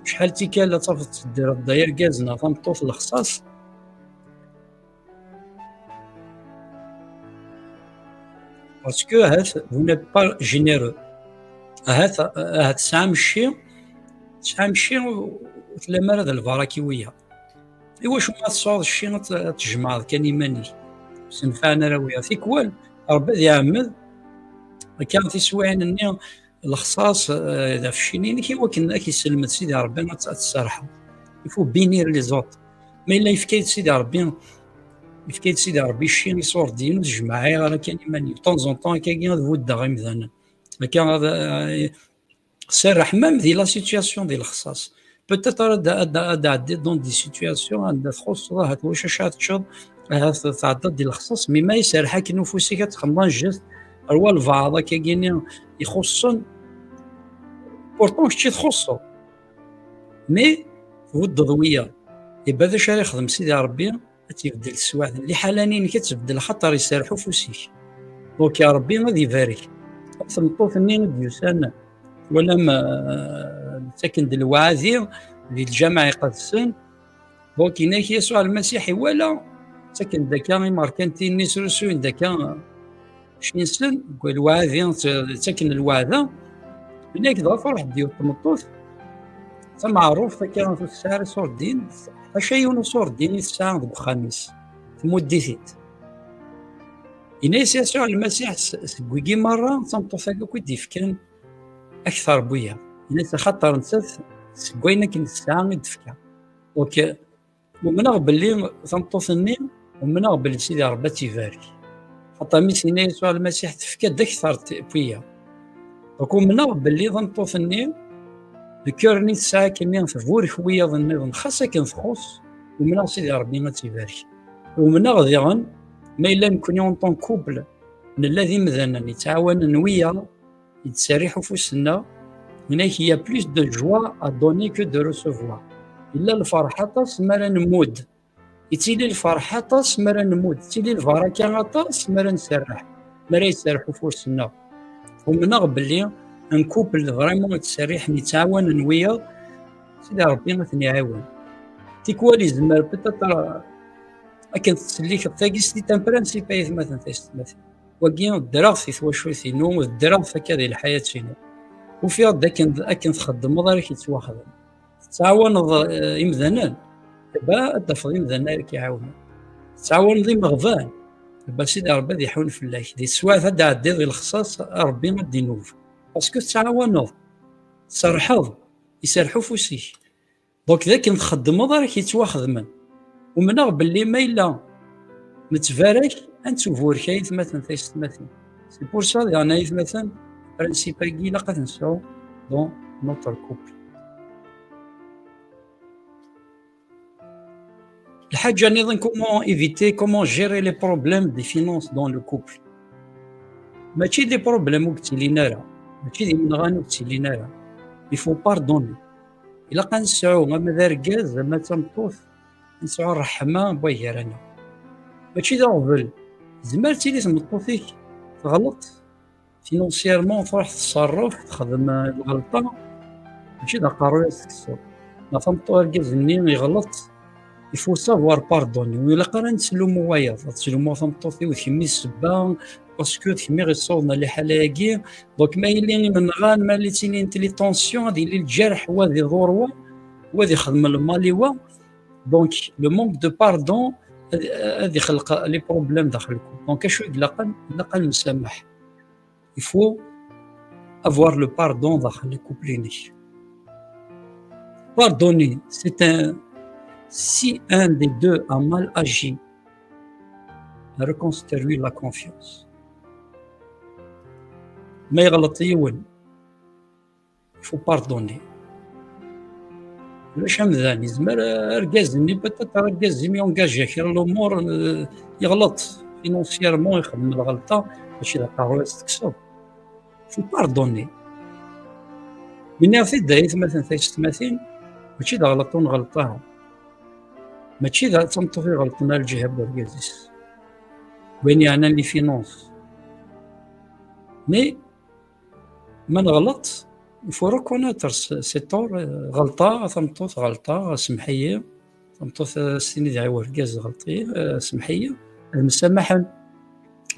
Acḥal tikkal ad tafeḍ teddreḍ-d ay argaz neɣ tameṭṭut lexṣaṣ, parce que ahat vous n'êtes pas généreux. Ahat, ahat tesɛam cci, tesɛam cci ur tlam ara d lbaraka i wiyaḍ. Iwacu ma tesɛuḍ cci ad t-, ad tjemɛeḍ kan iman-ik? Ur senfɛen ara wiyaḍ. Tikwal, Ṛebbi ad iɛemmed akka tiswiɛin-nni lexṣaṣ, eh, d afecci-inek, i wakken ad k-isselmed Sidi Ṛebbi ad, ad tserrḥeḍ. Il faut bénir les autres. Ma yella yefka-yi-d Sidi Ṛebbi, yefka-yi-d Sidi Ṛebbi cci iṣurdiyen, ur t-jemɛeɣ ara kan iman-iw. De temps en temps, akkagi ad buddeɣ imdanen. Akka ad, eh, serreḥ même di la situation di lexṣaṣ. Peut-être ad, ad, ad ɛeddiḍ dans des situations anda txuṣṣeḍ, ahat ulac acu ara teččeḍ, ahat tɛeddaḍ di lexṣaṣ, mais ma iserreḥ akken ufus-ik ad texdmeḍ un geste ar walbeɛḍ akkagini ixuṣṣen, pourtant kečči txuṣṣeḍ, mais tbuddeḍ wiyaḍ. Yebba d acu ara yexdem Sidi Ṛebbi, ad tt-ibeddel teswiɛt. Liḥala-nni-inek ad tbeddel xaṭer iserreḥ ufus-ik. Donc, ya Ṛebbi ad ibarek. Am tmeṭṭut-nni i d-yusan, twalam, eh, ttaken-d lewɛadi di lǧameɛ iqedsen. Donc, yenna-k Yasuɛ Lmasiḥ iwala, ttaken-d akka imerkantiyen-nni srusuyen-d akka cci-nsen, deg lewɛadi, tt-, ttaken lweɛda. Yenna-k dɣa truḥ-d yiwet tmeṭṭut, d tameɛruft akka, ur tesɛi ara iṣurdiyen, ḥaca yiwen uṣurdi i tesɛa deg uxxam-is, tmudd-it-id. Yenna-yas Yasuɛ Lmasiḥ, s-, seg wigi merra, d tameṭṭut-agi akk i d-yefkan akteṛ n wiyaḍ. Yenna-yas, axaṭer nettat seg wayen akken tesɛa i d-tefka. Donc, umneɣ belli tameṭṭut-nni, umneɣ belli Sidi Ṛebbi ad tt-ibarek. Xaṭer mi s-yenna Yasuɛ Lmasiḥ, tefka-d akteṛ n wiyaḍ. Donc, umneɣ belli tameṭṭut-nni, le cœur-nni tesɛa akkenni, tburek wiyaḍ nniḍen, xas akken txuṣṣ, Umneɣ Sidi Ṛebbi ad tt-ibarek. Umneɣ diɣen, ma yella nekni en tant que couple nella d imdanen yettɛawanen wiyaḍ, yettserriḥ ufus-nneɣ, yenna-k, il y a plus de joie à donner que de recevoir. Yella lferḥ aṭas mi ara nmudd. Yettili lferḥ aṭas mi ara nmudd, tettili lbaraka aṭas mi ara nserreḥ, mi ara yetserreḥ ufus-nneɣ. Umneɣ belli un couple vraiment yettserriḥen, yettɛawanen wiyaḍ, Sidi Ṛebbi ad ten-iɛiwen. Tikwal yezmer peut-être akken tettselliket tagi, c'est un principe, ay atmaten, taysetmatin. Wagi ddreɣ-t i twacult-inu, ddreɣ-t akka di lḥayat-inu. Ufiɣ-d akken, akken txeddmeḍ ara k-yettwaxdem. Tettɛawaneḍ, eh, imdanen, ba ad d-tafeḍ imdanen ara k-iɛawnen. Tettɛawaneḍ imeɣban, ba Sidi Ṛebbi ad iḥun fell-ak. Di teswiɛt ad d-tɛeddiḍ i lexṣaṣ, Ṛebbi ad d-inub. Parce que tettɛawaneḍ, tserrḥeḍ, iserreḥ ufus-ik. Donc, d akken txeddmeḍ ara k-yettwaxedmen. Umneɣ belli ma yella nettbarak, ad nettuburek, ay atmaten, taysetmatin. C'est pour ça, daɣen, ay atmaten, principe-agi ilaq ad t-nesɛu dans notre couple. Lḥaǧa nniḍen, comment éviter, comment gérer les problèmes des finances dans le couple. Mačči d les problèmes ur yettilin ara, mačči d imenɣan ur yettilin ara. Il faut pardonner. Ilaq ad nesɛu, ama d argaz ama d tameṭṭut, ad nesɛu ṛṛeḥma n way gar-aneɣ. Mačči d aɣbel. Tezmer ad tili tmeṭṭut-ik teɣleḍ financièrement, truḥ tṣerref, texdem, eh, lɣelṭa, mačči d aqerruy ad s-tekkseḍ. Ma tameṭṭut, argaz-nni iɣleḍ, il faut savoir pardonner. Ur ilaq ara ad nettlumu wayeḍ, ad ttlumu tameṭṭut-iw d kemm i ssebba, parce que d kemm i ɣ-iṣawḍen ɣer liḥala-agi. Donc, ma yili imenɣan, ma yili ttilint les tensions, ad yili lǧerḥ, wa ad iḍur wa, wa ad ixdem lmal i wa. Donc, le manque de pardon ad, ad ixleq les problèmes daxel le couple. Donc, acu i ilaqen? Ilaq ad nemsamaḥ. Il faut avoir le pardon daxel le couple-inek. Pardonner, c'est un, si un des deux a mal agi, reconstruire la confiance. Ma yeɣleḍ yiwen, il faut pardonner. Ulac amdan, yezmer argaz-nni, peut-être argaz-im yungaja kra lumuṛ, eh, yeɣleḍ financièrement, ixdem lɣelṭa, mačči d aqerruy ad s-tekkseḍ. Il faut pardonner. Yenniɣ-t-id ay atmaten, taysetmatin, mačči d aɣlaṭ ur nɣelleṭ ara. Mačči d tameṭṭut iɣelṭen ar lǧiha n urgaz-is. Wayen yeɛnan les finances. Mais ma neɣleḍ, il faut reconnaître ce, ce tort, eh, ɣelṭeɣ, a tameṭṭut, ɣelṭeɣ, semmeḥ-iyi. Tameṭṭut, eh, s-tini d ɛiw urgaz, ɣelṭeɣ, eh, semmeḥ-iyi. Ad msamaḥen,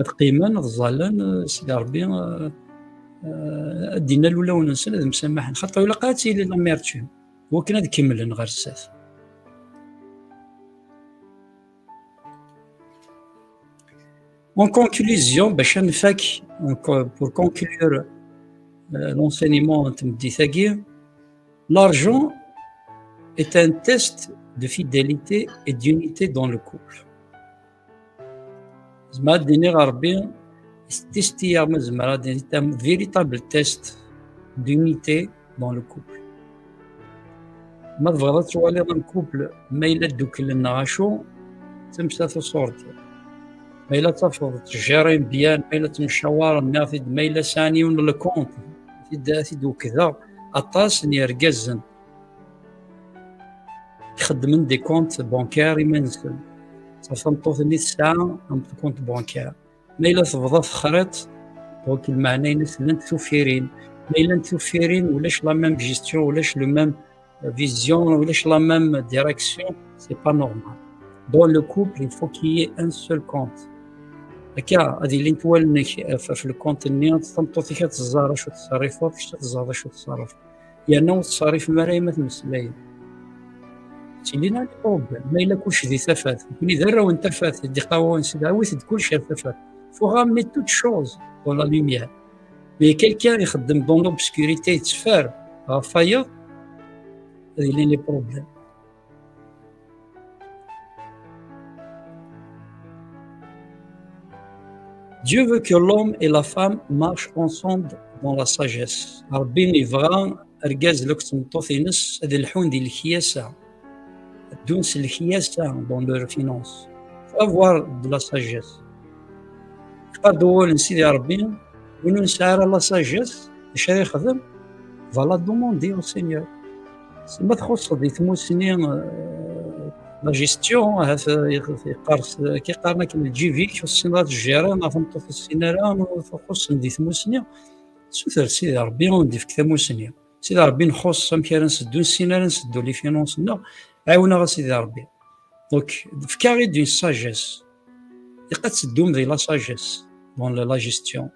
ad qqimen, ad ẓẓalen, eh, Sidi Ṛebbi, eh, eh, ad d-innal ulawen-nsen, ad msamaḥen. Xaṭer ilaq ad tili l'amertume, wakken ad kemmlen ɣer zdat. En conclusion, bac ad nfak, en co-, pour conclure, euh, l'enseignement n tmeddit-agi, l'argent est un test de fidélité et d'unité dans le couple. Zemreɣ ad d-iniɣ Ṛebbi yestesti-aɣ, ma zemreɣ ad d-iniɣ, c'est un véritable test d'unité dans le couple. Ma tebɣiḍ ad twaliḍ un couple, ma yella dduklen neɣ acu, d tamsalt uṣurdi. Ma yella tafeḍ ttjirin bien, ma yella ttemcawaren, nniɣ-t-id, ma yella sɛan yiwen le compte, t-id, t-id-ukdeɣ aṭas n yergazen ixeddmen des comptes bancaires iman-nsen. Taf tameṭṭut-nni tesɛa un compte bancaire. Ma yella tebḍa texriḍt, donc lmeɛna-ines llant tufirin. Ma llant tufirin, ulac la même gestion, ulac le même vision, ulac la même direction, c'est pas normal. Dans le couple, il faut qu'il y ait un seul compte. Akka, ad ilint wallen-ik ɣef, ɣef le compte-nni, tameṭṭut-ik ad teẓẓar acu tettṣerrifeḍ, kečč ad teẓẓareḍ acu tettṣerrifeḍ. Yerna ur tettṣerrifem ara ayen ma temmeslayem. Ttilin-aɣ les problèmes. Ma yella kullec di tafat, nekni d arraw n tafat, i d-iqqar wawal n Sidi, awit-d kullec ar tafat. Faut ramener toute chose dans la lumière. Mais quelqu'un ixeddem dans l'obscurité, yetteffer ɣef wayeḍ, ad ilin les problèmes. Dieu veut que l'homme et la femme marchent ensemble dans la sagesse. Ṛebbi yebɣa argaz akked tmeṭṭut-ines ad lḥun di lekyasa, ad tteddun s lekyasa dans leurs finances. Faut avoir de la sagesse. Yeqqar-d wawal n Sidi Ṛebbi, win ur nesɛi ara la sagesse, d acu ara yexdem? Va la demander au Seigneur. Ma txuṣṣeḍ di tmusni, euh, la gestion, ahat, euh, yeqqar-, yeqqaren akken lǧib-ik ur tessineḍ ad tjiriḍ, neɣ tameṭṭut ur tessin ara, txuṣṣem di tmusni, suter Sidi Ṛebbi ad wen-d-ifk tamusni. Sidi Ṛebbi nxuṣṣ amek ara nseddu, nessin ara nseddu les finances-nneɣ, ɛiwen-aɣ a Sidi Ṛebbi. Donc, fkiɣ-id une sagesse. Ilaq ad teddum di la sagesse dans la, la gestion.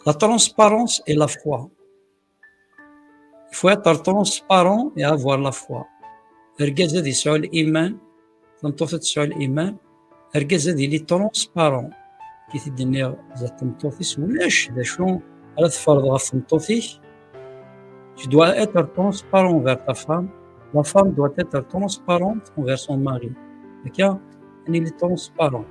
La transparence et la foi. Il faut être transparent et avoir la foi. Argaz ad yesɛu liman, tameṭṭut ad tesɛu liman, argaz ad yili transparent. Ki t-id-nniɣ zdat tmeṭṭut-is, ulac d acu ara tferḍ ɣef tmeṭṭut-ik. Tu dois être transparent envers ta femme. La femme doit être transparente envers son mari. Akka, ad nili transparent.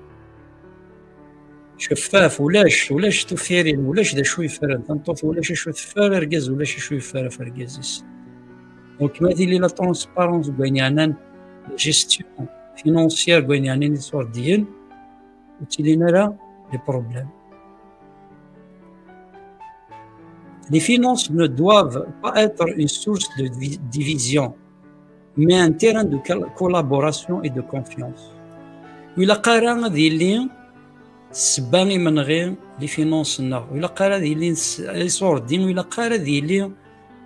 Ceffaf, ulac, ulac tufirin, ulac d acu yeffren. Tameṭṭut ulac acu teffer, argaz ulac acu yeffer ɣef argaz-is. Donc, ma tili la transparence deg wayen yeɛnan la gestion financière deg wayen yeɛnan iṣurdiyen, ur ttilin ara les problèmes. Les finances ne doivent pas être une source de divi-, division, mais un terrain de col-, collaboration et de confiance. Ur ilaq ara ad yili ssebba imenɣi les finances-nneɣ. Ur ilaq ara ad yili s-, iṣurdi, ur ilaq ara ad yili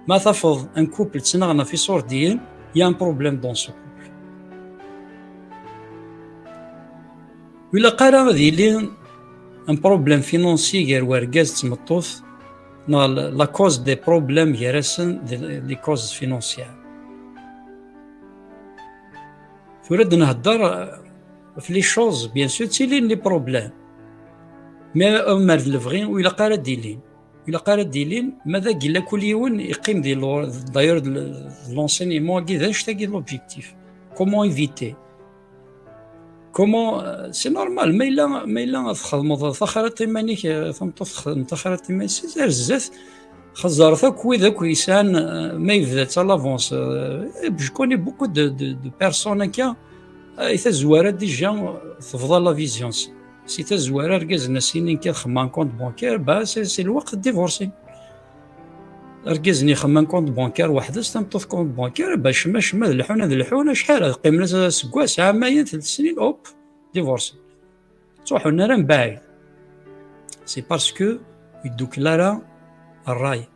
ma tafeḍ un couple ttnaɣen ɣef iṣurdiyen, il y a un problème dans ce couple. Ur ilaq ara ad yili un problème financier gar wergaz d tmeṭṭut, neɣ la, la cause des problèmes gar-asen d les causes financières. Tura ad nhedder, euh, ɣef les choses, bien sûr, ttilin les problèmes. Mais, euh, mer d lebɣi, ur ilaq ara ad d-ilin. Ur ilaq ara ad d-ilin, ma d agella kul yiwen yeqqim di lɣur-, d'ailleurs, de l-, de l'enseignement-agi, d annect-agi l'objectif. Comment éviter? Comment, euh, c'est normal, ma yella, ma yella txedmeḍ taxriḍt iman-ik, euh, tameṭṭut texdem taxriḍt iman-is, ar zdat, xeẓẓret akk wid akk yesɛan, euh, ma yebda-tt à l'avance, euh, je connais beaucoup de, de, de personnes akka, euh, i tazwara déjà, euh, tebḍa la vision. Si, si tazwara argaz-nnes inin kan xemma un compte bancaire, bah, c'est, c'est lweqt ad divorcin. Argaz-nni xemma un compte bancaire weḥd-s, tameṭṭut compte bancaire, bah, cemma, cemma, ad lḥun, ad lḥun, acḥal, ad qqimen aseggas, ɛamayen, telt snin, hop, divorcin. Ttruḥun ara mbaɛid. C'est parce que ur yeddukel ara ṛṛay, ur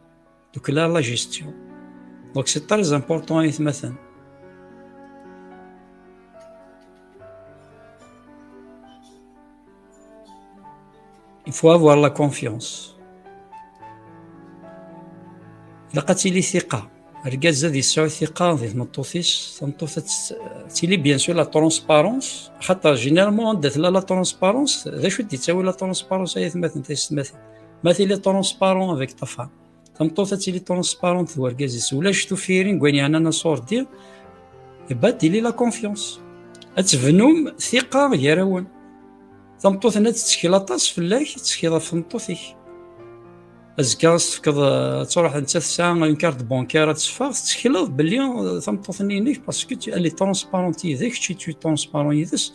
yeddukel ara la gestion. Donc c'est très important, aytmaten. Il faut avoir la confiance. Ilaq ad tili thiqa. Argaz ad yesɛu thiqa di tmeṭṭut-is, tameṭṭut ad tt-, ad tili bien sûr la transparence, xaṭer généralement anda tella la transparence, d acu i d-yettawi la transparence, ay atmaten, taysetmatin? Ma tili transparent avec ta femme, tameṭṭut ad tili transparente d wergaz-is, ulac tufirin deg wayen yeɛnan aṣurdi, et ben, ad tili la confiance. Ad tebnum thiqa gar-awen. Tameṭṭut-nni ad tettkel aṭas fell-ak, tettkel ɣef tmeṭṭut-ik. Azekka ad s-tefkeḍ, eh, ad truḥ nettat tesɛa une carte bancaire ad teffeɣ, tettekleḍ belli, eh, tameṭṭut-nni inek, parce que tu, elle est transparente yid-k, kečč tu es transparent yid-s.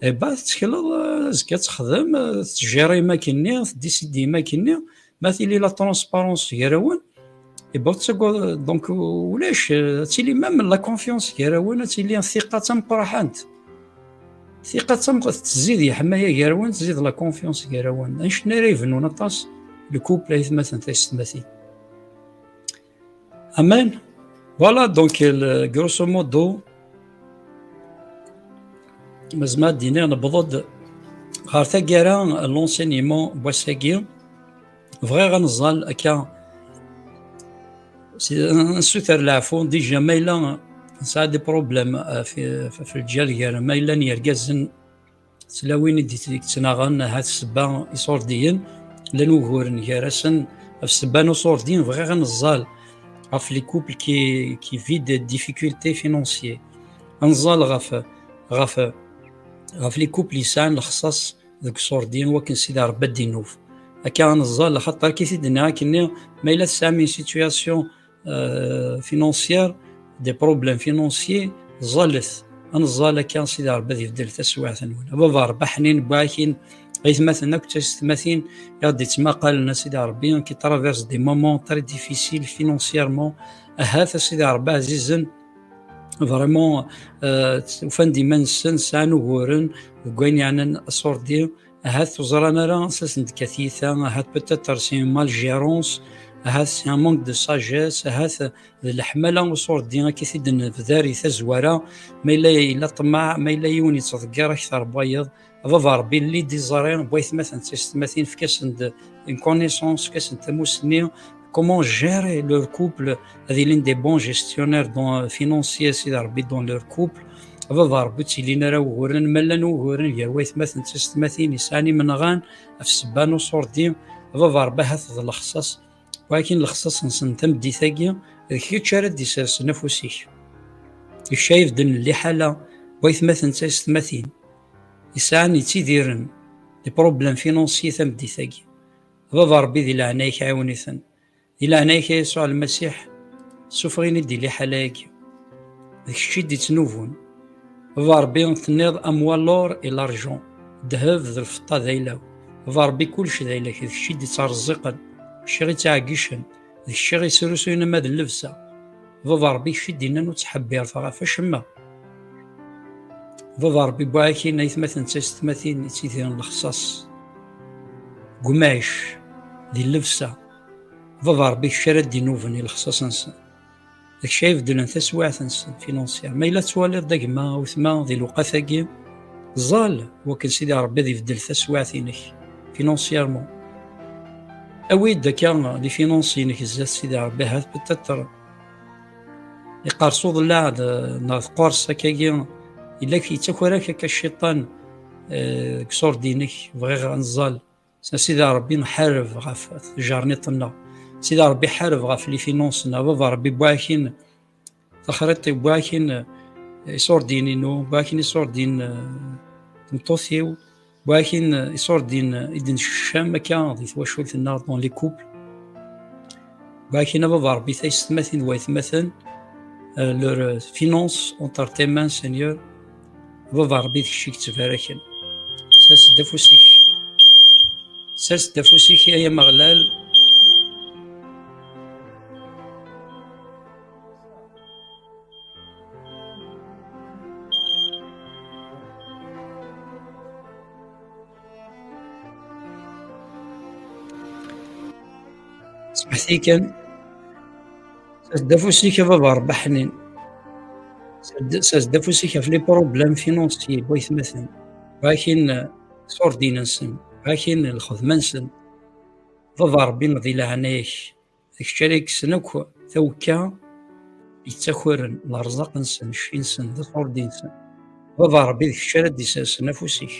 Eh ben, tettekleḍ, eh, azekka ad texdem, eh, tettjiri imak-nni, teddisidi imak-nni. Ma tili la transparence gar-awen, eh ben, ur tettagad, donc, ulac, eh, ad tili même la confiance gar-awen, ad tili thiqa d tameqqrant. Thiqa d tameqqrant, tezzid yeḥmaya gar-awen, tezzid la confiance gar-awen. Annect-nni ara yebnun aṭas le couple, ay atmaten, taysetmatin. Amen. Voilà, donc, le, grosso modo, ma zemreɣ ad d-iniɣ, newweḍ-d ɣer taggara n l'enseignement n wass-agi. Bɣiɣ ad neẓẓal akka, si, nessuter leɛfu, déjà ma yella nesɛa des problèmes, euh, fi, fi, fi lǧal gar, ma yellan yergazen, tlawin i d-, i yettnaɣen, ahat ssebba iṣurdiyen, llan wuguren gar-asen, ɣef ssebba n uṣurdi, bɣiɣ ad neẓẓal ɣef les couples qui, qui vivent des difficultés financières. Ad neẓẓal ɣef, ɣef, ɣef les couples yesɛan lexṣaṣ deg uṣurdi, wakken Sidi Ṛebbi ad d-inuf. Akka ad neẓẓal, axaṭer akka i t-id-nniɣ akkenni, ma yella tesɛam une situation, euh, financière, des problèmes financiers, ẓẓalet. Ad neẓẓal akka, Sidi Ṛebbi ad ibeddel taswiɛt-nwen. A baba Ṛebbi ḥnin, wwiɣ-ak-in, aytmaten akk d taysetmatin i ɣ-d-ittmaqalen, a Sidi Ṛebbi, qui traversent des moments très difficiles financièrement. Ahat, a Sidi Ṛebbi ɛzizen, vraiment, euh, ufan-d iman-nsen, sɛan uguren deg wayen yeɛnan aṣurdi. Ahat ur ẓran ara s asen-d-tekka tyita, ahat peut-être c'est une malgérance, ahat c'est un manque de sagesse, ahat d leḥmala uṣurdi akka i t-id-nebder i tazwara. Ma yella yella ṭṭmeɛ, ma yella yiwen yettḍeggir akter n wayeḍ, a baba Ṛebbi, lli-d iẓri n waytmaten d taysetmatin, efk-asen-d une connaissance, efk-asen tamusni, comment gérer leur couple, ad ilin des bons gestionnaires dans, financiers, a Sidi Ṛebbi, dans leur couple. A baba Ṛebbi, ur ttilin ara wuguren, ma llan wuguren gar waytmaten d taysetmatin yesɛan imenɣan ɣef ssebba n uṣurdi, a baba Ṛebbi, ahat d lexṣaṣ. Walakin lexṣaṣ-nsen tameddit-agi, d kečč ara d-isersen afus-ik. D kečč ara ibeddlen liḥala n waytmaten d taysetmatin yesɛan, yettidiren les problèmes financiers tameddit-agi. A baba Ṛebbi, di leɛnaya-k, ɛiwen-iten. Di leɛnaya-k, a Yasuɛ Lmasiḥ, ssufeɣ-ini-d di liḥala-agi. D kečč i d-ittnubun. A baba Ṛebbi, tenniḍ: "À moi l'or et l'argent." Ddheb d lfeṭṭa d ayla-w. A baba Ṛebbi, kullec d ayla-k, d kečč i d-ittreẓẓiqen, d kečč i ɣ-ittɛeggicen, d kečč i ɣ-isrusuyen ama d llebsa. A baba Ṛebbi, kečč i d-innan ur ttḥebbiret ɣef acemma. Baba Ṛebbi, wwiɣ-ak-in aytmaten d taysetmatin yettidiren lexṣaṣ deg umɛic, di llebsa. Baba Ṛebbi, kečč ara d-inuben i lexṣaṣ-nsen. D kečč ara ibeddlen taswiɛt-nsen financière. Ma yella tettwaliḍ d a gma, a wetma, di lewqat-agi, ẓẓal wakken Sidi Ṛebbi ad ibeddel taswiɛt-inek financièrement. Awi-d akka les finances-inek zdat Sidi Ṛebbi, ahat peut-être iqers uḍellaɛ d-, neɣ tqers akkagi, yella k-, yettaker-ak akka cciṭan, eh, deg ṣurd-inek, bɣiɣ ad neẓẓal. S-, a Sidi Ṛebbi, ḥareb ɣef tjerniṭ-nneɣ. Sidi Ṛebbi, ḥareb ɣef les finances-nneɣ. Baba Ṛebbi, wwiɣ-ak-in taxriṭ, wwiɣ-ak-in, eh, iṣurdiyen-inu, wwiɣ-ak-in iṣurdiyen, eh, tmeṭṭut-iw, walakin, eh, iṣurdiyen, eh, i d-nceccam akka di twacult-nneɣ, dans les couples. Walakin a baba Ṛebbi, taysetmatin d waytmaten, eh, leur, eh, finance entre tes mains, Seigneur. A baba Ṛebbi, d kečč i yettbaraken. Sers-d afus-ik. Sers-d afus-ik, ay Ameɣlal. Smeḥti kan. Sers-d afus-ik a baba Ṛebbi ḥnin. Sers-d, sers-d afus-ik ɣef les problèmes financiers n waytmaten. Walakin, eh, iṣurdiyen-nsen, walakin lxedma-nsen. Baba Ṛebbi, di leɛnaya-k, d kečč ara yekksen akk tawekka yettakren lerẓaq-nsen, cci-nsen, d aṣurdi-nsen. Baba Ṛebbi, d kečč ara d-isersen afus-ik,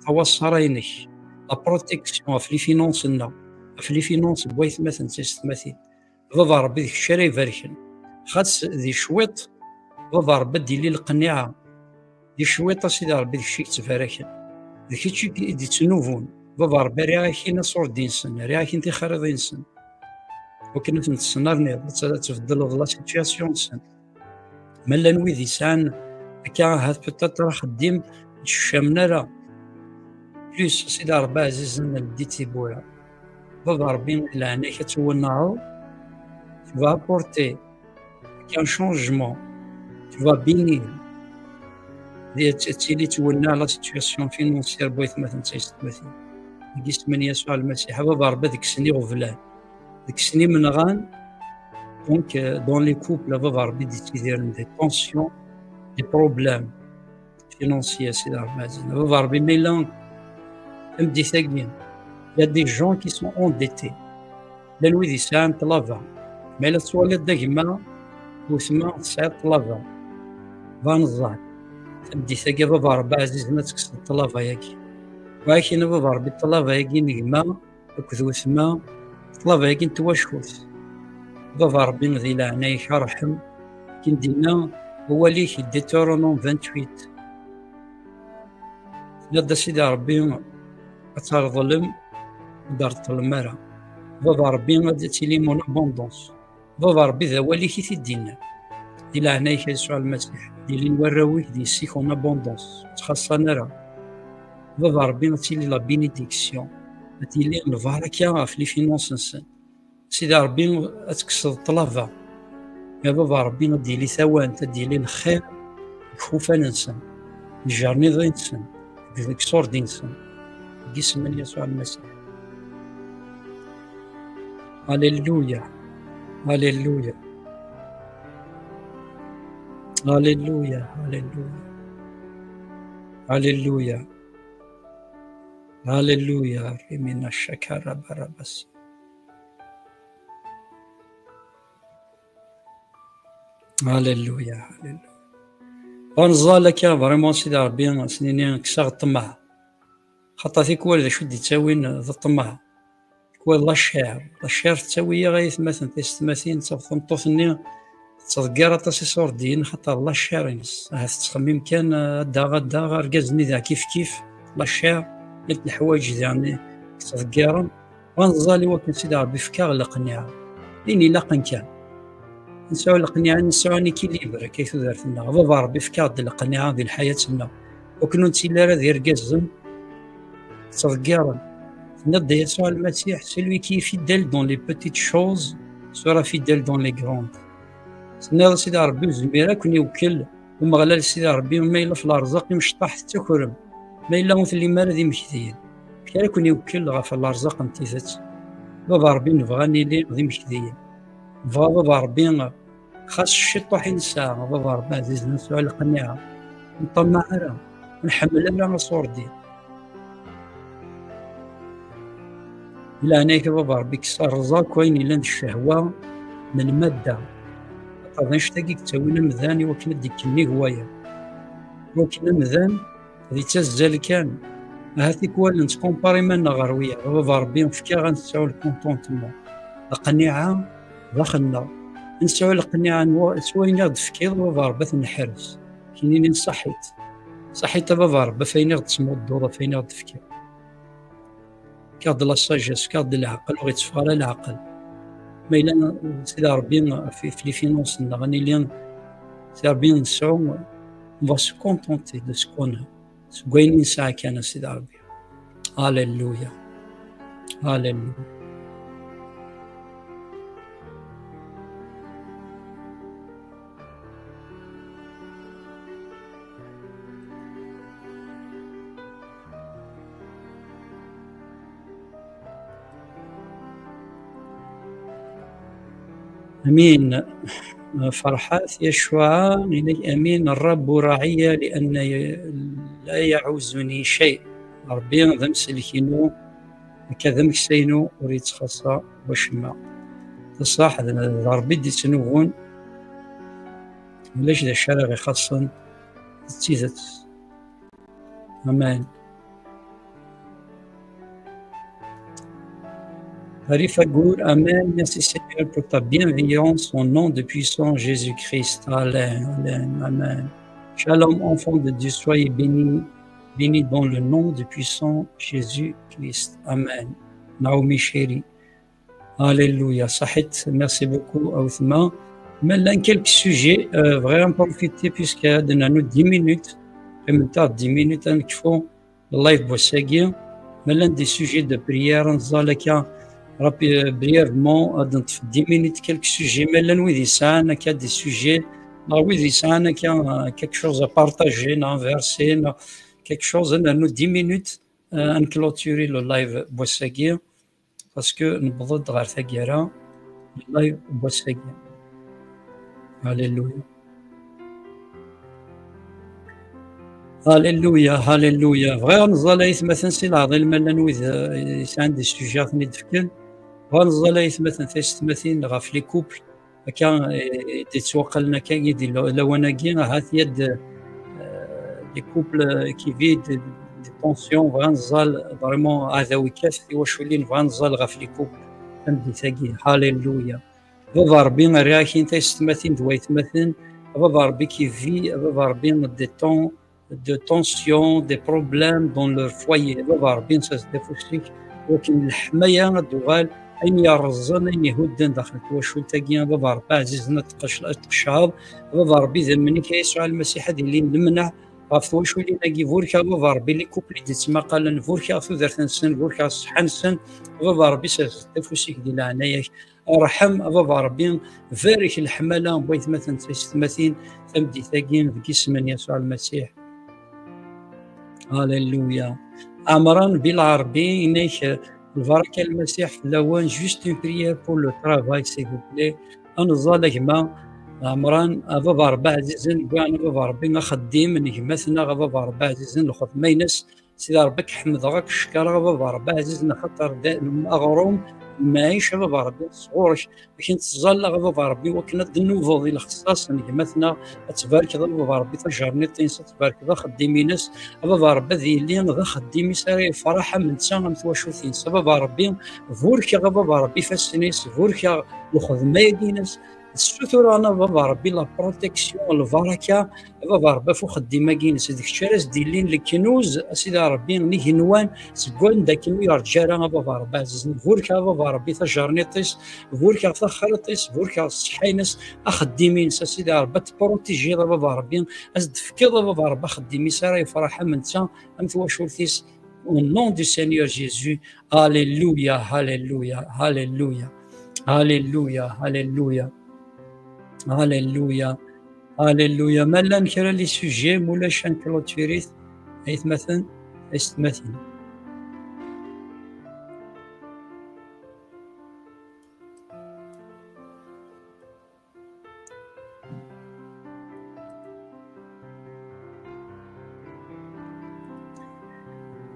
tawaṣṣara-inek, la protection ɣef les finances-nneɣ, ɣef les finances n waytmaten d taysetmatin. Baba Ṛebbi, d kečč ara ibarken. Xas di cwiṭ, Baba Ṛebbi, ad d-yili leqniɛa. Di cwiṭ, a Sidi Ṛebbi, d kečč i yettbaraken. D kečč i d-ittnubun. Baba Ṛebbi, rriɣ-ak-in aṣurdi-nsen, rriɣ-ak-in tixriḍin-nsen. Wakken ad ten-tesnerniḍ, ad t-, ad tbeddleḍ la situation-nsen. Ma llan wid yesɛan akka ahat peut-être axeddim ur ttceccamen ara. Plus, a Sidi Ṛebbi ɛzizen, ldi tiwwura. Baba Ṛebbi, di leɛnaya-k ad twennaɛeḍ. Tu vas apporter un changement, tu vas bénir. Di-, ad tili twenneɛ la situation financière n waytmaten d taysetmatin. Deg isem n Yasuɛ Lmasiḥ, a Baba Ṛebbi, ad kksen iɣeblan, ad kksen imenɣan. Donc, euh, dans les couples, a Baba Ṛebbi, d-yettidiren des tensions, des problèmes financiers, a Sidi Ṛebbi ɛzizen. A Baba Ṛebbi, ma yella tameddit-agi, il y a des gens qui sont endettés. Llan wid yesɛan ṭṭlaba. Ma yella tettwaliḍ d a gma, wetma, tesɛiḍ ṭṭlaba, bɣa neẓẓal. Tameddit-agi, a Baba Ṛebbi ɛzizen, ad tekkseḍ ṭṭlaba-agi. Walakin a Baba Ṛebbi, ṭṭlaba-agi n gma akked wetma, ṭṭlaba-agi n twacult. A Baba Ṛebbi, di leɛnaya-k, ṛḥem. Akken d-yenna wawal-ik, Deutéronome vingt-huit. Tenniḍ-d, a Sidi Ṛebbi, ad treḍlem, ur d-reṭṭlem ara. Baba Ṛebbi, ad tilim en abondance. Baba Ṛebbi, d awal-ik i t-id-yennan. Di leɛnaya-k a Yasuɛ Lmasiḥ, ad ilin warraw-ik d yessi-k en abondance, ur ttxaṣṣan ara. Baba Ṛebbi, ad tili la bénédiction, ad tili lbaraka ɣef les finances-nsen. Sidi Ṛebbi, ad tekkseḍ ṭṭlaba. Ya Baba Ṛebbi, ad d-yili tawant, ad d-yili lxir deg ixufan-nsen, deg ijerniḍen-nsen, deg, deg iṣurdi-nsen. Deg isem n Yasuɛ Lmasiḥ. Alléluia. Alléluia. Alléluia. Alléluia. Alléluia. Alléluia. Rimina shakara barabas. Alléluia. Alléluia. Ur neẓẓal akka, vraiment, Sidi Ṛebbi, s-nini, kkseɣ ṭṭmeɛ. Xaṭer tikwal d acu d-ittawin d ṭṭmeɛ. Tikwal la chair. La chair tettawi-yaɣ ay atmaten, taysetmatin, d tameṭṭut-nni tettḍeggir aṭas iṣurdiyen, xaṭer la chair-ines. Ahat tettxemmim kan, ah, ad daɣ, ad daɣ, argaz-nni daɣ kif kif, la chair, llant leḥwayeǧ daɣen i yettḍeggiren. Bɣa neẓẓal i wakken Sidi Ṛebbi fek-aɣ leqniɛa. Ayen ilaqen kan. Nesɛu leqniɛa, nesɛu un équilibre akka i tudert-nneɣ. Baba Ṛebbi fek-aɣ-d leqniɛa di lḥayat-nneɣ. Wakken ur nettili ara d irgazen yettḍeggiren. Tenniḍ-d a Yasuɛ Lmasiḥ, celui qui est fidèle dans les petites choses sera fidèle dans les grandes. Tenniḍ Sidi Ṛebbi ur zmir ad ken-iwekkel Umeɣlal Sidi Ṛebbi, ma yella ɣef lerẓaq imecṭaḥ tettakrem, ma yella ur tellim ara d imekdiyen, amek ara ken-iwekkel ɣef lerẓaq n tidet? Baba Ṛebbi, nebɣa ad nili d imekdiyen. Nebɣa Baba Ṛebbi, xas ciṭuḥ i nesɛa, Baba Ṛebbi ɛzizen, nesɛu leqniɛa. Ur nṭamaɛ ara, ur nḥemmel ara aṣurdi. Di leɛnaya-k a Baba Ṛebbi, kkes rrẓ akk ayen yellan d ccehwa n lmadda. Axaṭer d annect-agi i yettawin amdan i wakken ad d-ikkennig wayeḍ. I wakken amdan ad yettazzal kan. Ahat tikwal nettkumpar iman-nneɣ ɣer wiyaḍ. A Baba Ṛebbi, efk-aɣ ad nesɛu lkuntunṭma, leqniɛa daxel-nneɣ. Ad nesɛu leqniɛa n wa-, s wayen i ɣ-d-tefkiḍ, a Baba Ṛebbi, ad t-neḥrez. Ad k-nini ṣaḥit. Ṣaḥit a Baba Ṛebbi, ɣef wayen i ɣ-d-tesmudduḍ, ɣef wayen i ɣ-d-tefkiḍ. Fek-aɣ-d la sagesse, fek-aɣ-d leɛqel, ur ɣ-itteffeɣ ara leɛqel. Ma yella Sidi Ṛebbi ɣef, ɣef les finances-nneɣ, ad nili Sidi Ṛebbi nesɛu, on va se contenter de ce qu'on a. Seg wayen i nesɛa kan a Sidi Ṛebbi. Alléluia. Alléluia. أمين. فرحات يشوع، إليك أمين. الرب راعي لأن ي-، لا يعوزني شيء. Ṛebbi d amsellek-inu, akka d ameksa-inu, ur yettxaṣṣa wacemma. D ṣṣeḥ, d, d Ṛebbi i d-ittnugun, ulac d acu ara ɣ-ixaṣṣen, d tidet. Amen. Harry Fagour, Amen. Merci Seigneur pour ta bienveillance au nom de puissant Jésus-Christ. Amen. Amen. Amen. Shalom, enfant de Dieu, soyez bénis, bénis dans le nom de puissant Jésus-Christ. Amen. Naomi chérie. Alléluia. Ṣaḥit. Merci beaucoup, a weltma. Ma llan quelques sujets, euh, bɣiɣ ad profiter puisque ad nernu dix minutes. Qqimemt-aɣ dix minutes ad nekfu le live n wass-agi. Ma llan des sujets de prière, ad neẓẓal akka rapi-, brièvement, ad neṭṭef dix minutes, quelques sujets. Ma llan wid yesɛan akka des sujets, neɣ wid yesɛan akka, euh, quelque chose à partager, neɣ un verset, neɣ quelque chose, ad nernu dix minutes, euh, ad nclôturer le live n wass-agi. Parce que newweḍ-d ɣer taggara n live n wass-agi. Alléluia. Alléluia, alléluia. Bɣiɣ ad neẓẓal aytmaten si leɛḍil ma llan wid, eh, yesɛan des sujets ad ten-id-fken. Bɣiɣ ad neẓẓal aytmaten taysetmatin ɣef les couples. Akka, eh, d-ittwaqqalen akka i di la-, lawan-agi, ahat yad, eh, les couples qui vivent des, des tensions, bɣan ẓẓal vraiment aɛdaw ikkat tiwaculin, bɣan ẓẓal ɣef les couples tameddit-agi. Halleluya. Baba Ṛebbi, rriɣ-ak-in taysetmatin d waytmaten, Baba Ṛebbi qui vit, Baba Ṛebbi des temps de tension, des problèmes dans leur foyer. Baba Ṛebbi, nessers-d afus-ik, wakken leḥmaya ad d-tuɣal ayen yerreẓen, ayen ihudden daxel n twacult-agi, a Baba Ṛebbi ɛzizen, ad tqec-, ad tqeccɛeḍ. A Baba Ṛebbi, idammen-ik, a Yasuɛ Lmasiḥ, ad ilin lemneɛ ɣef twaculin-agi. Burek, a Baba Ṛebbi, les couples i d-ittmaqalen, burek-aɣ tudert-nsen, burek-aɣ ṣṣeḥḥa-nsen. A Baba Ṛebbi, sers-d afus-ik di leɛnaya-k. Rḥem, a Baba Ṛebbi, barek leḥmala n waytmaten d taysetmatin tameddit-agi, deg isem n Yasuɛ Lmasiḥ. Aleluya. Ɛemran Bilɛerbi, inek, lbaraka n Lmasiḥ fell-awen. Juste une prière pour le travail, s'il vous plaît. Ad neẓẓal a gma Ɛemran, a Baba Ṛebbi ɛzizen, wwiɣ a Baba Ṛebbi axeddim n gma-tneɣ, a Baba Ṛebbi ɛzizen, lxedma-ines. Sidi Ṛebbi, ad k-ḥemdeɣ, ad k-cekkreɣ, a Baba Ṛebbi ɛzizen, axaṭer d aɣrum n lmaɛic, a Baba Ṛebbi, sɣur-k. Akken ttẓallaɣ, a Baba Ṛebbi, wakken ad d-nubeḍ i lxeṣṣaṣ n gma-tneɣ, ad tbarkeḍ, a Baba Ṛebbi, tajerniṭ-ines, ad tbarkeḍ axeddim-ines, a Baba Ṛebbi, ad yili d axeddim-is ara yefṛeḥ am netta, am twacult-ines. A Baba Ṛebbi, burkeɣ, a Baba Ṛebbi, ifassen-is, burkeɣ lxedma-agi-ines, ssutureɣ, a Baba Ṛebbi, la protection, lbaraka, a Baba Ṛebbi, ɣef uxeddim-agi-ines, d kečč ara s-d-yillin leknuz, a Sidi Ṛebbi, n igenwan, seg wanda akken ur yerǧa ara, a Baba Ṛebbi ɛzizen. Burkeɣ, a Baba Ṛebbi, tajerniṭ-is, burkeɣ taxriṭ-is, burkeɣ ṣṣeḥḥa-ines, axeddim-ines, a Sidi Ṛebbi, ad t-tepruṭijiḍ, a Baba Ṛebbi, ad s-d-tefkeḍ, a Baba Ṛebbi, axeddim-is ara yefṛeḥ am netta, am twacult-is, au nom du Seigneur Jésus. Aleluya, aleluya, aleluya, aleluya, aleluya, aleluya. Ma llan kra les sujets, ma ulac, ad nclôturit, aytmaten, aysetmatin.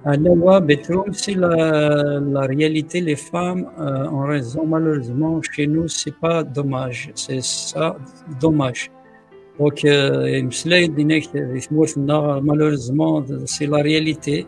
Alawa Betrum, c'est la, la réalité, les femmes, euh, ont raison, malheureusement, chez nous, c'est pas dommage, c'est ça, dommage. Donc, euh, imeslay-d inek di tmurt-nneɣ, malheureusement, c'est la réalité.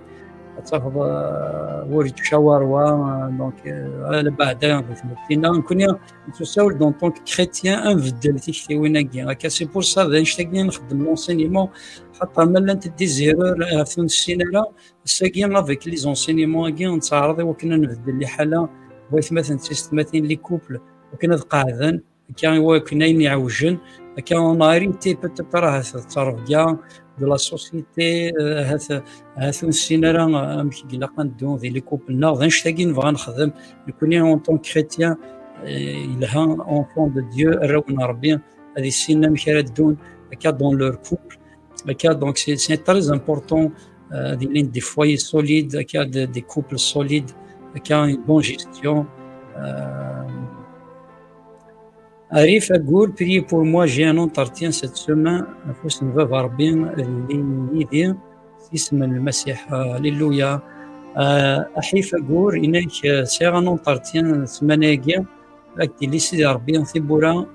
Ad tafeḍ, euh, ur yettcawar wa, euh, donc, euh, ala beɛda di tmurt-nneɣ. Nekkni, nettusawel-d en tant que chrétien, ad nbeddel tiktiwin-agi. Akka, c'est pour ça, d annect-agi i nxeddem l'enseignement, xaṭer ma llant des erreurs, euh, ur nessin ara, ass-agi, avec les enseignements-agi, nettɛaraḍ i wakken ad nbeddel liḥala n waytmaten d tiysetmatin, les couples, wakken ad qeɛden, akka i wakken ayen iɛewjen, akka on a hérité peut-être ahat d ttrebga de la société, euh, ahat, ahat ur nessin ara, euh, amek i ilaq ad neddu di les couples-nneɣ. D annect-agi i nebɣa ad nexdem. Nekkni, en tant que chrétien, euh, yelha, enfant de Dieu, arraw n Ṛebbi, ad issinen amek ara ddun akka dans leur couple. Akka, donc, c'est, c'est très important, euh, ad ilin des foyers solides, akka, de, des couples solides, akka, une bonne gestion. Euh, Arif Agour, priez pour moi, j'ai un entretien cette semaine. Afus n Baba Ṛebbi ad yili yid-i, s yisem n Lmasiḥ. Alléluia. Euh, Arif Agour, inek, euh, sɛiɣ un entretien ssmana-agi, ad k-d-yili Sidi Ṛebbi tiwwura,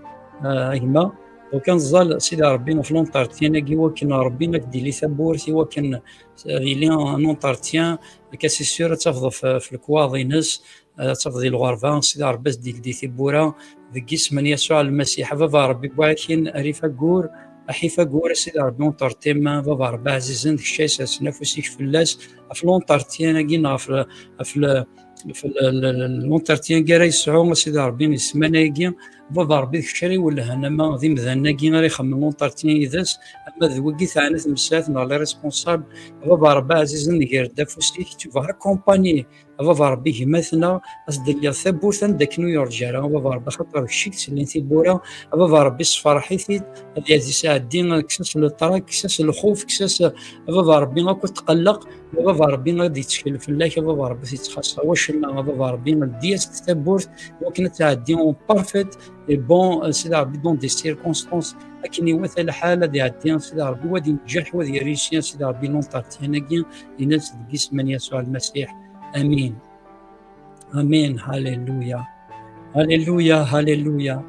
euh, a gma. Donc, ad nẓal Sidi Ṛebbi ɣef l'entretien-agi, wakken Ṛebbi ad k-d-yili tawwurt, i wakken ad yili un entretien, akka, c'est sûr, ad tafeḍ ɣef, ɣef lekwaɣeḍ-ines, ad tafeḍ di lɣerba, Sidi Ṛebbi ad s-d-yeldi tiwwura, deg yisem n Yasuɛ Lmasiḥ. A Baba Ṛebbi, wwiɣ-ak-in Arif Agour, Arif Agour, a Sidi Ṛebbi, entretien, a Baba Ṛebbi ɛzizen, d kečč ay sersen afus-ik fell-as, ɣef l'entretien-agi, neɣ ɣef, ɣef, ɣef l-, l-, l-, l'entretien-agi ara yesɛu, a Sidi Ṛebbi, i ssmana-agi. A Baba Ṛebbi, d kečč ara iwellhen, ama d imdanen-agi ara ixemmen l'entretien yid-s, ama d wigi teɛna tmeslayt neɣ les responsables. A Baba Ṛebbi ɛzizen, nger-d afus-ik, tu vas accompagner, a Baba Ṛebbi, gma-tneɣ, ad s-d-lliɣ tawwurt anda akken ur yurǧa ara, a Baba Ṛebbi, axaṭer d kečč i yettellin tiwwura. A Baba Ṛebbi, sferḥ-it-id, ad yas-d isɛeddi, kkes-as le trac, kkes-as lxuf, kkes-as, a Baba Ṛebbi, akk tqelleq, a Baba Ṛebbi, ad yettkel fell-ak, a Baba Ṛebbi, ur t-yettxaṣṣa wacemma, a Baba Ṛebbi, ldi-as-d tawwurt, iwakken ad tɛeddi en parfaite et bon, euh, Sidi Ṛebbi, dans des circonstances akken iwata lḥal, ad iɛeddi, Sidi Ṛebbi, u ad inǧeḥ, u ad yerrisi, Sidi Ṛebbi, l'entretien-agi-ines, deg yisem n Yasuɛ Lmasiḥ. Amin. Amin. Alléluia. Alléluia, alléluia.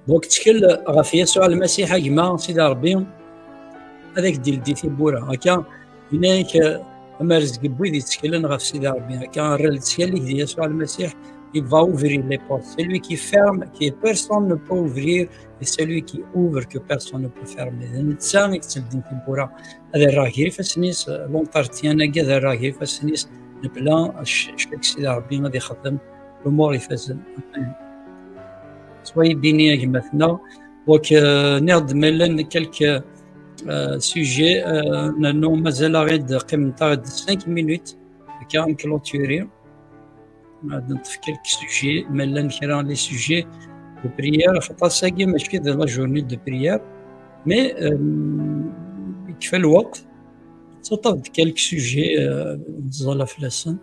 Donc, ttkel ɣef Yasuɛ Lmasiḥ, a gma, Sidi Ṛebbi ad ak-d-yeldi tiwwura. Akka, yenna-ak, eh, amerzeg n wid yetteklen ɣef Sidi Ṛebbi. Akka, rra lettkal-ik di Yasuɛ Lmasiḥ, il va ouvrir les portes. Celui qui ferme, que personne ne peut ouvrir, et celui qui ouvre, que personne ne peut fermer. D netta i yetteldin tiwwura. Ad rreɣ gar ifassen-is, eh, l'entretien-agi, ad rreɣ gar ifassen-is, Nebla ccek Sidi Ṛebbi ad ixdem lumuṛ ifazen. Soyez bénis a gma-tneɣ. Donc, euh, nniɣ-d ma llan quelques, euh, sujets, euh, nernu mazal aɣ-d qqimen taɣ-d cinq minutes, akka ad nclôturi. Ad neṭṭef quelques sujets, ma llan kra les sujets de prière, xaṭer ass-agi mačči d la journée de prière, mais, euh, yekfa lweqt, tettaṭṭaf-d quelques sujets, euh, nettẓalla fell-asen.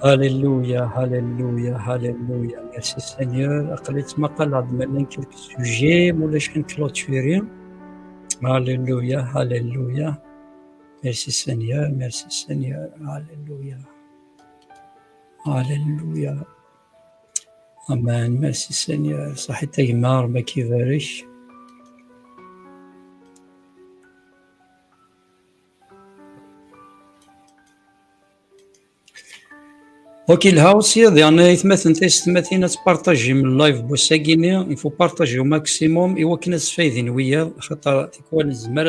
Alléluia, alléluia, alléluia. Merci Seigneur. Aql-i ttmaqaleɣ-d ma llan quelques sujets, ma ulac kan clôturer. Alléluia, alléluia. Merci Seigneur, merci Seigneur. Alléluia. Alléluia. Amen. Merci Seigneur. Ṣaḥit a gma, Ṛebbi ad k-ibarek. Ok, yelha aussi ad yerna aytmaten taysetmatin ad tpartajim live n wass-agi-nni, il faut partager au maximum i wakken ad sfaydin wiyaḍ, xaṭer tikwal nezmer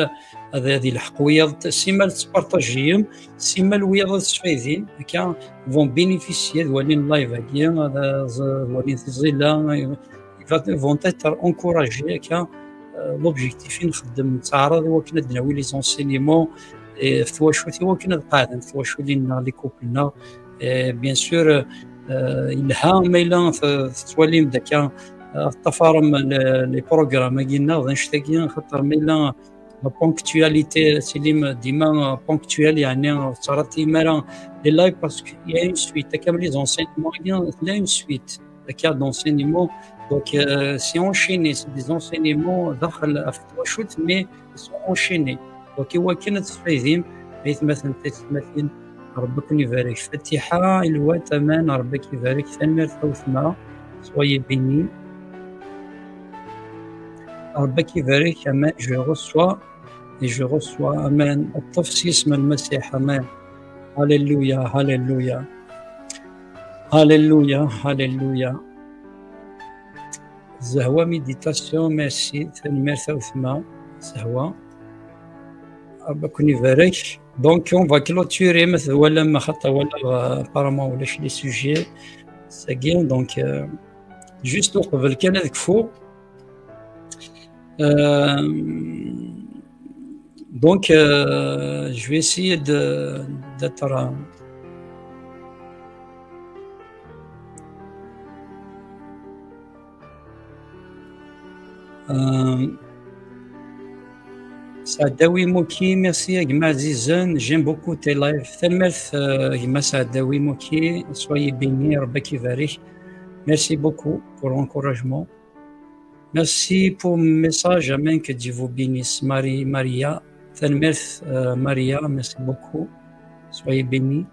ad, ad ilḥeq wiyaḍ, simmal tettpartajiyem, simmal wiyaḍ ad sfaydin, akka vont bénéficier ad walin live-agi, ad, ad walin tiẓilla, ils vont être encouragés, akka, euh, l'objectif i nxeddem, nettɛaraḍ i wakken ad d-nawi les enseignements, eh, ɣef twacult i wakken ad qeɛdent twaculin-nneɣ, les couples-nneɣ. Eh, bien sûr, euh, yelha ma yella t-, tettwalim-d akka, euh, teṭṭafarem le-, les programmes-agi-nneɣ, d annect-agi, xaṭer ma yella la ponctualité, ad tilim dima, euh, ponctuel, yeɛni ur tettɛaṭim ara les lives parce qu'il y a une suite, akka am les enseignements-agi, tella une suite. Akka d'enseignement. Donc, euh, c'est enchaîné, c'est des enseignements daxel ɣef twacult, mais ils sont enchaînés. Donc, i wakken ad tesfaydim, aytmaten taysetmatin, Ṛebbi ad ken-ibarek. Fatiḥa, Ilwat, aman, Ṛebbi ad k-ibarek. Tanemmirt a weltma. Soyez bénis. Ṛebbi ad k-ibarek, aman, je reçois. Et je reçois, amen. Ṭṭef s yisem n Lmasiḥ, amen. Alléluia, alléluia. Alléluia, alléluia. Zehwa méditation, merci. Tanemmirt a weltma. Zehwa. Ṛebbi ad ken-ibarek. Donc, on va clôturer, ma twalam, xaṭer walaɣ, euh, apparemment ulac les sujets. Sagi, donc, euh, juste uqbel kan ad kfuɣ. Euh, donc, euh, je vais essayer de, d'être, euh, euh, Saadawi Mouki, merci a gma Azizen, j'aime beaucoup tes lives. Tanemmirt, euh, a gma Saadawi Mouki, soyez bénis, Ṛebbi ad k-ibarek. Merci beaucoup pour l'encouragement. Merci pour le message, amen, que Dieu vous bénisse. Marie, Maria, tanemmirt, euh, Maria, merci beaucoup. Soyez bénis.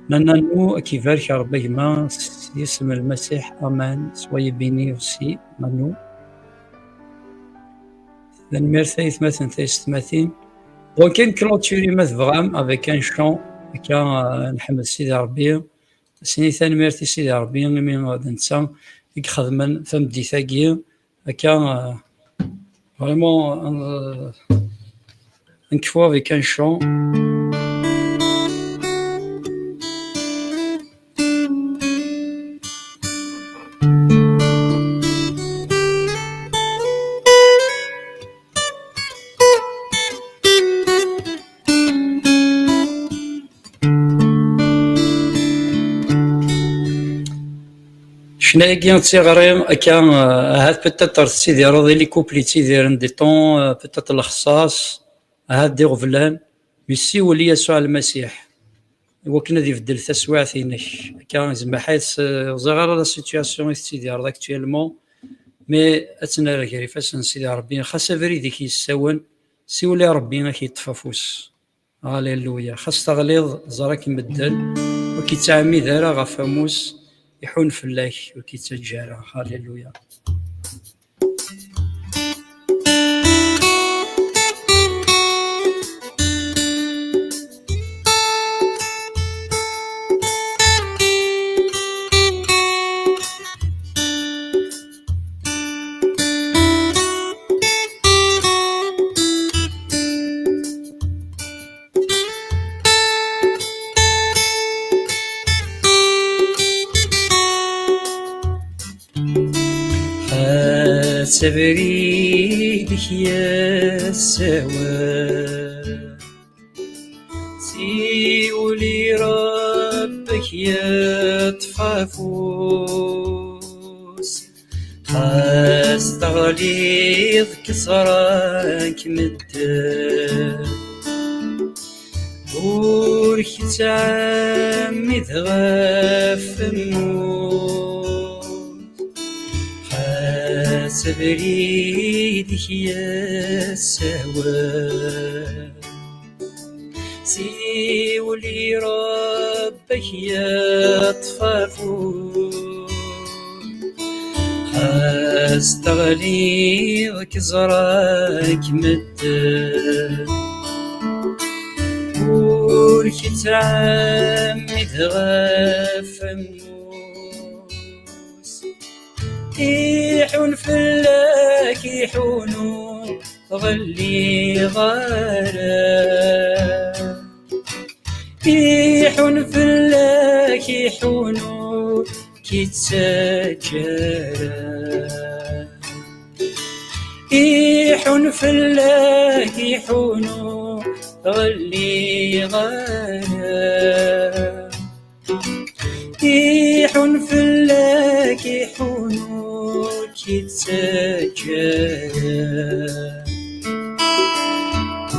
Nananu, ad k-ibarek Ṛebbi a gma, s yisem n Lmasiḥ, amen. Soyez bénis aussi, Nanu. Tanemmirt a aytmaten taysetmatin. Donc, ad nclôturer ma tebɣam avec un chant, akka, euh, nḥemmed Sidi Ṛebbi. Ad s-nini tanemmirt i Sidi Ṛebbi, imi d netta i ixedmen tameddit-agi, akka, euh, vraiment, euh, ad nekfu avec un chant. Ccna-agi d tiɣri, akka, euh, ahat peut-être tettidireḍ i les couples yettidiren des temps, euh, peut-être lexṣaṣ, ahat d iɣeblan, mais siwel i Yasuɛ Lmasiḥ, i wakken ad ibeddel taswiɛt-inek. Akka, zemmeḥ-it, euh, ur ẓriɣ ara la situation i tettidireḍ actuellement, mais ad tt-nerr gar ifassen n Sidi Ṛebbi, xas abrid-ik yessawen, siwel i Ṛebbi ad k-yeṭṭef afus. Alléluia. Xas teɣliḍ, ẓer-ak medden, ur k-ittɛemmid ara ɣef amus, iḥun fell-ak, ur k-ittaǧǧa ara. Alléluia. Abrid-ik yessawal. Siwel i Ṛebbi-k, yeṭṭef afus. Xas teɣliḍ keẓra-k medden, ur k-ttɛammid ɣef lmut. Xas abrid-ik yessawal. Siwel i Ṛebbi-k, yeṭṭef afus. Xas teɣliḍ keẓra-k medden, ur k-ttɛammid ɣef lmut. Iḥun fell-ak, iḥun, ur ɣelliɣ ara. Iḥun fell-ak, iḥun, ur k-ittaǧǧa ara. Iḥun fell-ak, iḥun, ur ɣelliɣ ara. Iḥun fell-ak, iḥun, ur k-ittaǧǧa ara.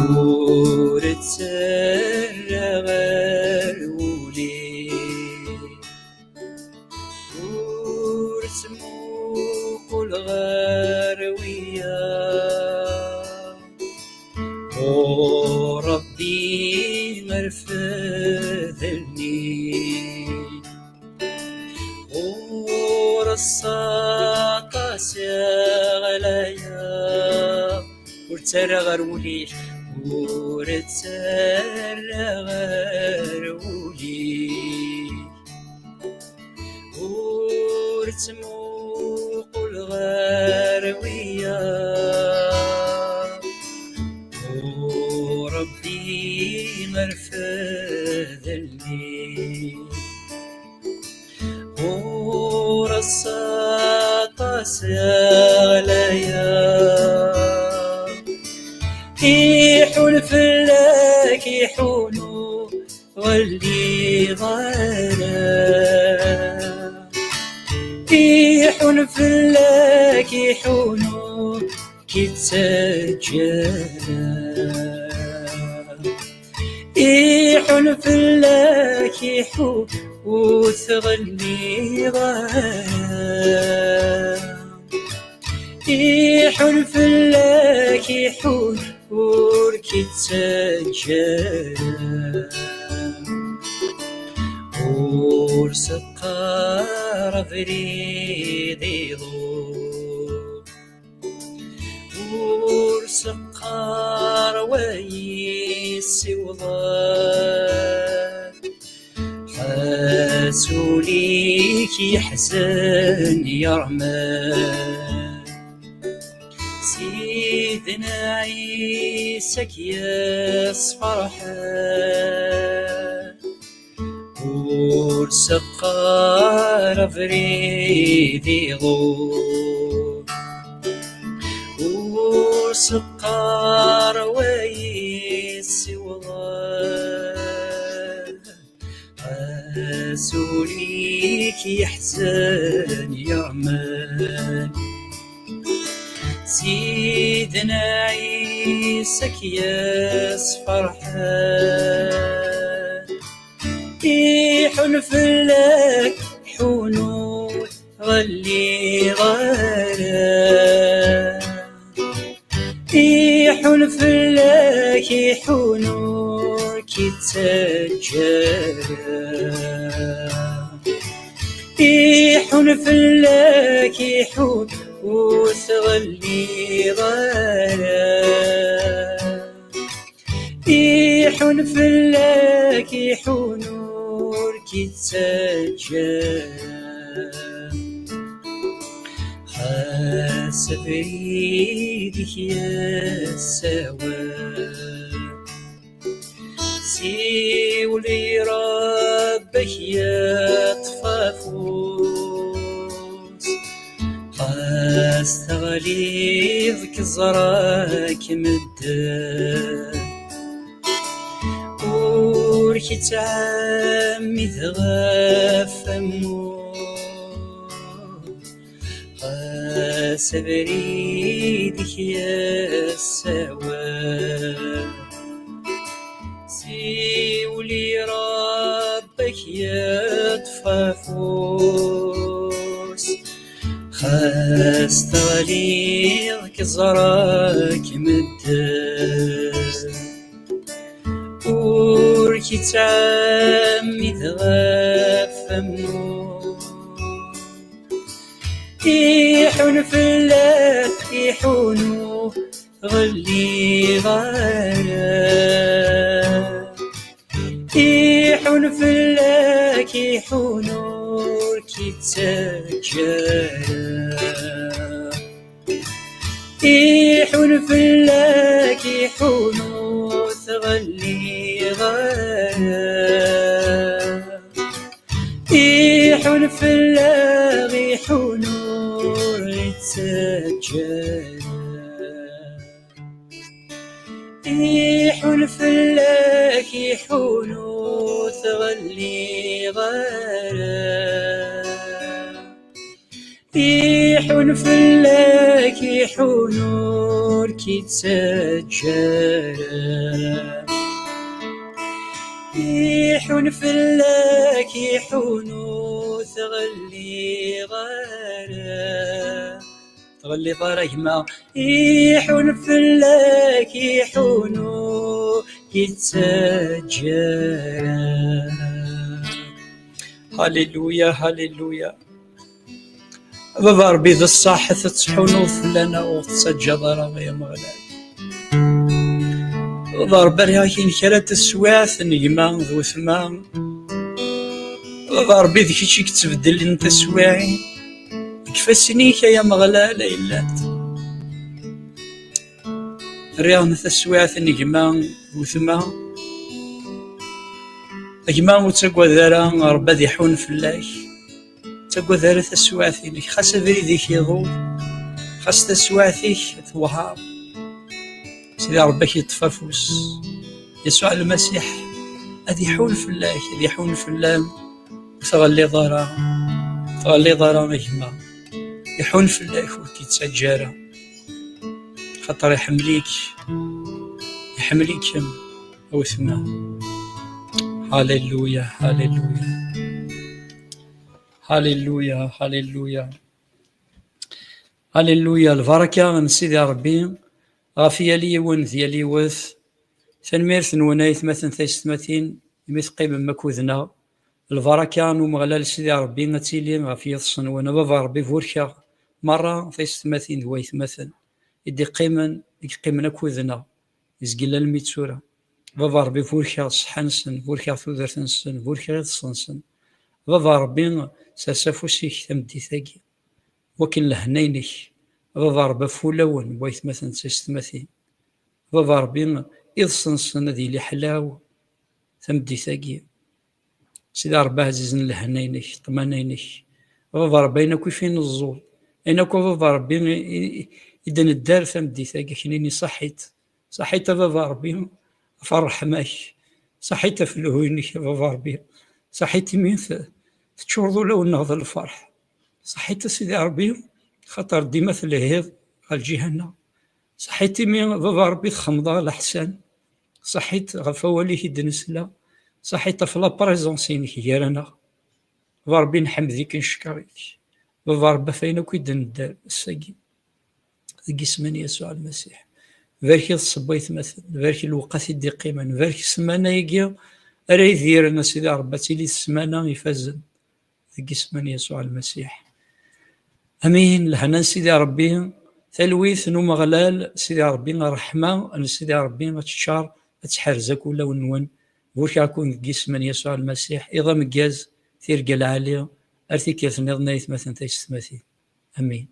Ur ttarraɣ ar wul-ik, ur ttmuqul ɣer wiyaḍ. Ur Ṛebbi, rfed allen-ik. Ur ɣur-s aṭas i ɣlaya. Ur ttarraɣ ar wul-ik, ur ttarraɣ ar wul-ik. Ur ttmuqul ɣer wiyaḍ. Ur Ṛebbi, rfed allen-ik. Ur aṭas i ɣlaya. Iḥun fell-ak, iḥun, ur ɣelliɣ ara. Iḥun fell-ak, iḥun, ur k-ittaǧǧa ara. Iḥun fell-ak, iḥun, ur t-ɣelliɣ ara. Iḥun fell-ak, iḥun, ur k-ittaǧǧa ara. Ur s-qqar abrid iḍul, ur s-qqar wa yi-ssiwḍen. Ḥess ul-ik yeḥzen yermen. Sidna Ɛisa k-yesferḥen. Ur s-qqar abrid iḍul, ur s-qqar wa yi-ssiwḍen. Ḥess ul-ik yeḥzen yermen. Sidna Ɛisa k-yesferḥen. Iḥun fell-ak, ḥun, ur ɣelliɣ ara. Iḥun fell-ak, iḥun, ur k-ittaǧǧa ara. Iḥun fell-ak, iḥun, ur t-ɣelliɣ ara. Iḥun fell-ak, iḥun, ur k-ittaǧǧa ara. Ḥess abrid-ik yessawal. Siwel i Ṛebbi-k, yeṭṭef afus. As teɣliḍ k-ẓrak medden, ur k-ttɛemmid ɣef wammus, ɣas abrid-ik yessawal. Siwel i Ṛebbi-k yeṭṭef afus, xas teɣliḍ k-ẓrak medden, ur k-ittɛemmid ɣef wammus. Iḥun fell-ak, iḥun ur tɣelliḍ ara. Iḥun fell-ak, iḥun ur k-ittaǧǧa ara. Iḥun fell-ak, iḥun ur tɣelliḍ ara. Iḥun fell-aɣ, iḥun ur ittaǧǧa ara. Iḥun fell-ak, iḥun ur tɣelliḍ ara. Iḥun fell-ak, iḥun ur k-ittaǧǧa ara. Iḥun fell-ak, iḥun ur tɣelliḍ ara. Tɣelliḍ ara gma. Iḥun fell-ak, iḥun ur k-ittaǧǧa ara. Haleluya, haleluya. Baba Ṛebbi, d ṣṣeḥ tettḥunuḍ fell-aneɣ, ur tettaǧǧaḍ ara, ay Ameɣlal. Baba Ṛebbi, rriɣ-ak-in kra n teswiɛt n gma d wetma. Baba Ṛebbi, d kečč i yettbeddlen taswiɛin. Deg ifassen-ik, ay Ameɣlal, ay llant. Rriɣ-n taswiɛt n gma d wetma. A gma, ur ttaggad ara, Ṛebbi ad iḥun fell-ak. Ur ttaggad ara taswiɛt-inek, xas abrid-ik iḍul, xas taswiɛt-ik tewɛer. Sidi Ṛebbi ad k-yeṭṭef afus. Yasuɛ Lmasiḥ ad iḥun fell-ak, ad iḥun fell-am. Ur tɣelliḍ ara, ur tɣelliḍ ara a gma. Iḥun fell-ak, ur k-yettaǧǧa ara. Xaṭer iḥemmel-ik, iḥemmel-ikem a wetma. Haleluya, haleluya. Haleluya, haleluya. Haleluya, lbaraka n Sidi Ṛebbi ɣef yal yiwen d yal yiwet. Tanemmirt-nwen ay atmaten taysetmatin, imi teqqimem akked-neɣ. Lbaraka n Umeɣlal Sidi Ṛebbi ad tili ɣef yiḍes-nwen. A Baba Ṛebbi, burkeɣ merra taysetmatin d waytmaten i d-iqqimen, i yeqqimen akked-neɣ, izgil almi d tura. Baba Ṛebbi, burkeɣ ṣṣeḥḥa-nsen, burkeɣ tudert-nsen, burkeɣ iḍes-nsen. Baba Ṛebbi, sers afus-ik tameddit-agi, wakken lehna-inek, Baba Ṛebbi, ɣef wulawen n waytmaten d taysetmatin. Baba Ṛebbi, iḍes-nsen ad yili ḥlaw tameddit-agi. Sidi Ṛebbi ɛzizen, lehna-inek, ṭṭmana-inek. A Baba Ṛebbi, ayen akk i fi neẓẓul, ayen akk a Baba Ṛebbi i, i, i d-nedder tameddit-agi, ad k-nini ṣaḥit. Ṣaḥit a Baba Ṛebbi ɣef ṛṛeḥma-k. Ṣaḥit ɣef lehhu-inek a Baba Ṛebbi. Ṣaḥit imi t-, teččureḍ ulawen-nneɣ d lferḥ. Ṣaḥit a Sidi Ṛebbi, xaṭer dima telhiḍ ɣer lǧiha-nneɣ. Ṣaḥit imi a Baba Ṛebbi txedmeḍ-aɣ leḥsan. Ṣaḥit ɣef wawal-ik i d-nesla. Ṣaḥit ɣef la présence-inek gar-aneɣ. Baba Ṛebbi, nḥemd-ik, ncekkeṛ-ik. Baba Ṛebbi, ɣef wayen akk i d-nedder ass-agi, deg yisem n Yasuɛ Lmasiḥ. Barek iḍes n waytmaten, barek lewqat i d-iqqimen, barek ssmana-agi ara idiren, a Sidi Ṛebbi, ad tili d ssmana ifazen, deg yisem n Yasuɛ Lmasiḥ. Amin. Lehna n Sidi Ṛebbi, talwit n Umeɣlal Sidi Ṛebbi, ṛṛeḥma n Sidi Ṛebbi ad teččar, ad tḥerz akk ulawen-nwen. Burkeɣ-ken deg yisem n Yasuɛ Lmasiḥ. Iḍ ameggaz, tirga lɛali, ar tikkelt nniḍen ay atmaten taysetmatin. Amin.